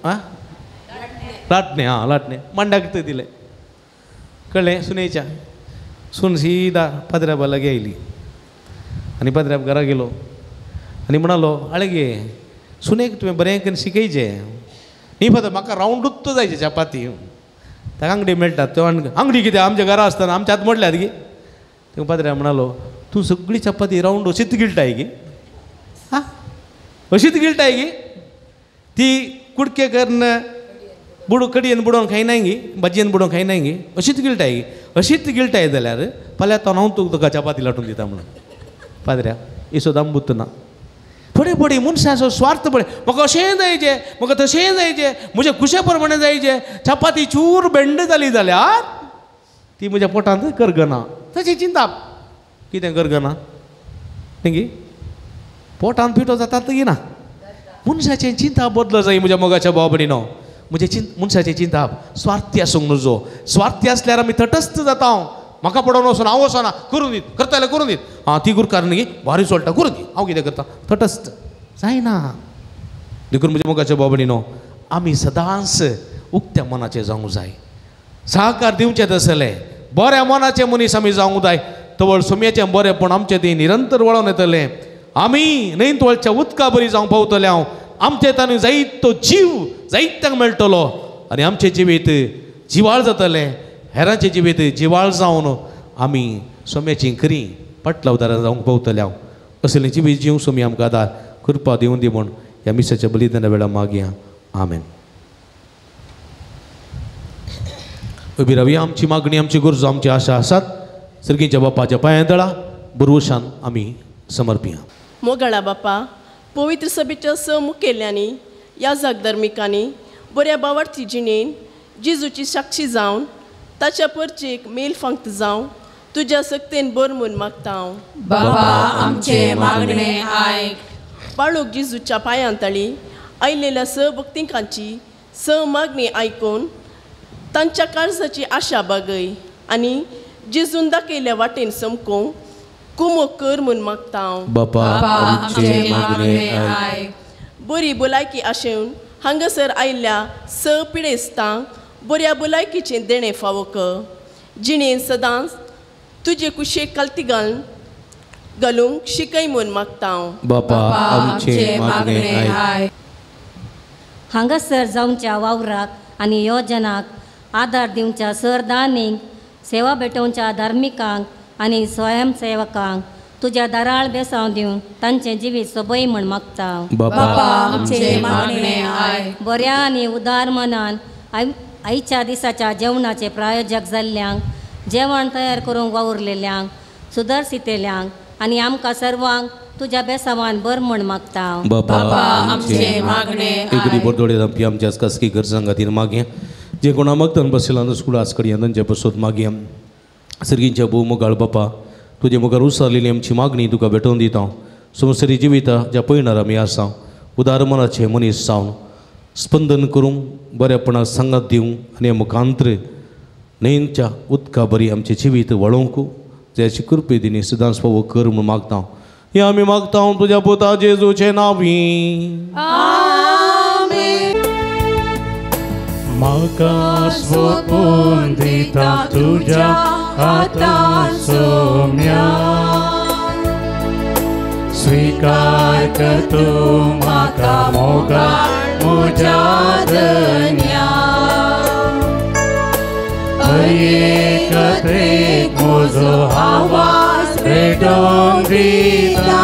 आं लाटणे आं लाटणे मांडाक दिलें कळ्ळें सुनेच्या सून सीधा पाद्र्याबा लागीं आयली आनी पाद्र्याब घरा गेलो आनी म्हणालो आळे सुनेक तुवें बरें करून शिकयचें न्ही फादर म्हाका रावंडूच जायचे चपाती ताका आंगडी मेळटा तो आंगडी कितें आमच्या घरा आसतना आमच्या हात मोडल्यात गी. तें पाद्र्या म्हणालो तूं सगळी चपाती रावंड अशीच गिळटाय गी आं अशीच गिळटाय गी ती कुडके करून बुडो कडयेन बुडोवन खायनाय गी भाजयेन बुडोवन खायनाय गी अशीच गिळटाय गी अशीच गिळटाय जाल्यार फाल्यां तो हांव तुका चपाती लाटून दिता म्हणून. पाद्र्या इसो दांबूत ना फुडें फुडें मनशाचो स्वार्थ पळय म्हाका अशें जायचें म्हाका तशें जायचें म्हज्या खुशे प्रमाणे जायचें चपाती चूर बेंड जाली जाल्यार ती म्हज्या पोटांत करगना तशें चिंताप कितें करगना न्ही गी पोटांत पिठो जातात की ना मनशाचें चिंताप बदल जाय म्हज्या मोगाच्या भाव भयणीनो. म्हजें चिंत मनशाचें चिंताप स्वार्थी आसूंक नजो. स्वार्थी आसल्यार आमी तटस्थ जाता. हांव म्हाका पडोवन वचना हांव वचना करून दीत करता जाल्यार करून दीत आं ती गुरकार न्ही भारी सोडटा करून दी हांव कितें करता तटस्थ जायना. देखून म्हज्या मोगाच्या भाव भयणीनो आमी सदांच उक्त्या मनाचें जावंक जाय. सहकार दिवचें तसलें बऱ्या मनाचें मनीस आमी जावंक जाय. तवळ सोम्याचें बरेंपण आमचें तें निरंतर वळोवन येतलें. आमी न्हंयत वळच्या उदका बरी जावंक पावतले. हांव आमचे ताणें जायत तो जीव जायत्यांक मेळटलो आनी आमचें जिवीत जिवाळ जातलें. हेरांचें जिवीत जिवाळ जावन आमी सोम्याची खरी पाटलावदारां जावंक पावतले. हांव असलें जिवीत जीव सोमी आमकां आदार कृपा दिवन दी म्हूण ह्या मिसाच्या बलिदाना वेळार मागया. आमेन. उबी रावया. आमची मागणी आमची गरजो आमची आशा आसात सर्गीच्या बापाच्या पांयां तळा बुरवशान आमी समर्पिया. मोगाळा बापा पवित्र सभेच्या स मुखेल्यांनी याजक धर्मिकांनी बऱ्या बावार्थी जिणेन जेजूची साक्षी जावन ताच्या परचेक मेल फांक्त जावं तुज्या सक्तेन बर म्हूण मागता हांव. बाबा आमचे मागणे आयक. बाळूक जेजूच्या पांयां तळी आयलेल्या स भक्तिकांची स मागणी आयकून तांच्या काळजाची आशा बागय आनी जेजून दाखयल्या वाटेन समकोंक कुमोक कर म्हूण मागता हांव. बापा आमचे मागणे आयक. बरी भलायकी आशेवन हांगासर आयिल्ल्या स पिडेस्तांक बऱ्या भलायकीचें देणें फावो कर. जिणेन सदांच तुजे कुशेक कालती घालून घालूंक शिकय म्हूण मागता हांव. बापा आमचे मागणे आयक. हांगासर जावच्या वावराक आनी योजनाक आदार दिवच्या सरदानींक सेवा भेटोवच्या धार्मिकांक आनी स्वयंसेवकांक तुज्या दाराळ बेसांव दिवन तांचें जिवीत सोबय म्हूण मागता. बापा आमचे मागणे आयक. बऱ्या आनी उदार मनान आयच्या दिसाच्या जेवणाचे प्रायोजक जाल्ल्यांक जेवण तयार करूंक वावुरलेल्यांक सुदरसितेल्यांक आनी आमकां सर्वांक तुज्या बेसावान बर म्हूण मागता. बापा आमचे मागणे एकडी बोरदोडे आमची आमच्या खासगी गरजां खातीर मागया. जे कोणा मागतान बसला नुस्कुड आजकडे तांचे पसोत मागया. सर्गींच्या भोव मोगाळ बापा तुजे मुखार उसारलेली आमची मागणी तुका भेटोवन दिता. संवसारी जिविता ज्या पयणार आमी आसा उदार मनाचे मनीस जावन स्पंदन करूंक बरेपणाक सांगात दिवंक आनी मुखांत्र न्हंयच्या उदका बरी आमचें जिवीत वळोवंक जायची कृपे दिनी सदांच फावो कर म्हूण मागता. हे आमी मागता तुज्या पुता जेजूचे नांवी. म्हाका स्वपून दिता तुज्या हातान सोम्या स्वीकार कर तूं म्हाका मोगा म्हज्या धन्या एकत्रीत म्हजो आवाज भेटोवन दिता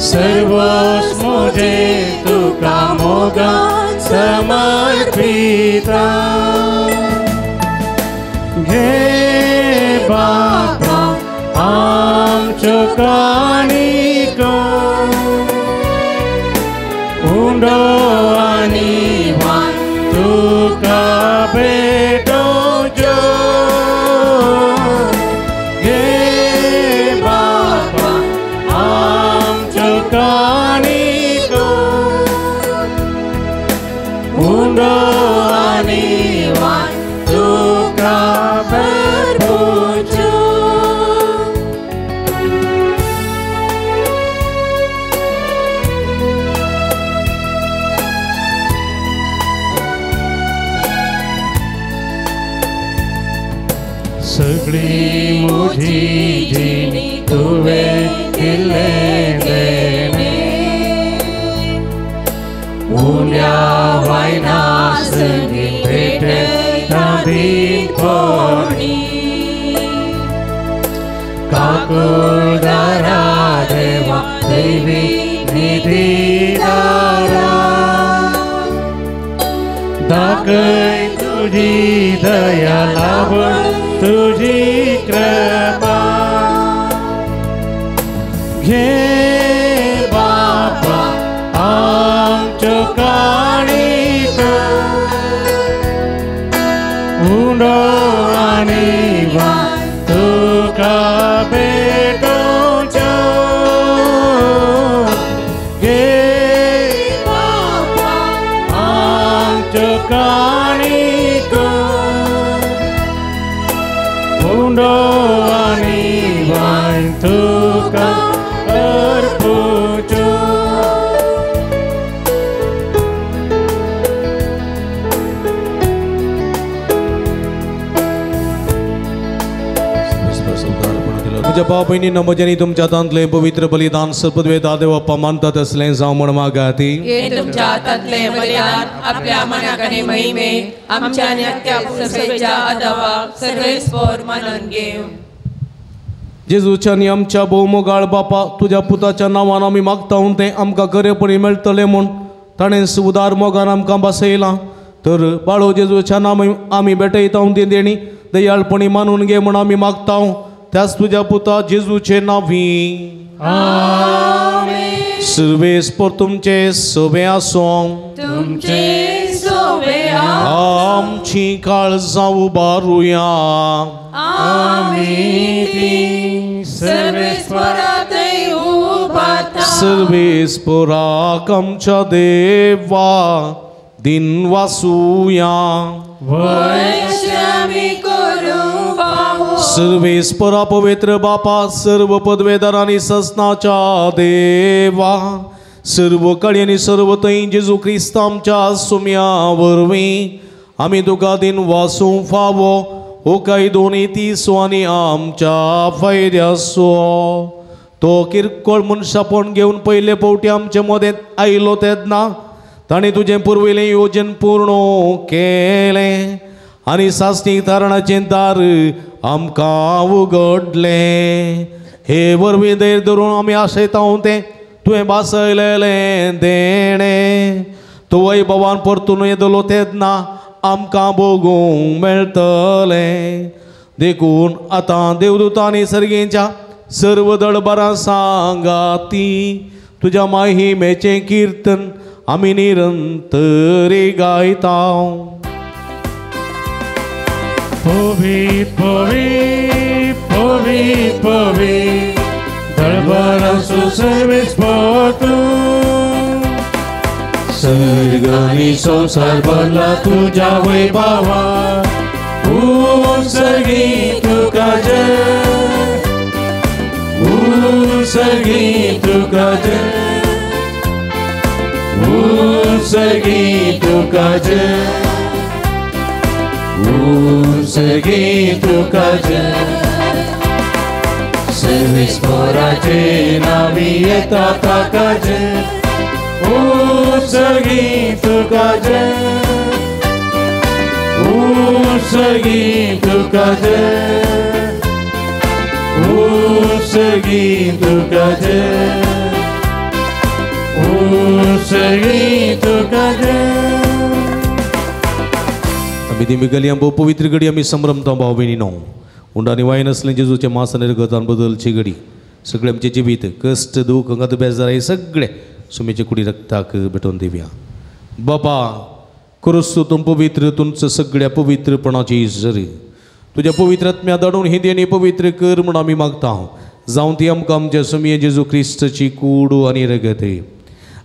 सर्वस म्हजें तुका मोगा समर्पिता. घे बापा आमच्यो काणिको उंडो आनी तुका अर्पूच्यो. सगळी म्हजी जिणी तुवें दिल्लें देणें उण्या वायना संगी भेटयता दीनपणी काकुळदारा देवा दैवी निधीदारा दाखय तुजी दया लाभून तुजी कृपा घे बापा आमच्यो काणिको उंडो आनी वान तुका भेटोवच्यो घे बापा आमच्यो काणिको उंडो आनी वान तुका अर्पूच्यो. म्हज्या भाव भयणींनो म्हज्यांनी तुमच्या हातांतलें पवित्र बलिदान सर्पद्वेदा देवप्पा मानतात असलें जावं म्हण मागाती. हे तुमच्या हातांतलें बलिदान आपल्या मनाक आनी महिमे आमच्या आनी अख्ख्या सभेच्या आदावाक सर्वेस्पोर मानून घेवं. जेजूच्या आनी आमच्या भोवमोगाळ बापा तुज्या पुताच्या नांवान आमी मागता तें आमकां खरेपणी मेळटलें म्हूण ताणें उदार मोगान आमकां बसयलां. तर बाळो जेजूच्या नांव आमी भेटयता ती देणी दयाळपणी मानून घे म्हूण आमी मागता त्याच तुज्या पुता जेजूचे नांवी. आमेन. सर्वेस्पोर तुमचे सोबे आसूं तुमचे सोबे आमची काळजां उबारुया. आमी ती सर्वेस्पोरांतय उबारता. सर्वेस्पोराक आमच्या देवा दिन वासुया. वैश्यामी करूं फावो. सर्वेस्परा पवित्र बापा सर्व पदवेदार आनी ससनाच्या देवा सर्व कळी आनी सर्व थंय जेजू क्रिस्त आमच्या सुम्या वरवीं आमी तुका दिन वासूं फावो हो कायदो नीतीचो आनी आमच्या फायद्याचो. तो किरकोळ मनशापण घेवन पयले फावटी आमचे मदें आयलो तेन्ना ताणें तुजें पुर्विल्लें योजन पूर्ण केलें आनी सासणीक तारणाचें दार आमकां उगडलें. हे वरवीं धैर्य धरून आमी आशयता तें तुवें भासयलेलें देणें तूं वैभवान परतून येतलो तेन्ना आमकां भोगूंक मेळटलें. देखून आतां देवदूतांनी सर्गेच्या सर्व दळबरां सांगाती तुज्या माहिमेचें किर्तन आमी निरंतरी गायता. पवी पवी पवी पवी दळबरांचो सर्वेस्पोर तूं सर्ग आनी संवसार भरला तुज्या वैभवान उत्सर्गी तुका जय उत्सर्गी तुका जय उत्सर्गी तुका जय उत्सर्गी तुका जय. सर्वेस्पोराचे नावी येता ताका जय उत्सर्गी तुका जय उत्सर्गी तुका जय उत्सर्गी तुका जय उत्सर्गी तुका जय. आमी ती मिगली आमकां पवित्र घडी आमी संभ्रमता भाव भयणीनो उंडानी वायन आसलें जेजूचें मास आनी रगतान बदलची घडी सगळें आमचें जिवीत कश्ट दूख अंगात बेजार हे सगळें सुमेचे कुडी रक्ताक भेटोवन दिवया. बापा क्रिस्तू तूं पवित्र तुमचं सगळ्या पवित्रपणाची जरी तुज्या पवित्र आत्म्या धाडून ही देणी पवित्र कर म्हूण आमी मागता. जावं ती आमकां आमच्या सुमये जेजू क्रिस्तची कूड आनी रगत.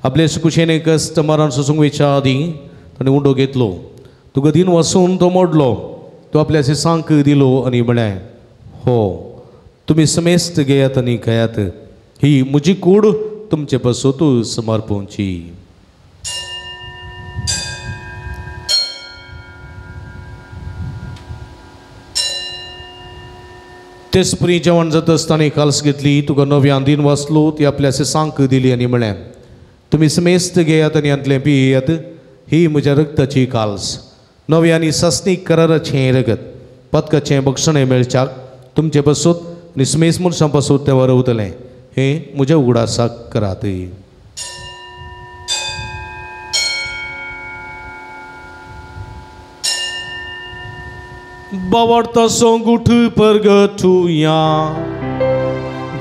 आपले कुशेने कश्ट मरण सोसूंक वयच्या आदीं ताणें उंडो घेतलो तुका दिन वसून तो मोडलो तो तो आपल्या सांक दिलो आनी म्हळें, हो तुमी समेस्त घेयात आनी खायात, ही म्हजी कूड तुमचे पासत समर्पणची. तेचपरी जेवण जाता आसतना काल्स घेतली, तुका नव्यान दिन वाचलो, ती आपल्या सांक दिली आनी म्हळें, तुमी समेस्त घेयात आनी हांतलें पियेयात, ही म्हज्या रक्ताची काल्स, नव्या आनी सासणीक कराराचें रगत, पदकाचें बक्षणें मेळच्याक तुमचे पासत आनी समेस्त मनशां पासत तें वरवतलें, हें म्हज्या उगडासाक करात. बावडता सोंगूठ परगटुया.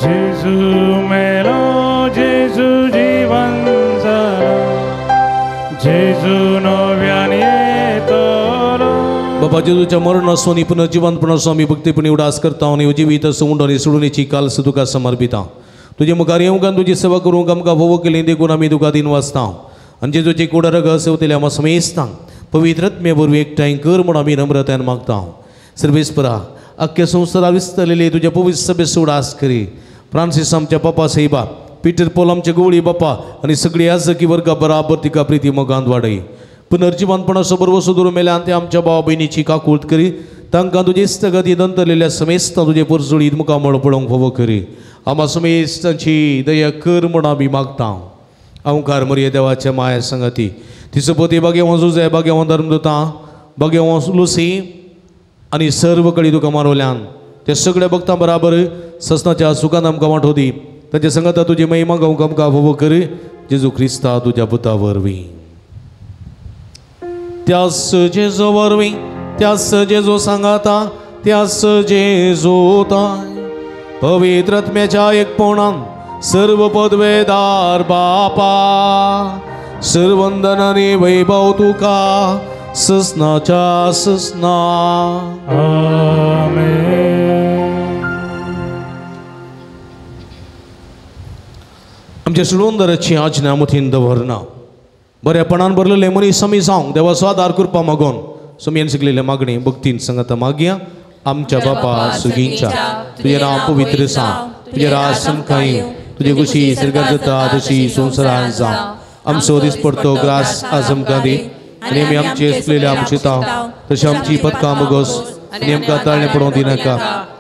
जेजू मेलो, जेजू जीवन जाला, जेजू नव्यान येतलो. बाबा जेजूच्या मरणाचो आनी पुनर्जिवंतपणाचो आमी भक्तीपणी उडास करता आनी जिवीत उंड आनी सोडूनेची काल्स तुका समर्पिता. तुजे मुखार येवंक आनी तुजी सेवा करूंक आमकां भोव केली देखून आमी तुका दिन वाचता. आनी जेजूची कूड रगत सेवतल्या आमकां समेस्तांक पवित्र आत्म्या वरवीं एकठांय कर म्हूण आमी नम्रतायेन मागता. सर्वेस्परा अख्ख्या संवसारा विस्तरलेले तुज्या पवित्र सभेचो उडास करी. फ्रांसीस आमच्या पापा साहेबा, पीटर पॉल आमचे गवळी बापा आनी सगळी याजकी वर्गा बराबर तिका प्रिती मोगांत वाडय. पुनर्जिवंतपणाचो भरवसो धरून मेल्यान ते आमच्या भाव भयणीची काकूळत करी. तांकां तुजे इश्टगती दंतरलेल्या समेस्तां तुजे पोरजोळीत मुखामळ पळोवंक फावो करी. आमा समेस्तांची दया कर म्हूण आमी मागता. ओंकार मरिये देवाच्या माया संगती तिचो पोती बागेवो जुजे, बागेवो धर्मदूतां, बागेवो लुसी आनी सर्व कडी तुका मारवल्यान ते सगळ्या भक्तां बराबर ससनाच्या सुखान आमकां वांटो दी. ताचे संगता तुजी महिमा गावंक आमकां फावो कर. जेजू क्रिस्ता तुज्या पुता वरवीं. त्यास जेजू वरवीं, त्यास जेजू सांगाता, त्यास जेजू ताय पवित्र आत्म्याच्या एकपणान सर्व पदवेदार बापा, सर्वंदन आनी वैभव तुका ससनाच्या ससना. आमेन. आमच्या सुळूंदराची आज्ञा मुथीन दवरना. बऱ्यापणान भरलेले मनीस आमी जावंक देवाचो आदार करपा मागोन सुमयेन शिकलेले मागणी भक्तीन संगता मागया. आमच्या बापा सुगींच्या तुजें नांव पवित्र जावं, तुजें राज आमकां येवं, तुजे खुशी स्वर्गांत जाता तशी संवसारांत जावं. आमचो दिसपडतो ग्रास आज आमकां दी आनी आमी आमचे चुकलेले आमचे ताव तशें आमची पदकां मुगोस आनी आमकां ताळणें पडोवंक दिनाका,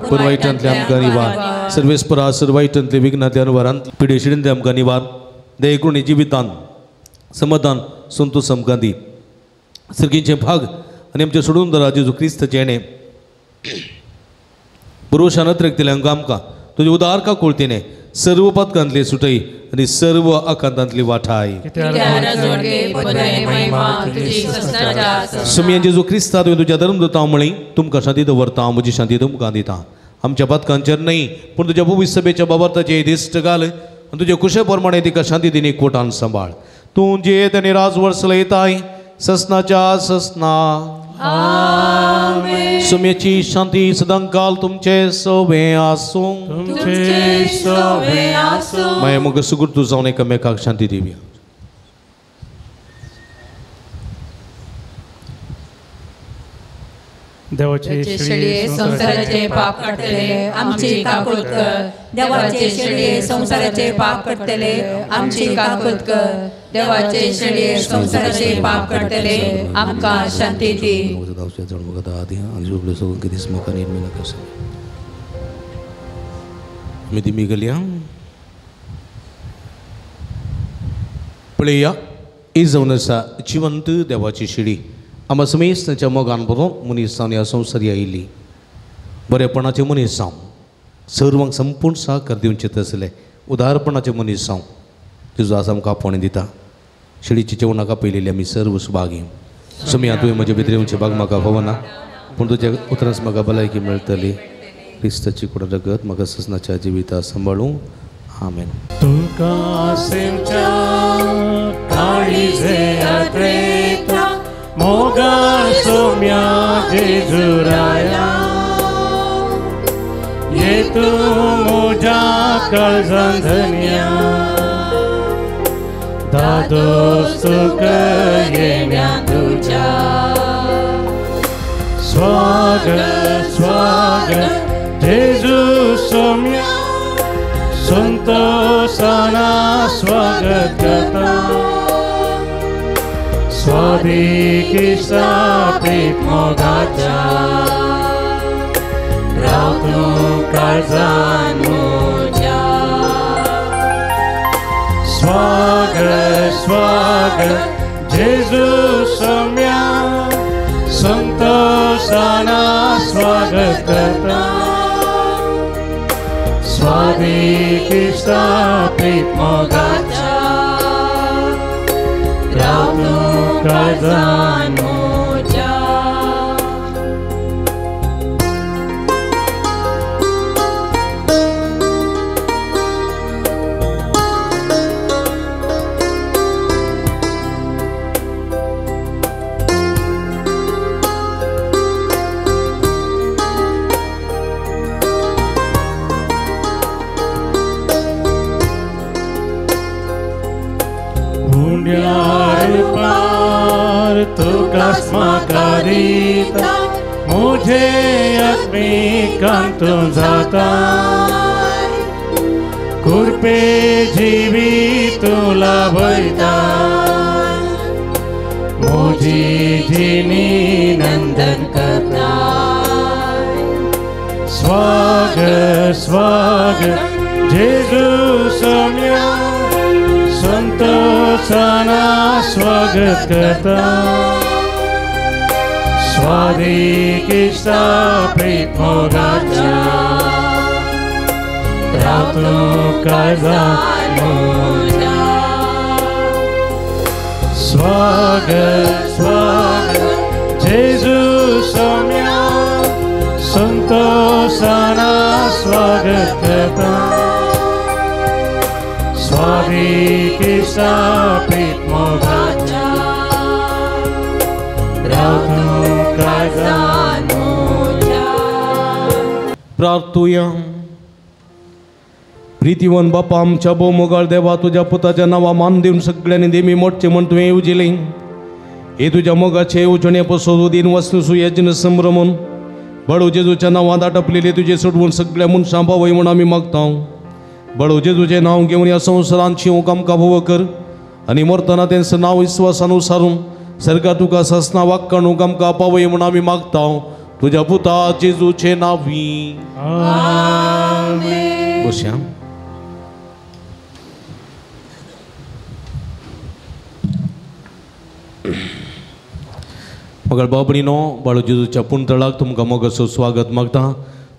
पूण वायटांतले आमकां निवार. सर्वेस्परा सर्व वायटांतले विघ्नांतले अनवरांत पिडेशिडींतले आमकां निवार. दयेकुणी जिवितान समाधान संतोष आमकां दी. सर्गींचे भाग आनी आमचे सोडून दरा जेजू क्रिस्ताचें हेणें पुरुशान अतिरिक्तले आमकां तुजे उदार काकुळतीने सर्व पदकांतली सुटय आनी सर्व आकांतांतली वाठाय. सुमयेन जेजू क्रिस्ता तुवें तुज्या धर्मदूतां म्हळी, तुमकां शांती दवरता, म्हजी शांती तुमकां दिता. आमच्या पदकांचेर न्हय पूण तुज्या भुवी सभेच्या बाबर्ताचेर दिश्ट घाल आनी तुजे कुशे प्रमाणे तिका शांती दिनी कोटान सांबाळ. तूं जियेत आनी राजवट चलयताय ससनाच्या ससना. सुम्याची शांती सदांकाल तुमचे सवे आसूं. माया मग सुगुर्तू जावन एकामेकाक शांती दिवया. देवाचे शेळये संवसाराचे पाप काडटले आमची काकूत कर. देवाचे शेळये संवसाराचे पाप काडटले आमची काकूत कर. देवाचे शेळये संवसाराचे पाप काडटले आमकां शांती दी. पळया ही जावन आसा जिवंत देवाची शिडी. आमकां समेस्तांच्या मोगान बरोवन मनीस जावन ह्या संवसारी आयिल्ली. बरेपणाचे मनीस जावं, सर्वांक संपूर्ण सहकार दिवचे तसले उदारपणाचे मनीस जावं तुजो आज आमकां आपोवणें दिता. शिडीची जेवणाक आपयलेली आमी सर्व सुभागी. सुमया तुवें म्हजे भितर येवचे भाग म्हाका फावना, पूण तुज्या उतरांच म्हाका भलायकी मेळटली. क्रिस्ताची कुड रगत म्हाका ससनाच्या जिविता सांबाळूं. आमेन. तुका सेवच्या काळीजे अत्रेता मोगा सोम्या जेजुराया, ये तू मोजा काळजान धन्या, दादोस तुका येण्या तुज्या. स्वागत स्वागत जेजू सोम्या संतोषाना स्वागत करता स्वादिकिस्ता प्रीत मोगाच्या राव तूं काळजान म्हज्या स्वागत स्वागत जेजू सोम्या संतोषाना स्वागत करता स्वादिकिस्ता प्रीत मोगाच्या राव तूं काळजान म्हज्या. पार तुका स्मकारिता मुझे आत्मिकांत जाता कृपे जीवी तुला वयता मुझी जिनी नंदन करता स्वागत स्वागत जेजू सोम्या संतोषाना स्वागत करता स्वादिकिस्ता प्रीत मोगाच्या राव तूं काळजान म्हज्या स्वागत स्वागत जेजू सोम्या संतोषाना स्वागत करता स्वादिकिस्ता प्रीत मोगाच्या राव तूं काळजान म्हज्या. प्रार्थुया. प्रितीवन बापा आमच्या भोव मोगाळ देवा तुज्या पुताच्या नांवा मान दिवन सगळ्यांनी देमी मोडचे म्हण तुवें येवजिलें हे तुज्या मोगाचे येवजणे पसोद दिन वसनुसू यज्ञ संभ्रमून बळू जेजूच्या नांवांत आटपलेले तुजे सोडवून सगळ्या मनशां पावय म्हूण आमी मागता. बळू जेजूचें नांव घेवन ह्या संवसारांत शिवंक आमकां भोव कर आनी मरतना तेंचें नांव विस्वासान उसारून सरकार तुका सासना वाक्काणूक आमकां पावय म्हूण आमी मागता तुज्या पुता जेजूचे नांवी. बसया. मगळ बाबणीनो बाळू जेजूच्या पुणतळाक तुमकां मोगाचो स्वागत मागता.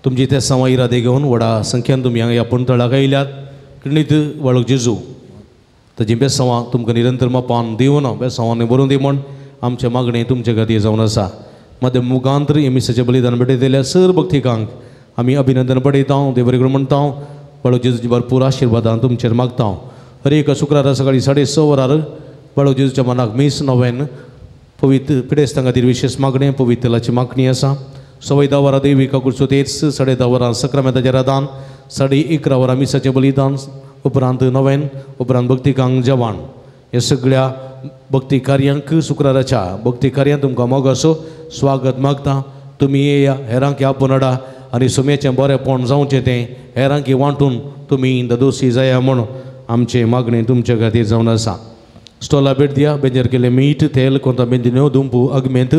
तुमची ते सवा इरादे घेवन व्हडा संख्यान तुमी हांगा ह्या पुणतळाक आयल्यात. किणीत बाळू जेजू ताजी बेसांवां तुमकां निरंतर मापान दिवन बेसांवांनी बरोवन दी म्हण आमचें मागणें तुमचे खातीर जावन आसा. मध्य मुखांतर मिसाचें बलिदान भेटयतल्या सर भक्तिकांक आमी अभिनंदन पडयता. देव बरें करूं म्हणटा. बाळू जेजूची भरपूर आशिर्वादान तुमचेर मागता. हर एक शुक्रारा सकाळी 6:30 वरार बाळू जेजूच्या मनाक मीस नव्यान पवित्र पिडेस्तां खातीर विशेष मागणें पवित्रलाची मागणी आसा. 10:15 वरां देवी काकुळचो तेच 10:30 वरां सक्रामेंताचें रादान 11:30 वरां मिसाचें बलिदान उपरांत नव्यान उपरांत भक्तिकांक जेवण. ह्या सगळ्या भक्ती कार्यांक शुक्राराच्या भक्ती कार्यांत तुमकां मोगाचो स्वागत मागता. तुमी येया हेरांक आपोवन हाडा आनी सुम्याचें बरेंपण जावचें तें हेरांक वांटून तुमी ददोशी जाया म्हूण आमचें मागणें तुमचे खातीर जावन आसा. स्टॉला भेट दिया. बेंजर केले मीठ तेल कोंता बेंदिन्यो दुंपू अगमेंत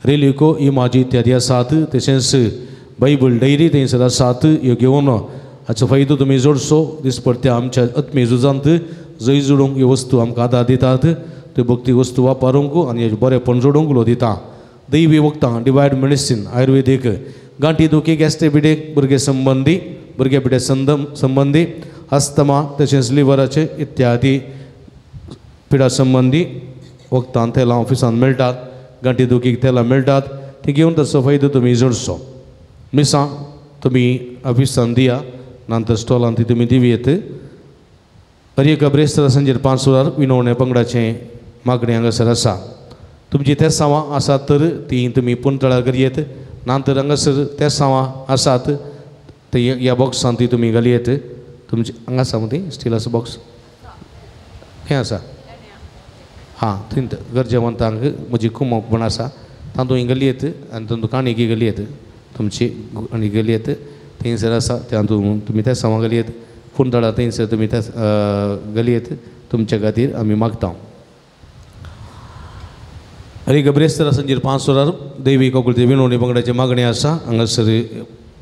रेलिको इमाजी इत्यादी आसात. तशेंच बायबल डायरी थंयसर आसात. ह्यो घेवन हाचो फायदो तुमी जोडचो. दिसपडत्या आमच्या आत्मीय झुजांत जंय जोडूंक ह्यो वस्तू आमकां आदार दितात त्यो भक्ती वस्तू वापरूंक आनी बरेंपण जोडूंक उलो दिता. दैवी वखदां डिवायड मेडिसीन आयुर्वेदीक गांठी दुखी गॅस्ट्रिबिडेक भुरगे संबंदी भुरगे पिडे संबंदी अस्थमा तशेंच लिवराचे इत्यादी पिडा संबंदी वखदां तेलां ऑफिसांत मेळटात. गांठी दुखीक तेलां मेळटात ती घेवन ताचो फायदो तुमी जोडचो. मिसां तुमी ऑफिसान दिया नंतर स्टॉलान ती तुमी दिवयेत. हर एका ब्रेस्तारा सांजेर 5 वरार विनवणे पंगडाचें मागणें हांगासर आसा. तुमची तेसांवां आसात तर ती तुमी पुणतळार करयेत ना तर हांगासर तेसांवां आसात ते ह्या बॉक्सान ती तुमी घालयेत. तुमचे हांगा आसा मग ती स्टिलाचो बॉक्स हें आसा. हां थंय गरजेवंतांक म्हजी कुमक म्हण आसा तातूंत गलयेत आनी तातूंत काणिकी गलयेत तुमची आनी गलयेत थंयसर आसा तातूंत तुमी त्या सवा गलयेत कुंटळा थंयसर तुमी त्या गलयेत तुमच्या खातीर आमी मागता. हरी गब्रेस्तर संजीर 5 वरां देवी कोकुलते विनोणी पंगडाची मागणी आसा. हांगासर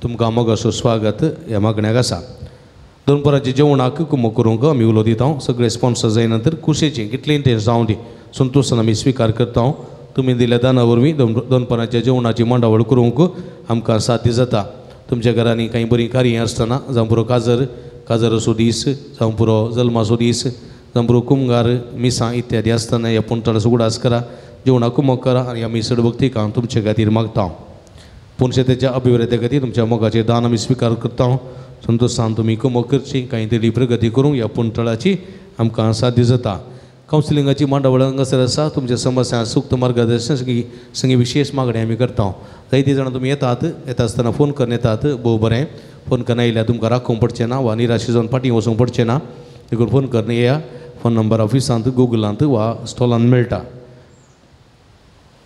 तुमकां मोगाचो स्वागत ह्या मागण्याक आसा. दोनपराच्या जेवणाक कुमक करूंक आमी उलो दिता. सगळे स्पॉन्सर जाय नंतर खुशेचें कितलें तें जावं दी संतोशान आमी स्विकार करता. तुमी दिल्या दाना वरवीं दोनपराच्या जेवणाची मांडावळ करूंक आमकां साध्य जाता. तुमच्या घरांनी कांय बरीं कार्यां आसतना जावं पुरो काजर काजराचो दीस जावं पुरो जल्माचो दीस जावं पुरो कुमगार मिसां इत्यादी आसतना ह्या पुणतळाचो उगडास करा, जेवणाक कुमक करा आनी आमी चड भक्तिकां तुमचे खातीर मागता. पूण शेताच्या अभिवृद्धी खातीर तुमच्या मोगाचें दान आमी स्विकार करता. संतोशान तुमी कुमक करची कांय तरी प्रगती करूंक ह्या पुणतळाची आमकां साध्य जाता. कावन्सिलिंगाची मांडावळ हांगासर आसा. तुमच्या समस्या सुक्त मार्गदर्शन सगळी विशेष मागणी आमी करता. जायतीं जाणां तुमी येतात, येता आसतना फोन करून येतात, भोव बरें. फोन करून आयल्यार तुमकां राखूंक पडचें ना वा निराशे जावन फाटीं वचूंक पडचें ना. देखून फोन करून येया. फोन नंबर ऑफिसांत गुगलांत वा स्टॉलांत मेळटा.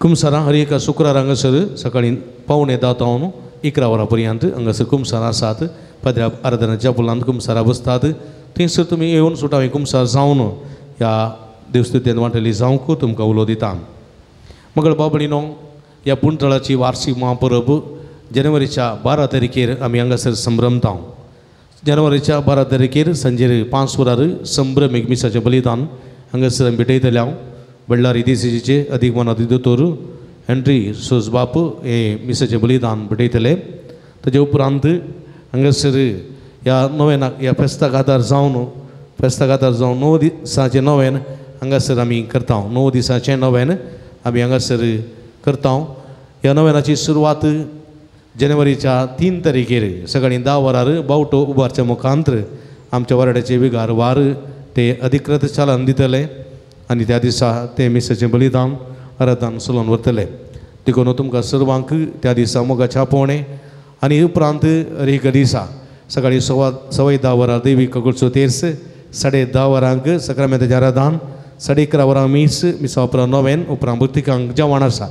कुमसारां हर एका शुक्रार हांगासर सकाळीं 9:45 तावन 11 वरां पर्यंत हांगासर कुमसारां आसात. पाद्र्या आराधनाच्या पुलांत कुमसारां बसतात. थंयसर तुमी येवन सुटावीं कुमसार जावन ह्या देवस्तुतेन वांटेली जावंक तुमकां उलो दिता. मगळ बाबणीनो, ह्या पुणतळाची वार्षिक महापरब जानेवारीच्या 12 तारखेर आमी हांगासर संभ्रमता. जानेवारीच्या 12 तारखेर सांजेर 5 वरार संभ्रम एक मिसाचें बलिदान हांगासर आमी भेटयतले. हांव बल्लारी देसीचे अधीक मनाती दोतोर हेनरी सोजबाप हे मिसाचें बलिदान भेटयतले. ताजे उपरांत हांगासर ह्या नोवेनाक ह्या फेस्ताक आदार जावन 9 दिसाचें नोवेन हांगासर आमी करता. 9 दिसाचें नोवेन आमी हांगासर करता. ह्या नोवेनाची सुरवात जानेवारीच्या 3 तारखेर सकाळीं 10 वरार बावटो उबारच्या मुखांतर आमच्या वार्डाचे विगार वार ते अधिकृत चालन दितले आनी त्या दिसा ते मिसाचें बलिदान आराधन चलोवन व्हरतले. देखून तुमकां सर्वांक त्या दिसा मोगाचें आपोवणें आनी उपरांत एक दिसा सकाळीं 10:15 वरां देवी कगोळचो तेर्स, 10:30 वरांक सक्रामेंताचें आराधन, 11:30 वरां मीस, मिसा उपरांत नोवेन, उपरांत भक्तिकांक जेवण आसा.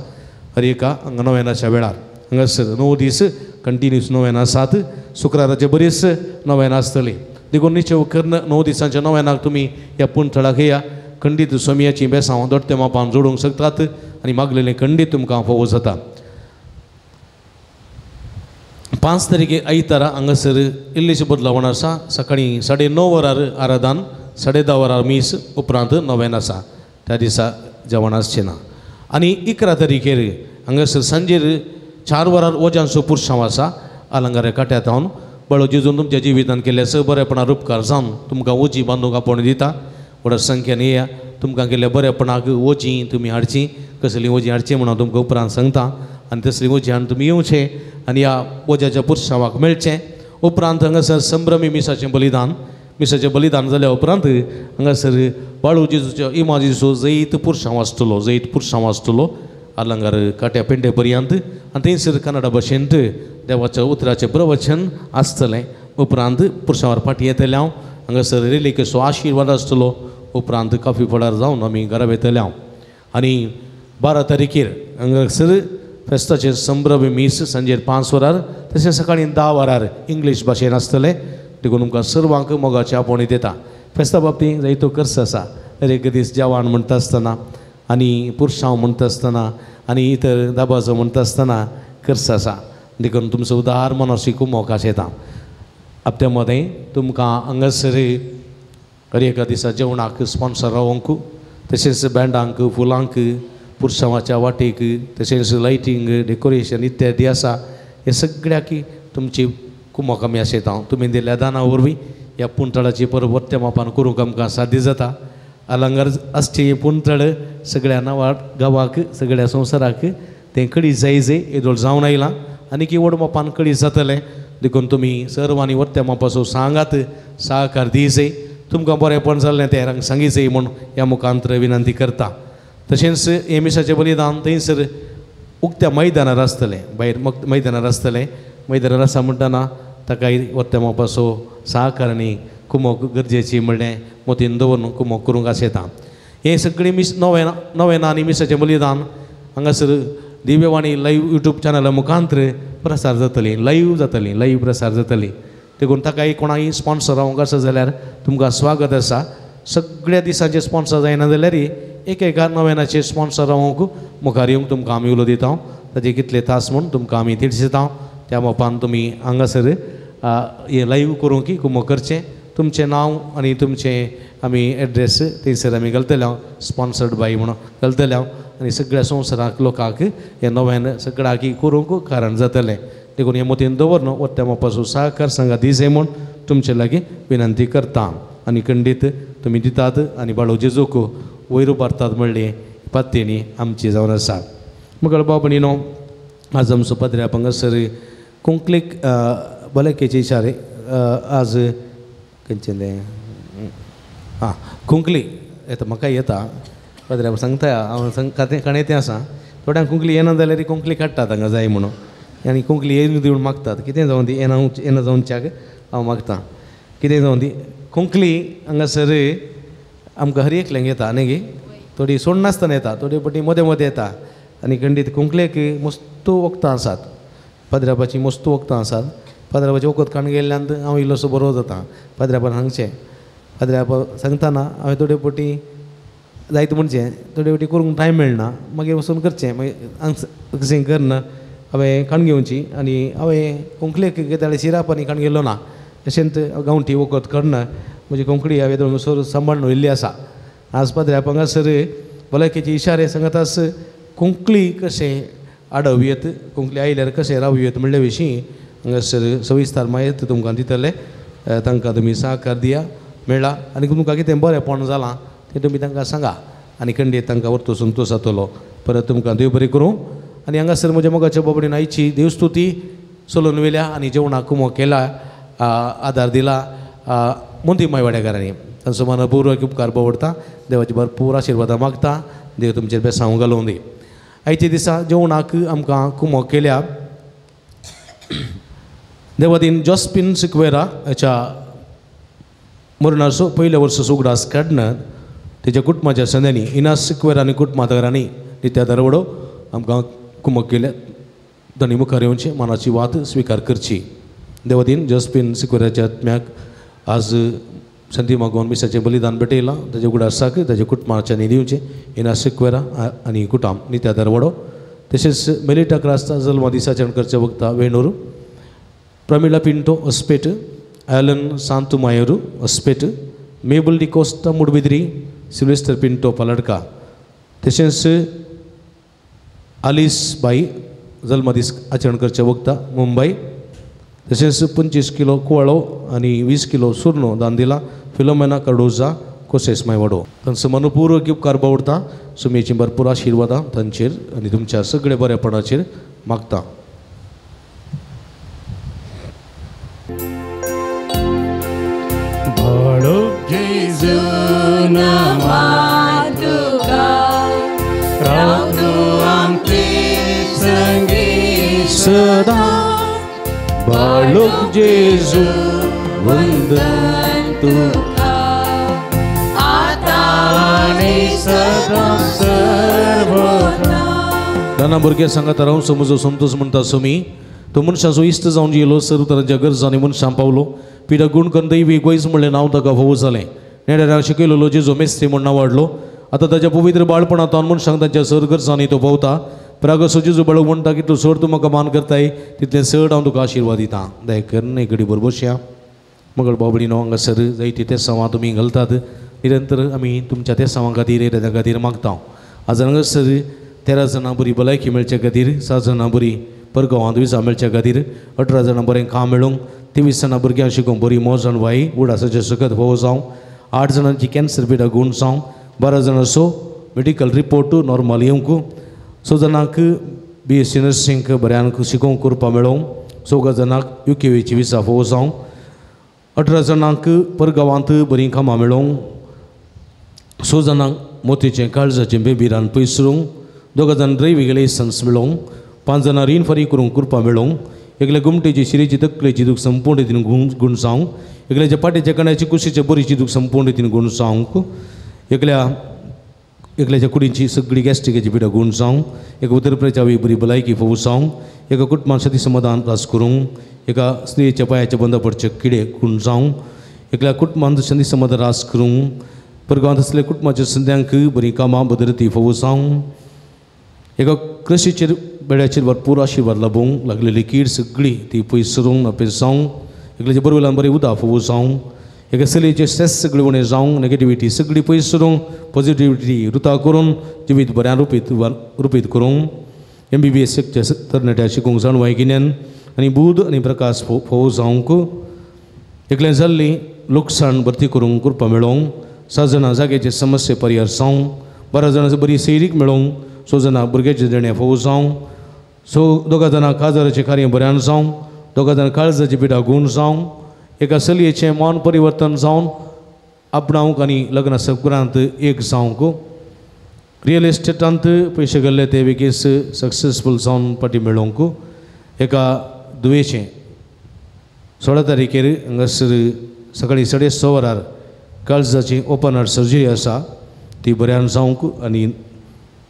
हर एका हांगा नोवेनाच्या वेळार हांगासर 9 दीस कंटिन्यूस नोवेन आसात. शुक्राराचे बरीच नोवेन आसतली. देखून निश्चय करून 9 दिसांच्या नोवेनाक तुमी ह्या पुणथळाक येया. खंडीत सोमयाची बेसांव दोट्टे मापान जोडूंक शकतात आनी मागलेलें खंडीत तुमकां फावो जाता. 5 तारखे आयतारा हांगासर इल्लीशी बदलावण आसा. सकाळीं 9:30 वरार आराधन, 10:30 वरार मीस, उपरांत नोवेन आसा. त्या दिसा जेवण आसचें ना. आनी 11 तारखेर हांगासर सांजेर 4 वरार वजांचो पुरसांव आसा. आलंगार काट्यांत हांव बळो जेजून तुमच्या जिवितान केल्ल्या स बरेपणा उपकार जावन तुमकां वजी बांदूंक आपोवणें दिता. व्हडा संख्येन येया. तुमकां केल्ल्या बरेपणाक वजी तुमी हाडची, कसलीं वजी हाडची म्हणून तुमकां उपरांत सांगता. आनी तसलीं वजी हाडून तुमी येवचें आनी ह्या वज्याच्या पुरसांवाक मेळचें. उपरांत हांगासर संभ्रमी मिसाचें बलिदान, मिसाचें बलिदान जाल्या उपरांत हांगासर बाळू जेजूच्या इमाजीचो जैत पुरसांव आसतलो, जैत पुरसांव आसतलो आलंगार काट्या पेंडे पर्यंत. आनी थंयसर कन्नडा भाशेंत देवाच्या उतराचें प्रवचन आसतलें. उपरांत पुरसांवार फाटीं येतलें हांव. हांगासर रेलिकेचो आशिर्वाद आसतलो. उपरांत काफी फळार जावन आमी घरा वयतले हांव. आनी 12 तारखेर हांगासर फेस्ताचें संभ्रम मीस सांजेर 5 वरार तशें सकाळीं 10 वरार इंग्लीश भाशेन आसतलें. देखून तुमकां सर्वांक मोगाचें आपोवणें दिता. फेस्ता बाबतींत जायतो खर्च आसा. एक दीस जेवण म्हणटा आसतना आनी पुरसांव म्हणटा आसतना आनी इतर दाबाजो म्हणटा आसतना खर्च आसा. देखून तुमचो उदार मनाची कुमोक आसता. आपत्या मदें तुमकां हांगासर हर एका दिसा जेवणाक स्पॉन्सर रावंक, तशेंच बँडांक, फुलांक, पुरसांवाच्या वाटेक, तशेंच लायटींग, डेकोरेशन इत्यादी आसा. हे सगळ्याक तुमची कुमोक आमी आसता. तुमी दिल्ल्या दाना वरवीं ह्या पुणतळाची परब वट्ट्या मापान करूंक आमकां साध्य जाता. आलंगार आसचें पुणतळ सगळ्या नांवाक, गांवाक, सगळ्या संवसाराक तें कडी जाय जाय येदोळ जावन आयलां आनी की व्हड मापान कडी जातलें. देखून तुमी सर्वांनी वट्ट्या मापाचो सांगात सहकार दिवचें. तुमकां बरेंपण जाल्लें तें हेरांक सांगीचें म्हूण ह्या मुखांतर विनंती करता. तशेंच हें मिसाचें बलिदान थंयसर उक्त्या मैदानार आसतलें, भायर मैदानार आसतलें. मैदानार आसा म्हणटना ताका वट्ट्या मापाचो सहकार आनी कुमोक गरजेची म्हणलें मोतीन दवरून कुमोक करूंक आसता. हें सगळें मीस नोवेना आनी मिसाचें बलिदान हांगासर दिव्यवाणी लायव्ह यूट्यूब चॅनला मुखांतर प्रसार जातली, लायव्ह जातली, लायव्ह प्रसार जातली. देखून ताकाय कोणाय स्पॉन्सर रावंक आसा जाल्यार तुमकां स्वागत आसा. सगळ्या दिसांचे स्पॉन्सर जायना जाल्यार एक एका नव्यानाचे स्पॉन्सर रावंक मुखार येवंक तुमकां आमी उलो दिता. ताजे कितले तास म्हूण तुमकां आमी तिडशिता. त्या मोपान तुमी हांगासर हें लायव्ह करूंक कुमो करचें. तुमचें नांव आनी तुमचें आमी एड्रेस थंयसर आमी घालतले हांव, स्पॉन्सर्ड बाय म्हणून घालतले हांव आनी सगळ्या संवसाराक लोकांक हें नव्यान सगळ्याक करूंक कारण जातलें. देखून हें मतीन दवर न्हू वत्या मोपाचो सहकार सांगा दिसे म्हूण तुमचे लागीं विनंती करता. आनी खंडीत तुमी दितात आनी बाळो जेजूक वयर उबारतात म्हणली पात्येणी आमची जावन आसा. मगळ भाव भयणीनो, आज आमचो पाद्र्या हांगासर कोंकणीक भलायकेचे इशारे आज खंयचें तें आं कोंकली येता, म्हाका येता पाद्र्या सांगता हांव खाणें तें आसा. थोड्यांक कोंकली येना जाल्यार कोंकली काडटात हांगा जाय म्हणून आनी कोंकली येवन दिवन मागतात. कितें जावन ती येना येना जावच्याक हांव मागता कितें जावन ती कोंकली हांगासर आमकां हर एकल्यांक येता न्ही गे, थोडी सोडनासतना येता, थोडी पटी मदें मदें येता. आनी खंडीत कोंकलेक मस्त वखदां आसात, पाद्र्यापाची मस्त वखदां आसात. पाद्र्यापाचें वखद काडून गेल्ल्यान हांव इल्लोसो बरो जाता. पाद्र्यापान सांगचें, पाद्र्यापा सांगतना हांवें थोडे पटी जायत म्हणचें, थोडे पटी करूंक टायम मेळना, मागीर वचून करचें. मागीर हांगा करना हांवें काडून घेवची आनी हांवें कोंकलेक कितें सिराप आनी काडून गेलो ना. तशेंच गांवठी वखद काडना म्हजी कोंकणी हांवें दोन सांबाळून दवरिल्ली आसा. आज पाद्र्याप हांगासर भलायकेचे इशारे सांगतास कोंकणी कशें आडव येत, कोंकणी आयल्यार कशें रावं येत म्हणल्या विशीं हांगासर सविस्तर म्हायती तुमकां दितले. तांकां तुमी सहकार दिया मेळ्ळा आनी तुमकां कितें बरेंपण जालां तें तुमी तांकां सांगा आनी खंडीत तांकां व्हरतो संतोश जातलो. परत तुमकां देव बरें करूं. आनी हांगासर म्हज्या मोगाच्या बाबडीन आयची देवस्तुती चलोवन व्हेल्या आनी जेवणाक कुमो केला, आदार दिला मोंती मायवाड्याकारांनी. तांचो मनपूर्वक उपकार पवडटा. देवाची भरपूर आशिर्वादां मागता. देव तुमचेर बेसांव घालूं दी. आयच्या दिसा जेवणाक आमकां कुमो केल्या देवादीन जॉस्पिन सिक्वेरा हाच्या मरणाचो पयल्या वर्साचो उगडास काडून तेच्या कुटुंबाच्या संद्यांनी इनास सिक्वेरा आनी कुटुंबादारांनी नित्या दरवडो आमकां कुमक केल्या. तांणी मुखार येवचें मनाची वात स्विकार करची. देवादीन जॉस्पिन सिक्वेराच्या आत्म्याक आज संती मागोवन मिसाचें बलिदान भेटयलां. ताच्या उगडासाक ताच्या कुटुंबाच्या दिवचें इनास सिक्वेरा आनी कुटाम नित्या दरवडो. तशेंच मेलिटा क्रास्ता जल्मा दिसाचें करचें वक्ता Venur, Pramila Pinto Hospet, Alan Santu Mayoor Hospet, Mabel D'Costa Moodbidri, Sylvester Pinto Paladka. तशेंच आलिस बाई जल्मदीस आचरण करचें वक्ता मुंबय. तशेंच 25 किलो कुवाळो आनी 20 किलो सुर्नो दान दिला फिलोमेना कार्डोजा कोसेस मायवाडो. तांचो मनपूर्वक उपकार बावडटा. सुमेची भरपूर आशिर्वादां तांचेर आनी तुमच्या सगळे बरेपणाचेर मागता. सदा बाळूक जेजू वंदन तुका आतां आनी सदां सर्वदा. दाना भुरग्या सांगात रावून समजो संतोष म्हणटा सुमी तो मनशाचो इश्ट जावन येयलो, सर्व तरांच्या गरजांनी मनशां पावलो. पिडा गुण करून दैवी गोयज म्हणलें नांव ताका फावो जालें. नेडेराक शिकयलेलो जेजू मेस्त्री म्हूण नांव वाडलो. आतां ताच्या पवित्र बाळपणांत मनशांक तांच्या सर गरजांनी तो पावता. प्रागसो जेजू बाळू म्हणटा की तूं चड तूं म्हाका मान करताय तितलें चड हांव तुका आशिर्वाद दितां. दया करून एक घडी बरोबर बसया. मंगळ बाबडीनो हांगासर जायती तेसांवां तुमी घालतात. निरंतर आमी तुमच्या तेसांवां खातीर येत्या खातीर मागता. आज हांगासर 13 जाणां बरी भलायकी मेळचे खातीर, 7 जाणां बरी परगांवांत विजा मेळचे खातीर, 18 जाणां बरें काम मेळूंक, 23 जाणां भुरग्यांक शिकोवंक बरी मोज आनी वाय उडासाचें सकत फावो जावं, 8 जाणांची कॅन्सर पिडा गूण जावं, 12 जाणांचो मेडिकल रिपोर्ट नॉर्मल येवंक, 6 जाणांक BSc nursing बऱ्यान शिकोवंक करपा मेळोवंक, 4 जाणांक UKVची विजा फावो जावं, 18 जाणांक परगांवांत बरीं कामां मेळोवंक, 6 जाणांक मोतीचें काळजाचें बेबिरान पयसरूंक, 2 जाण ड्रायव्हिंग लायसन्स मेळोवंक, 5 जाणां रीण फारीक करूंक कृपा मेळोवंक, एकल्या गुमटेची शिरेची तकलेची दूख संपूर्ण रितीन गूण जावंक, एकल्याच्या पाटेच्या कण्याची कुशीच्या बोरीची दूख संपूर्ण रितीन गूण जावंक, एकल्या एकल्याच्या कुडींची सगळी गॅस्ट्रिकेची पिडा गूण जावं, एका उदरप्रचावी बरी भलायकी फोव जावं, एका कुटुंबान सती समाधान रास करूंक, एका स्त्रियेच्या पांयाच्या बंद पडचे किडे गूण जावं, एकल्या कुटुंबान संदी समाधान रास करूंक, परगांवांत आसल्या कुटुंबाच्या संद्यांक बरीं कामां भद्रती फोव जावं, एका कृशीचेर बेड्याचेर भरपूर आशिर्वाद लाबूंक, लागलेली कीड सगळी ती पयस सरूंक नापेस जावं, एकल्याच्या बरवल्यान बरें उदक फोव जावं, एका चलयेचे स्ट्रेस सगळी उणें जावंक, नेगेटिविटी सगळी पयस सरूंक, पॉझिटिविटी रुता करून जिवीत बऱ्यान रुपीत करूंक, MBBS तरणाट्या शिकूंक जाणवाय गिन्यान आनी बूद आनी प्रकाश फोव जावंक, एकल्यान जाल्ली लुकसाण भरती करूंक कृपा मेळोवंक, 7 जाणां जाग्याचे समस्ये परिहार जावंक, 12 जाणां बरी सैरीक मेळोवंक, 6 जाणां भुरग्याचें देणें फोव जावंक, 2 जाणां काजाराचें कार्य बऱ्यान जावंक, 2 जाणां काळजाची पिडा गूण जावंक, एका चलयेचें मन परिवर्तन जावन आपणावंक आनी लग्ना उपरांत एक जावंक, रियल इस्टेटांत पयशे गेल्ले ते बेगीन सक्सेसफूल जावन पाटी मेळोवंक, एका दुयेचें 16 तारखेर हांगासर सकाळीं 6:30 वरार काळजाची ओपन हार्ट सर्जरी आसा ती बऱ्यान जावंक आनी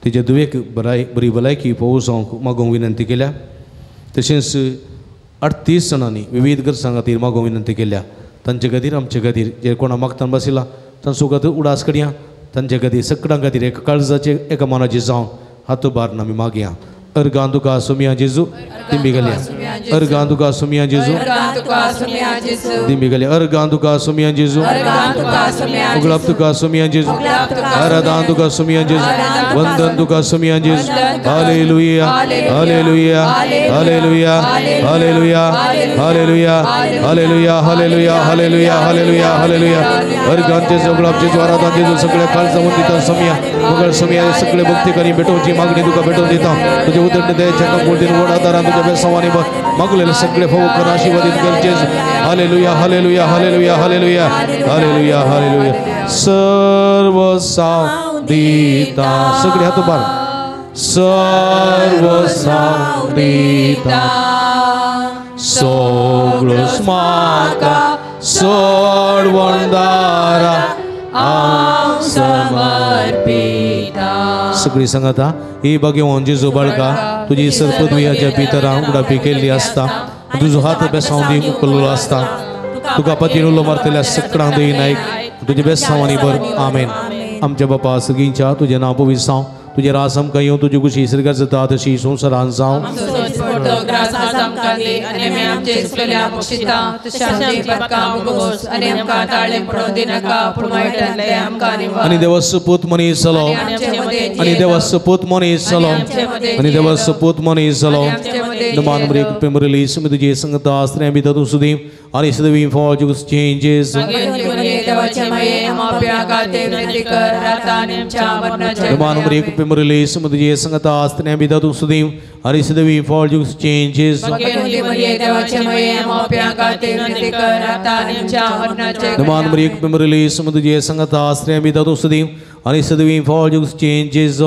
तेच्या दुयेक बरी भलायकी पोवू जावंक मागोवंक विनंती केल्या. तशेंच 38 जाणांनी विविध गरजां खातीर मागोवंक विनंती केल्या. तांचे खातीर आमचे खातीर जे कोणा मागतान बशिल्ला तांचो खातीर उडास करया, तांचे खातीर सगळ्यां खातीर एका काळजाचे एका मनाचे जावन हात उबारून आमी मागया. अर्गां तुका सुमिया जेजू दिंबी घालया, अर्गां तुका सुमिया जेजू दिंबी घालया, अर्गां तुका सुमिया जेजू, उगळाप तुका सुमिया जेजू, आराधान तुका सुमिया जेजू, वंदन तुका सुमिया जेजू. Hallelujah, hallelujah, hallelujah, hallelujah, hallelujah, hallelujah, hallelujah, hallelujah, hallelujah, hallelujah. अर्गां जेजू, उगळाप जेजू, आराधान जेजू, सगळे काळजा म्हणून दिता सुमिया, मुगळ सुमिया, सगळे भक्ती करी भेटोवची मागणी तुका भेटोवन दिता. तुझे उदंड दयेच्या कबुलतीन व्हड आदारान तुझ्या बेसांवांनी मागलेले सगळे फोव कर आशीर्वादीत कर जेजू. Hallelujah, hallelujah, hallelujah, hallelujah, hallelujah, hallelujah. सर्व साव दिता, सगळे हात उबार. सर्व साव दिता, सगळोच म्हाका सोडवणदारा हांव समर्पिता. सगळी सांगता ही भाग्यवान जेजू बाळका, तुजी सरपदवियाच्या पितरां उडापी केल्ली आसता, तुजो हात बेसांव दी उखल्लो आसता, तुका पतीन उलो मारतल्या सगळ्यांक दई नायक तुजे बेसांवांनी भर. आमेन. आमच्या बापा सगळींच्या तुजें नांव पवित्र जावं, तुजें रास आमकां येवं, तुजी खुशी स्वर्गार जाता तशी संवसारांत जावं. आनी देवा सपूत मनीस जालो, आनी देवा सपूत मनीस जालो, आनी देवा सपूत मनीस जालो. नमान मरे कृपे मुरली तुझे संगता आश्रय बी तूं सुदी आनी सदवी फॉर चेंजेस. नमान मरे कृपे मुरली तुझे संगता आश्रय बी तूं सुदी आनी सदवी फॉर चेंजेस. नमान मरे कृपे मुरली तुझे संगता आश्रय बी तूं सुदी आनी सदवी फॉर चेंजेस.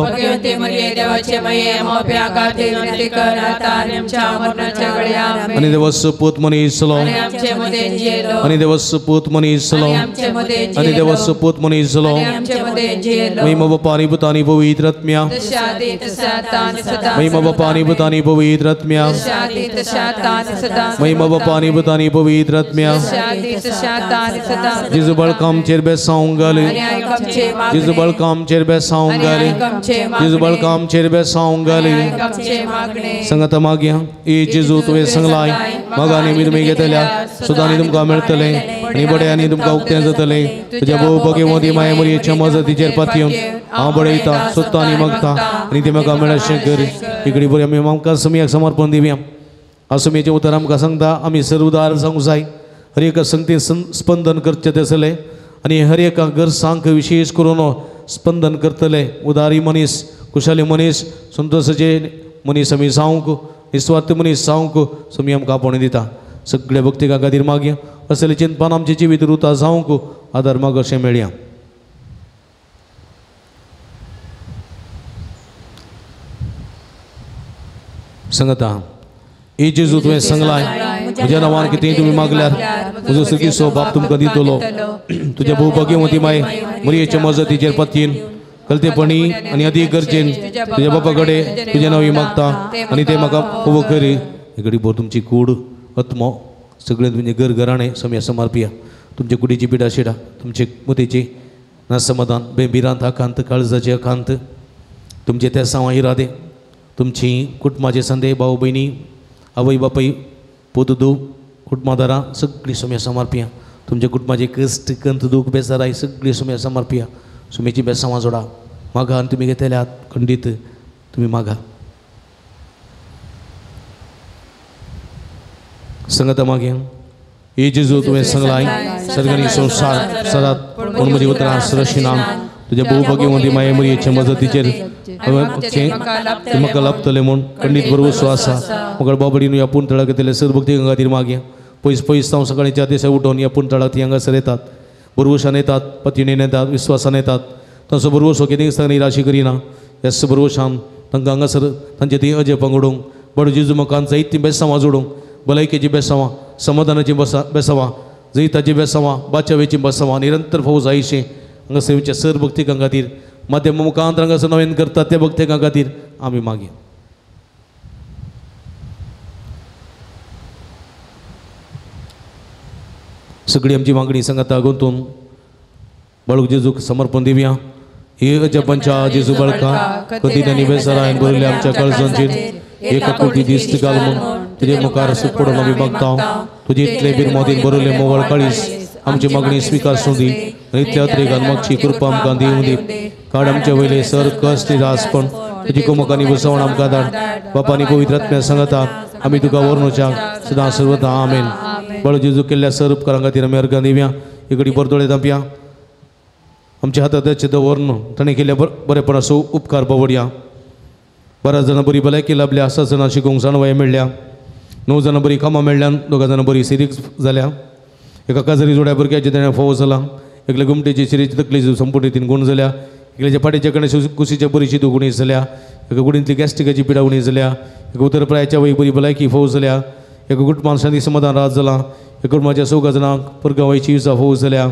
आनी देवा सपूत मनीस जालो, आनी देवा सपूत मनीस जालो, आनी देवा सपूत मनीस जालो. महिमा बापा आनी पुता आनी पवित्र आत्म्या, महिमा बापा आनी पुता आनी पवित्र आत्म्या, महिमा बापा आनी पुता आनी पवित्र आत्म्या. जेजू बाळका आमचेर बेसावंक घाल, जेजू बाळका आमचेर बेसावंक घाल, जेजू बाळका आमचेर बेसावंक घाल. संगता मागया ए जेजू तुवें सांगलाय मागांनी मी तुमी घेतल्या सुदांनी तुमकां मेळटलें आनी बड्यांनी तुमकां उक्तें जातलें. तुज्या भोव भगवती माये मरयेच्या मजतीचेर पातयेवन हांव बडयता, सोदता आनी मागता आनी तें म्हाका मेळशें कर. इकडे बरी आमी आमकां समियाक समर्पण दिवया. आसमियाचें उतर आमकां सांगता आमी सर्व उदार जावंक जाय, हर एका संगतीन स्पंदन करचें तसलें आनी हर एका गरजांक विशेश करून स्पंदन करतले. उदारी मनीस, कुशाली मनीस, संतोशाचे मनीस आमी जावंक, निस्वार्थ मनीस जावंक समी आमकां आपोवणें दिता. सगळ्या भक्तिकां खातीर मागया असले चिंतपान आमचें जिवीत रुता जावंक आदार माग अशें मेळया. सांगता ए जेजू तुवें सांगलाय म्हज्या नांवान कितेंय तुमी मागल्यार म्हजो सगळीचो बाप तुमकां दितलो. तुज्या भोव भाग्यवती माय मरयेचे मजतीचेर पतीन कलतेपणी आनी अदी गरजेन तुज्या बापा कडेन तुजें नांव मागता आनी ते म्हाका उबो करी. घडी भर तुमची कूड आत्मो सगळें तुमचें घर घराणें सम्या समर्पिया. तुमच्या कुडीची पिडा शिडा, तुमचे मुतीची नासमाधान, बेबिरांत आकांत, काळजाचे आकांत, तुमचे ते सावा इरादे, तुमची कुटुंबाचे संदे, भाव भयणी, आवय बापाय, पूत धूव, कुटुंबादारां सगळीं सुम्या समर्पिया. तुमच्या कुटुंबाचे कश्ट कंत दूख बेजाराय सगळीं सुम्या समर्पिया. सुमेची बेसांवां जोडा मागा आनी तुमी घेतल्यात खंडीत तुमी मागा. संगता मागीर हे जेजू तुवें सांगलाय सर्गांनी संवसार सदांच पूण म्हजी उतरां सरशिना तुज्या बहुभाग्यवंती माये मरियेचे मजतीचेर म्हाका लाभतलें म्हूण खंडीत भरवसो आसा. म्हाका बाबडीन ह्या पूण तळाक येतले सर भक्ती खातीर मागया. पयस पयस जावन सकाळीं 4 दिसा उठोवन ह्या पूण तळाक ती हांगासर येतात, भरवशान येतात, पतिणेन येतात, विस्वासान येतात. तांचो भरवसो कितें दिसता निराशी करिना. ह्याच भरवशान तांकां हांगासर तांचे ती अजेपां घडोवंक बरो जेजू म्हाका जायतीं बेसांवां जोडूंक, भलायकेची बेसांवां, समाधानाची बेसांवां, जैताची बेसांवां, बाचावेची बेसांवां निरंतर फावो जायशें हांगासर येवच्या सर भक्तिकां खातीर माध्यम मुखांत हांगासर नवीन करतात त्या भक्तिकां खातीर आमी मागीर. सगळी आमची मागणी सांगता गुंतून बाळूक जेजूक समर्पण दिवया. हे अजपांच्या जेजू बाळका कधी आनी बेजारान भरिल्ल्या आमच्या काळजांचेर एक आकृती दिस्त घाल म्हूण तुजे मुखार सूख पडून आमी मागता. तुजे इतले बिरमोदीन भरिल्ले मोवळ काळीस आमची मागणी स्विकार दी आनी इतल्या अत्रेगान मागची कृपा आमकां दिवं दी. काड आमचे वयले सर कश्ट निरासपण तुजी कुमकांनी बसवण आमकां धाड. बापानी पवित्र आत्म्या सांगता आमी तुका वर्णुच्या सदां सर्वदा. आमेन. बाळू जेजू केल्ल्या सर उपकारां खातीर आमी अर्गां दिवया. इकडी बरदोळे दांपया आमच्या हाताचे दवरून ताणें केल्ल्या बरेपणाचो उपकार बावडया. 12 जाणां बरी भलायकी लाभल्या, 7 जाणां शिकूंक जाणवाय मेळ्ळ्या, 9 जाणां बरी कामां मेळ्ळ्यान, 2 जाणां बरी सिरीक जाल्या, एका काजरी जोड्या भुरग्याचें ताणें फोव जाला, एकल्या गुमटेची शिरेची तकलेची संपूर्ण 3 गुण जाल्या, एकल्याच्या फाटीच्या कडेन कुशीच्या बरीची दुगुणी जाल्या, एका गुडींतली गॅस्ट्रिकाची पिडा उणी जाल्या, एका उतरप्रायाच्या वय बरी भलायकी फोव जाल्या, एका कुटुंबान शांती समाधान रात जाला, एका कुटुंबाच्या 4 जाणांक परगांवाची इजा फोव जाल्या,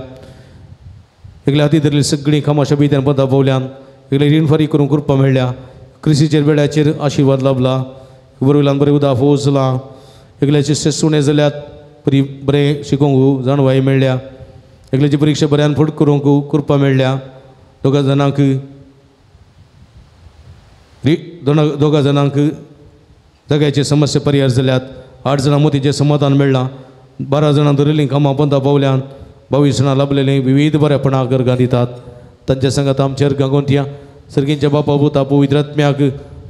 एकल्या हाती धरली सगळीं कामां शबित्यान पदां पावल्यान, एकले रीण फारीक करूंक कृपा मेळ्ळ्या, क्रिसीचेर बेड्याचेर आशिर्वाद लाभला, बरवयल्यान बरें उदक फोव जाला, एकल्याचे सुणे जाल्यात बरी बरें शिकोवंक जाणवाय मेळ्ळ्या, एकल्याची परिक्षा बऱ्यान फुट करूंक कृपा मेळ्ळ्या, 2 जाणांक 2 जाणांक जाग्याचे समस्या परिहार जाल्यात, 8 जाणां मोतीचें समाधान मेळ्ळां, 12 जाणां धरिल्लीं कामां बंदा पावल्यान, 22 जाणां लाभलेलीं विविध बरेपणां अर्गां दितात. तांच्या सांगात आमचे अर्गां गोंतया सर्गींच्या बापा पुता पवित्र आत्म्याक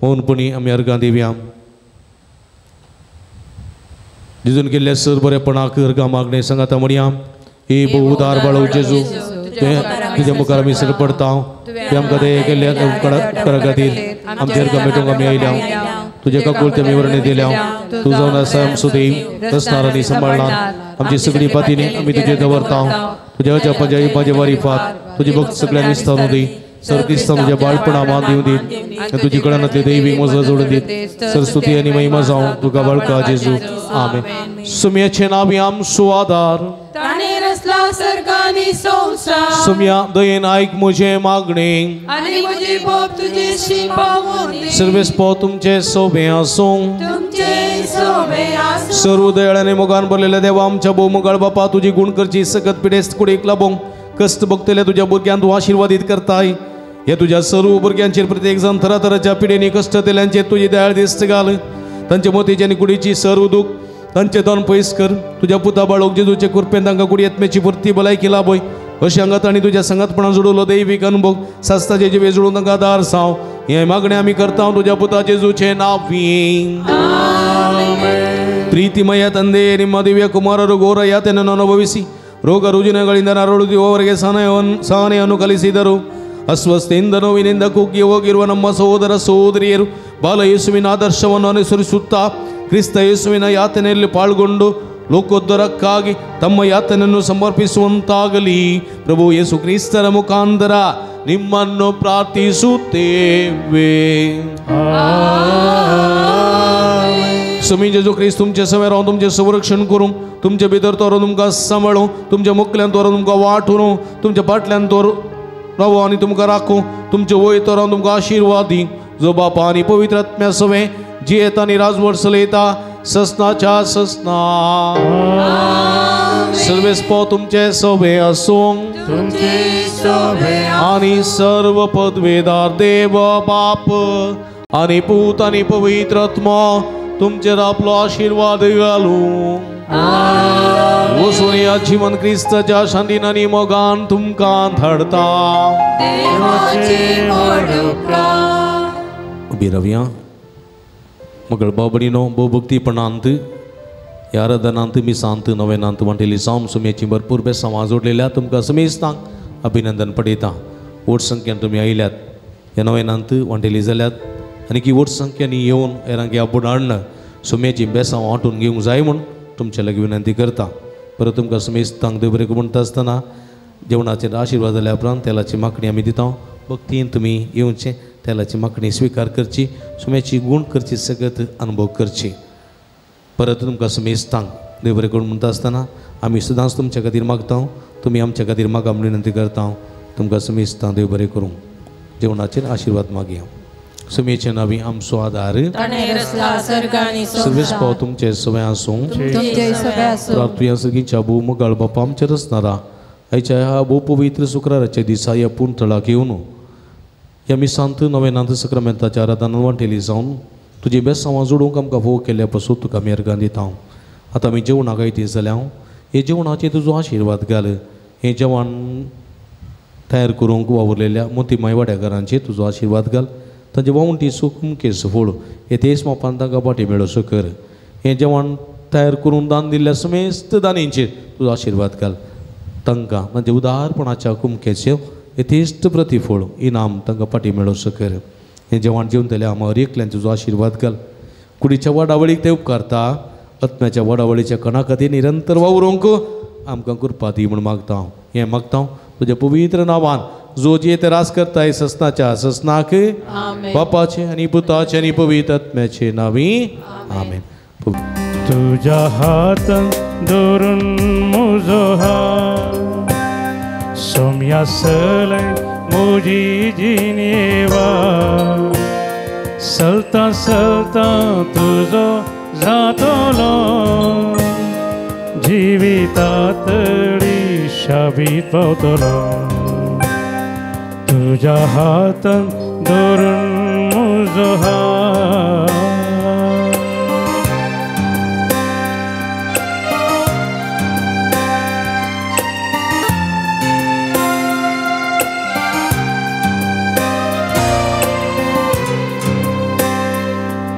मौनपणी आमी अर्गां दिवया. जेजून केल्ल्या सर बरेपणाक अर्गां मागणें सांगाता म्हणया. हे भोव उदार बाळू जेजू तुज्या मुखार आमी सर पडता. तुवें आमकां दया केल्ल्या उपकारा खातीर आमचे अर्गां भेटूंक आमी आयल्या. तुज्या काकुळते आमी वर्णी दिल्या. तूं जावन आसा आमचो देव रचणार आनी सांबाळणार. आमची सगळी पातीने आमी तुजे दवरता. तुज्या अजापाच्या युपाचे वारीफात तुजी भक्त सगळ्यांनी विस्तारून दी. सर क्रिस्तांव तुज्या बाळपणा मान दिवं दीत आनी तुजी कळनांतली दैवीक मजा जोडून दीत. सरस्वती आनी महिमा जावं तुका बाळका जेजू. आमेन. सुम्याचे नांव आमचो आदार, ताणें रचला सर्ग आनी संवसार. सुम्या दयेन आयक म्हजें मागणें आनी म्हजी बोब तुजेशी पावूं दी. सर्वेस्पो तुमचें सोबें आसूं, तुमचें सोबें आसूं. सर्व दयाळाने मोगान भरलेल्या देवा आमच्या भोवमोगाळ बापा, तुजी गुण करची सकत पिडेस्त कुडीक लाभोवंक कश्ट भोगतल्या तुज्या भुरग्यांक तूं आशिर्वादीत करताय. ह्या तुज्या सर्व भुरग्यांचेर प्रत्येक जाण थराथराच्या पिडेनी कश्ट तेल्यांचेर तुजी दयाळ दिस्त घाल. तांचे मोतीची आनी कुडीची सर्व दूख तांचे दोन पयस कर. तुज्या पुता बाळोक जेजूचे कृपेन तांकां कुडी आत्म्याची पुरती भलायकी लाभय. अशें हांगा तांणी तुज्या संगतपणान जोडलो दैवीक अनुभव सास्ताचे जिवे जोडून तांकां आदार साव. हें मागणें आमी करता तुज्या पुता जेजूचे नांवी. ಪ್ರೀತಿಮಯ ತಂದೆಯೇ, ನಿಮ್ಮ ದಿವ್ಯ ಕುಮಾರರು ಘೋರ ಯಾತನೆಯನ್ನು ಅನುಭವಿಸಿ ರೋಗ ರುಜಿನಗಳಿಂದ ನರಳುತ್ತಿರುವವರಿಗೆ ಸಹನೆಯನ್ನು ಕಲಿಸಿದರು. ಅಸ್ವಸ್ಥೆಯಿಂದ ನೋವಿನಿಂದ ಕುಗ್ಗಿ ಹೋಗಿರುವ ನಮ್ಮ ಸಹೋದರ ಸಹೋದರಿಯರು ಬಾಲ ಯೇಸುವಿನ ಆದರ್ಶವನ್ನು ಅನುಸರಿಸುತ್ತಾ ಕ್ರಿಸ್ತ ಯೇಸುವಿನ ಯಾತನೆಯಲ್ಲಿ ಪಾಲ್ಗೊಂಡು ಲೋಕೋದ್ಧಾರಕ್ಕಾಗಿ ತಮ್ಮ ಯಾತನೆಯನ್ನು ಸಮರ್ಪಿಸುವಂತಾಗಲಿ. ಪ್ರಭು ಯೇಸು ಕ್ರಿಸ್ತರ ಮುಖಾಂತರ ನಿಮ್ಮನ್ನು ಪ್ರಾರ್ಥಿಸುತ್ತೇವೆ. स्वामी जेजू क्रिस्त तुमचे सवें रावन तुमचें संरक्षण करूं, तुमचे भितर तोर तुमकां सांबाळूं, तुमच्या मुखल्यान तोर तुमकां वाट उरूं, तुमच्या फाटल्यान तोर रावो आनी तुमकां राखूं तुमचे वय तर हांव तुमकां आशिर्वाद दी जो बापा आनी पवित्र आत्म्या सवें जियेता आनी राजवट चलयता ससनाच्या ससना. सर्वेस्पो तुमचे सवे आसूं आनी सर्व पदवेदार देव बाप आनी पूत आनी पवित्र आत्मो तुमचेर आपलो आशिर्वाद घालूं. वचून ह्या जीवन क्रिस्ताच्या शांतीन आनी मोगान तुमकां धाडता. उबी रावया. मगळ बाबडीनो भोवभक्तीपणांत ह्या आराधनांत मिसांत नवेनांत वांटेली जावन सुमयेची भरपूर बेसांवां जोडलेल्या तुमकां समेस्तांक अभिनंदन पडयता. व्हड संख्येन तुमी आयल्यात ह्या नवेनांत वांटेली जाल्यात आनी की व्हड संख्येन येवन हेरांक आपोवन हाडून सुमयेची बेसांवां वांटून घेवंक जाय म्हूण तुमचे लागीं विनंती करता. परत तुमकां समेस्तांक देव बरें म्हणटा आसतना जेवणाचेर आशिर्वाद जाल्या उपरांत तेलाची मागणी आमी दिता. भक्तीन तुमी येवचें तेलाची मागणी स्विकार करची सुम्याची गूण करची सगळत अनुभव करची. परत तुमकां समेस्तांक देव बरें करून म्हणटा आसतना आमी सदांच तुमच्या खातीर मागता तुमी आमच्या खातीर मागा म्हूण विनंती करता. तुमकां समेस्तांक देव बरें करूं. जेवणाचेर आशिर्वाद मागया. सुमेचे नावी आमचो आदार सर्वेस पाव तुमचे सगळे आसूं. प्रार्थुया सगळीच्या भोव मोगाळ बापा आमच्या रचणारा आयच्या ह्या भोव पवित्र शुक्राराच्या दिसा ह्या पूर्ण थळाक येवन ह्या मिसांत नवेनांत सक्रामेंताच्या आराधनान वांटेली जावन तुजी बेसांवां जोडूंक आमकां भोव केल्या पासून तुका आमी अर्गां दिता. आतां आमी जेवणाक आयती जाल्या हे जेवणाचेर तुजो आशिर्वाद घाल. हें जेवण तयार करूंक वावुरलेल्या मोतीमाय वाड्याकारांचेर तुजो आशिर्वाद घाल. तांचे वावंटी सुकुमके सफळ हे तेच मापान तांकां पाटी मेळोसो कर. हें जेवण तयार करून दान दिल्ल्या समेस्त दानींचेर तुजो आशिर्वाद घाल. तांकां तांच्या उदारपणाच्या कुमकेचें यथेश्ट प्रतिफळ इनाम तांकां पाटी मेळोसो कर. हें जेवण जेवतल्या आमा हर एकल्यान तुजो आशिर्वाद घाल. कुडीच्या वाडावळीक ते उपकारता आत्म्याच्या वाडावळीच्या कणा खातीर निरंतर वावरूंक आमकां कृपा दी म्हूण मागता हांव. हें मागता हांव तुज्या पवित्र नांवान जो जे ते रास करताय ससनाच्या ससनाक बापाचे आनी पुताचे आनी पवित्र आत्म्याचे नावी आमेन. तुझ्या हातान धरून म्हजो हात सोम्या सलय म्हजी जिणेवा चलता चलता तुजो जातलो जिवितातडी शाबीत पावतलो. तुझ्या हातान धरून म्हजो हात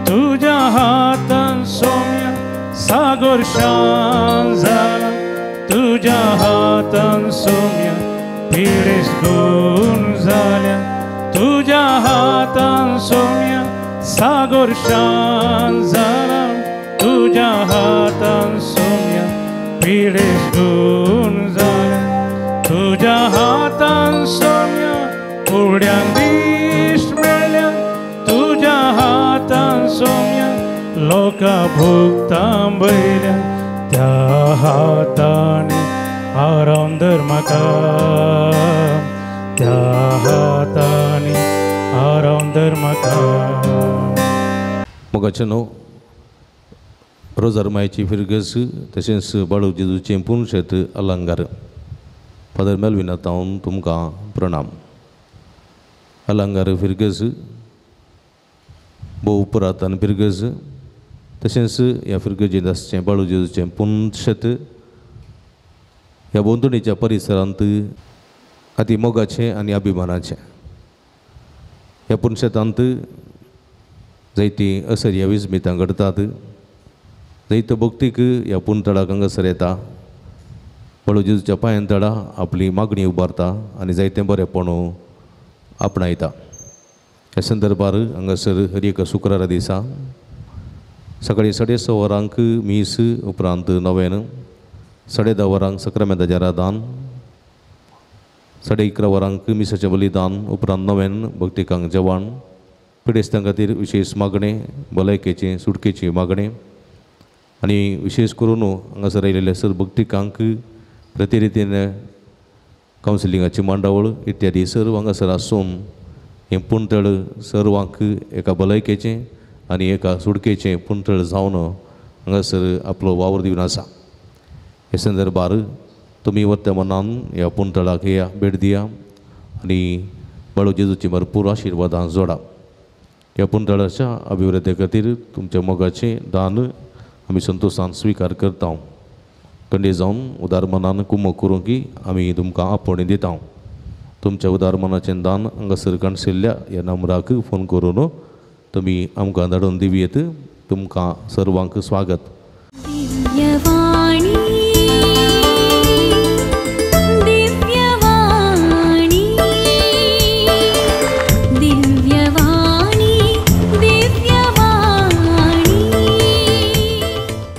तुझ्या हातान सोम्या सागर शांत जाला तुझ्या हातान सोम्या पिडेस गुण जाल्या तुझ्या हातान सोम्या सागर शांत जाला तुझ्या हातान सोम्या पिडेस गुण जाल्या तुझ्या हातान सोम्या उड्यांक दीस मेळ्ळ्या तुझ्या हातान सोम्या लोकां भोगतां बयल्या त्या हातांनी आराम धर म्हाका त्या हातांनी आराम धर म्हाका. मोगाचें न्हू रोजार मायची फिरगस तशेंच बाळू जेजूचें पुनशेत अलंगार फादर मेलविना तावन तुमकां प्रणाम. अलंगार फिरगस भोव पुरातन फिरगस तशेंच ह्या फिरगजेंत आसचें बाळू जेजूचें पुनशेत ह्या भोंवतणीच्या परिसरांत अती मोगाचें आनी अभिमानाचें. ह्या पुनशेतांत जायतीं असर ह्या विस्मितां घडटात जायतो भक्तीक ह्या पुनतळाक हांगासर येता बाळू जेजूच्या पांयान तळा आपली मागणी उबारता आनी जायतें बरेंपण आपणायता. ह्या संदर्भार हांगासर हर एका शुक्रारा दिसा सकाळीं 6:30 वरांक मीस उपरांत नवेन 10:30 वरांक सक्रामेंताचें आराधन 11:30 वरांक मिसाचें बलिदान उपरांत नवेन भक्तिकांक जेवण पिडेस्तां खातीर विशेश मागणें भलायकेचें सुटकेची मागणें आनी विशेश करून हांगासर आयिल्ले सर भक्तिकांक प्रतिरितीन कावन्सिलिंगाची मांडावळ इत्यादी सर्व हांगासर आसून हें पुंतळ सर्वांक एका भलायकेचें आनी एका सुडकेचें पुंतळ जावन हांगासर आपलो वावर दिवन आसा. हे संदर्भार तुमी वत्या मनान ह्या पुंतळाक या भेट दिया आनी बाळू जेजूची भरपूर आशिर्वादां जोडा. ह्या पुंतळाच्या अभिवृद्धी खातीर तुमच्या मोगाचें दान आमी संतोशान स्विकार करता. कंडे जावन उदार मनान कुमक करूंक की आमी तुमकां आपोवणें दिता. तुमच्या उदार मनाचें दान हांगासर काणशिल्ल्या ह्या नंबराक फोन करून तुमी आमकां धाडून दिवयेत. तुमकां सर्वांक स्वागत. दिव्यवाणी.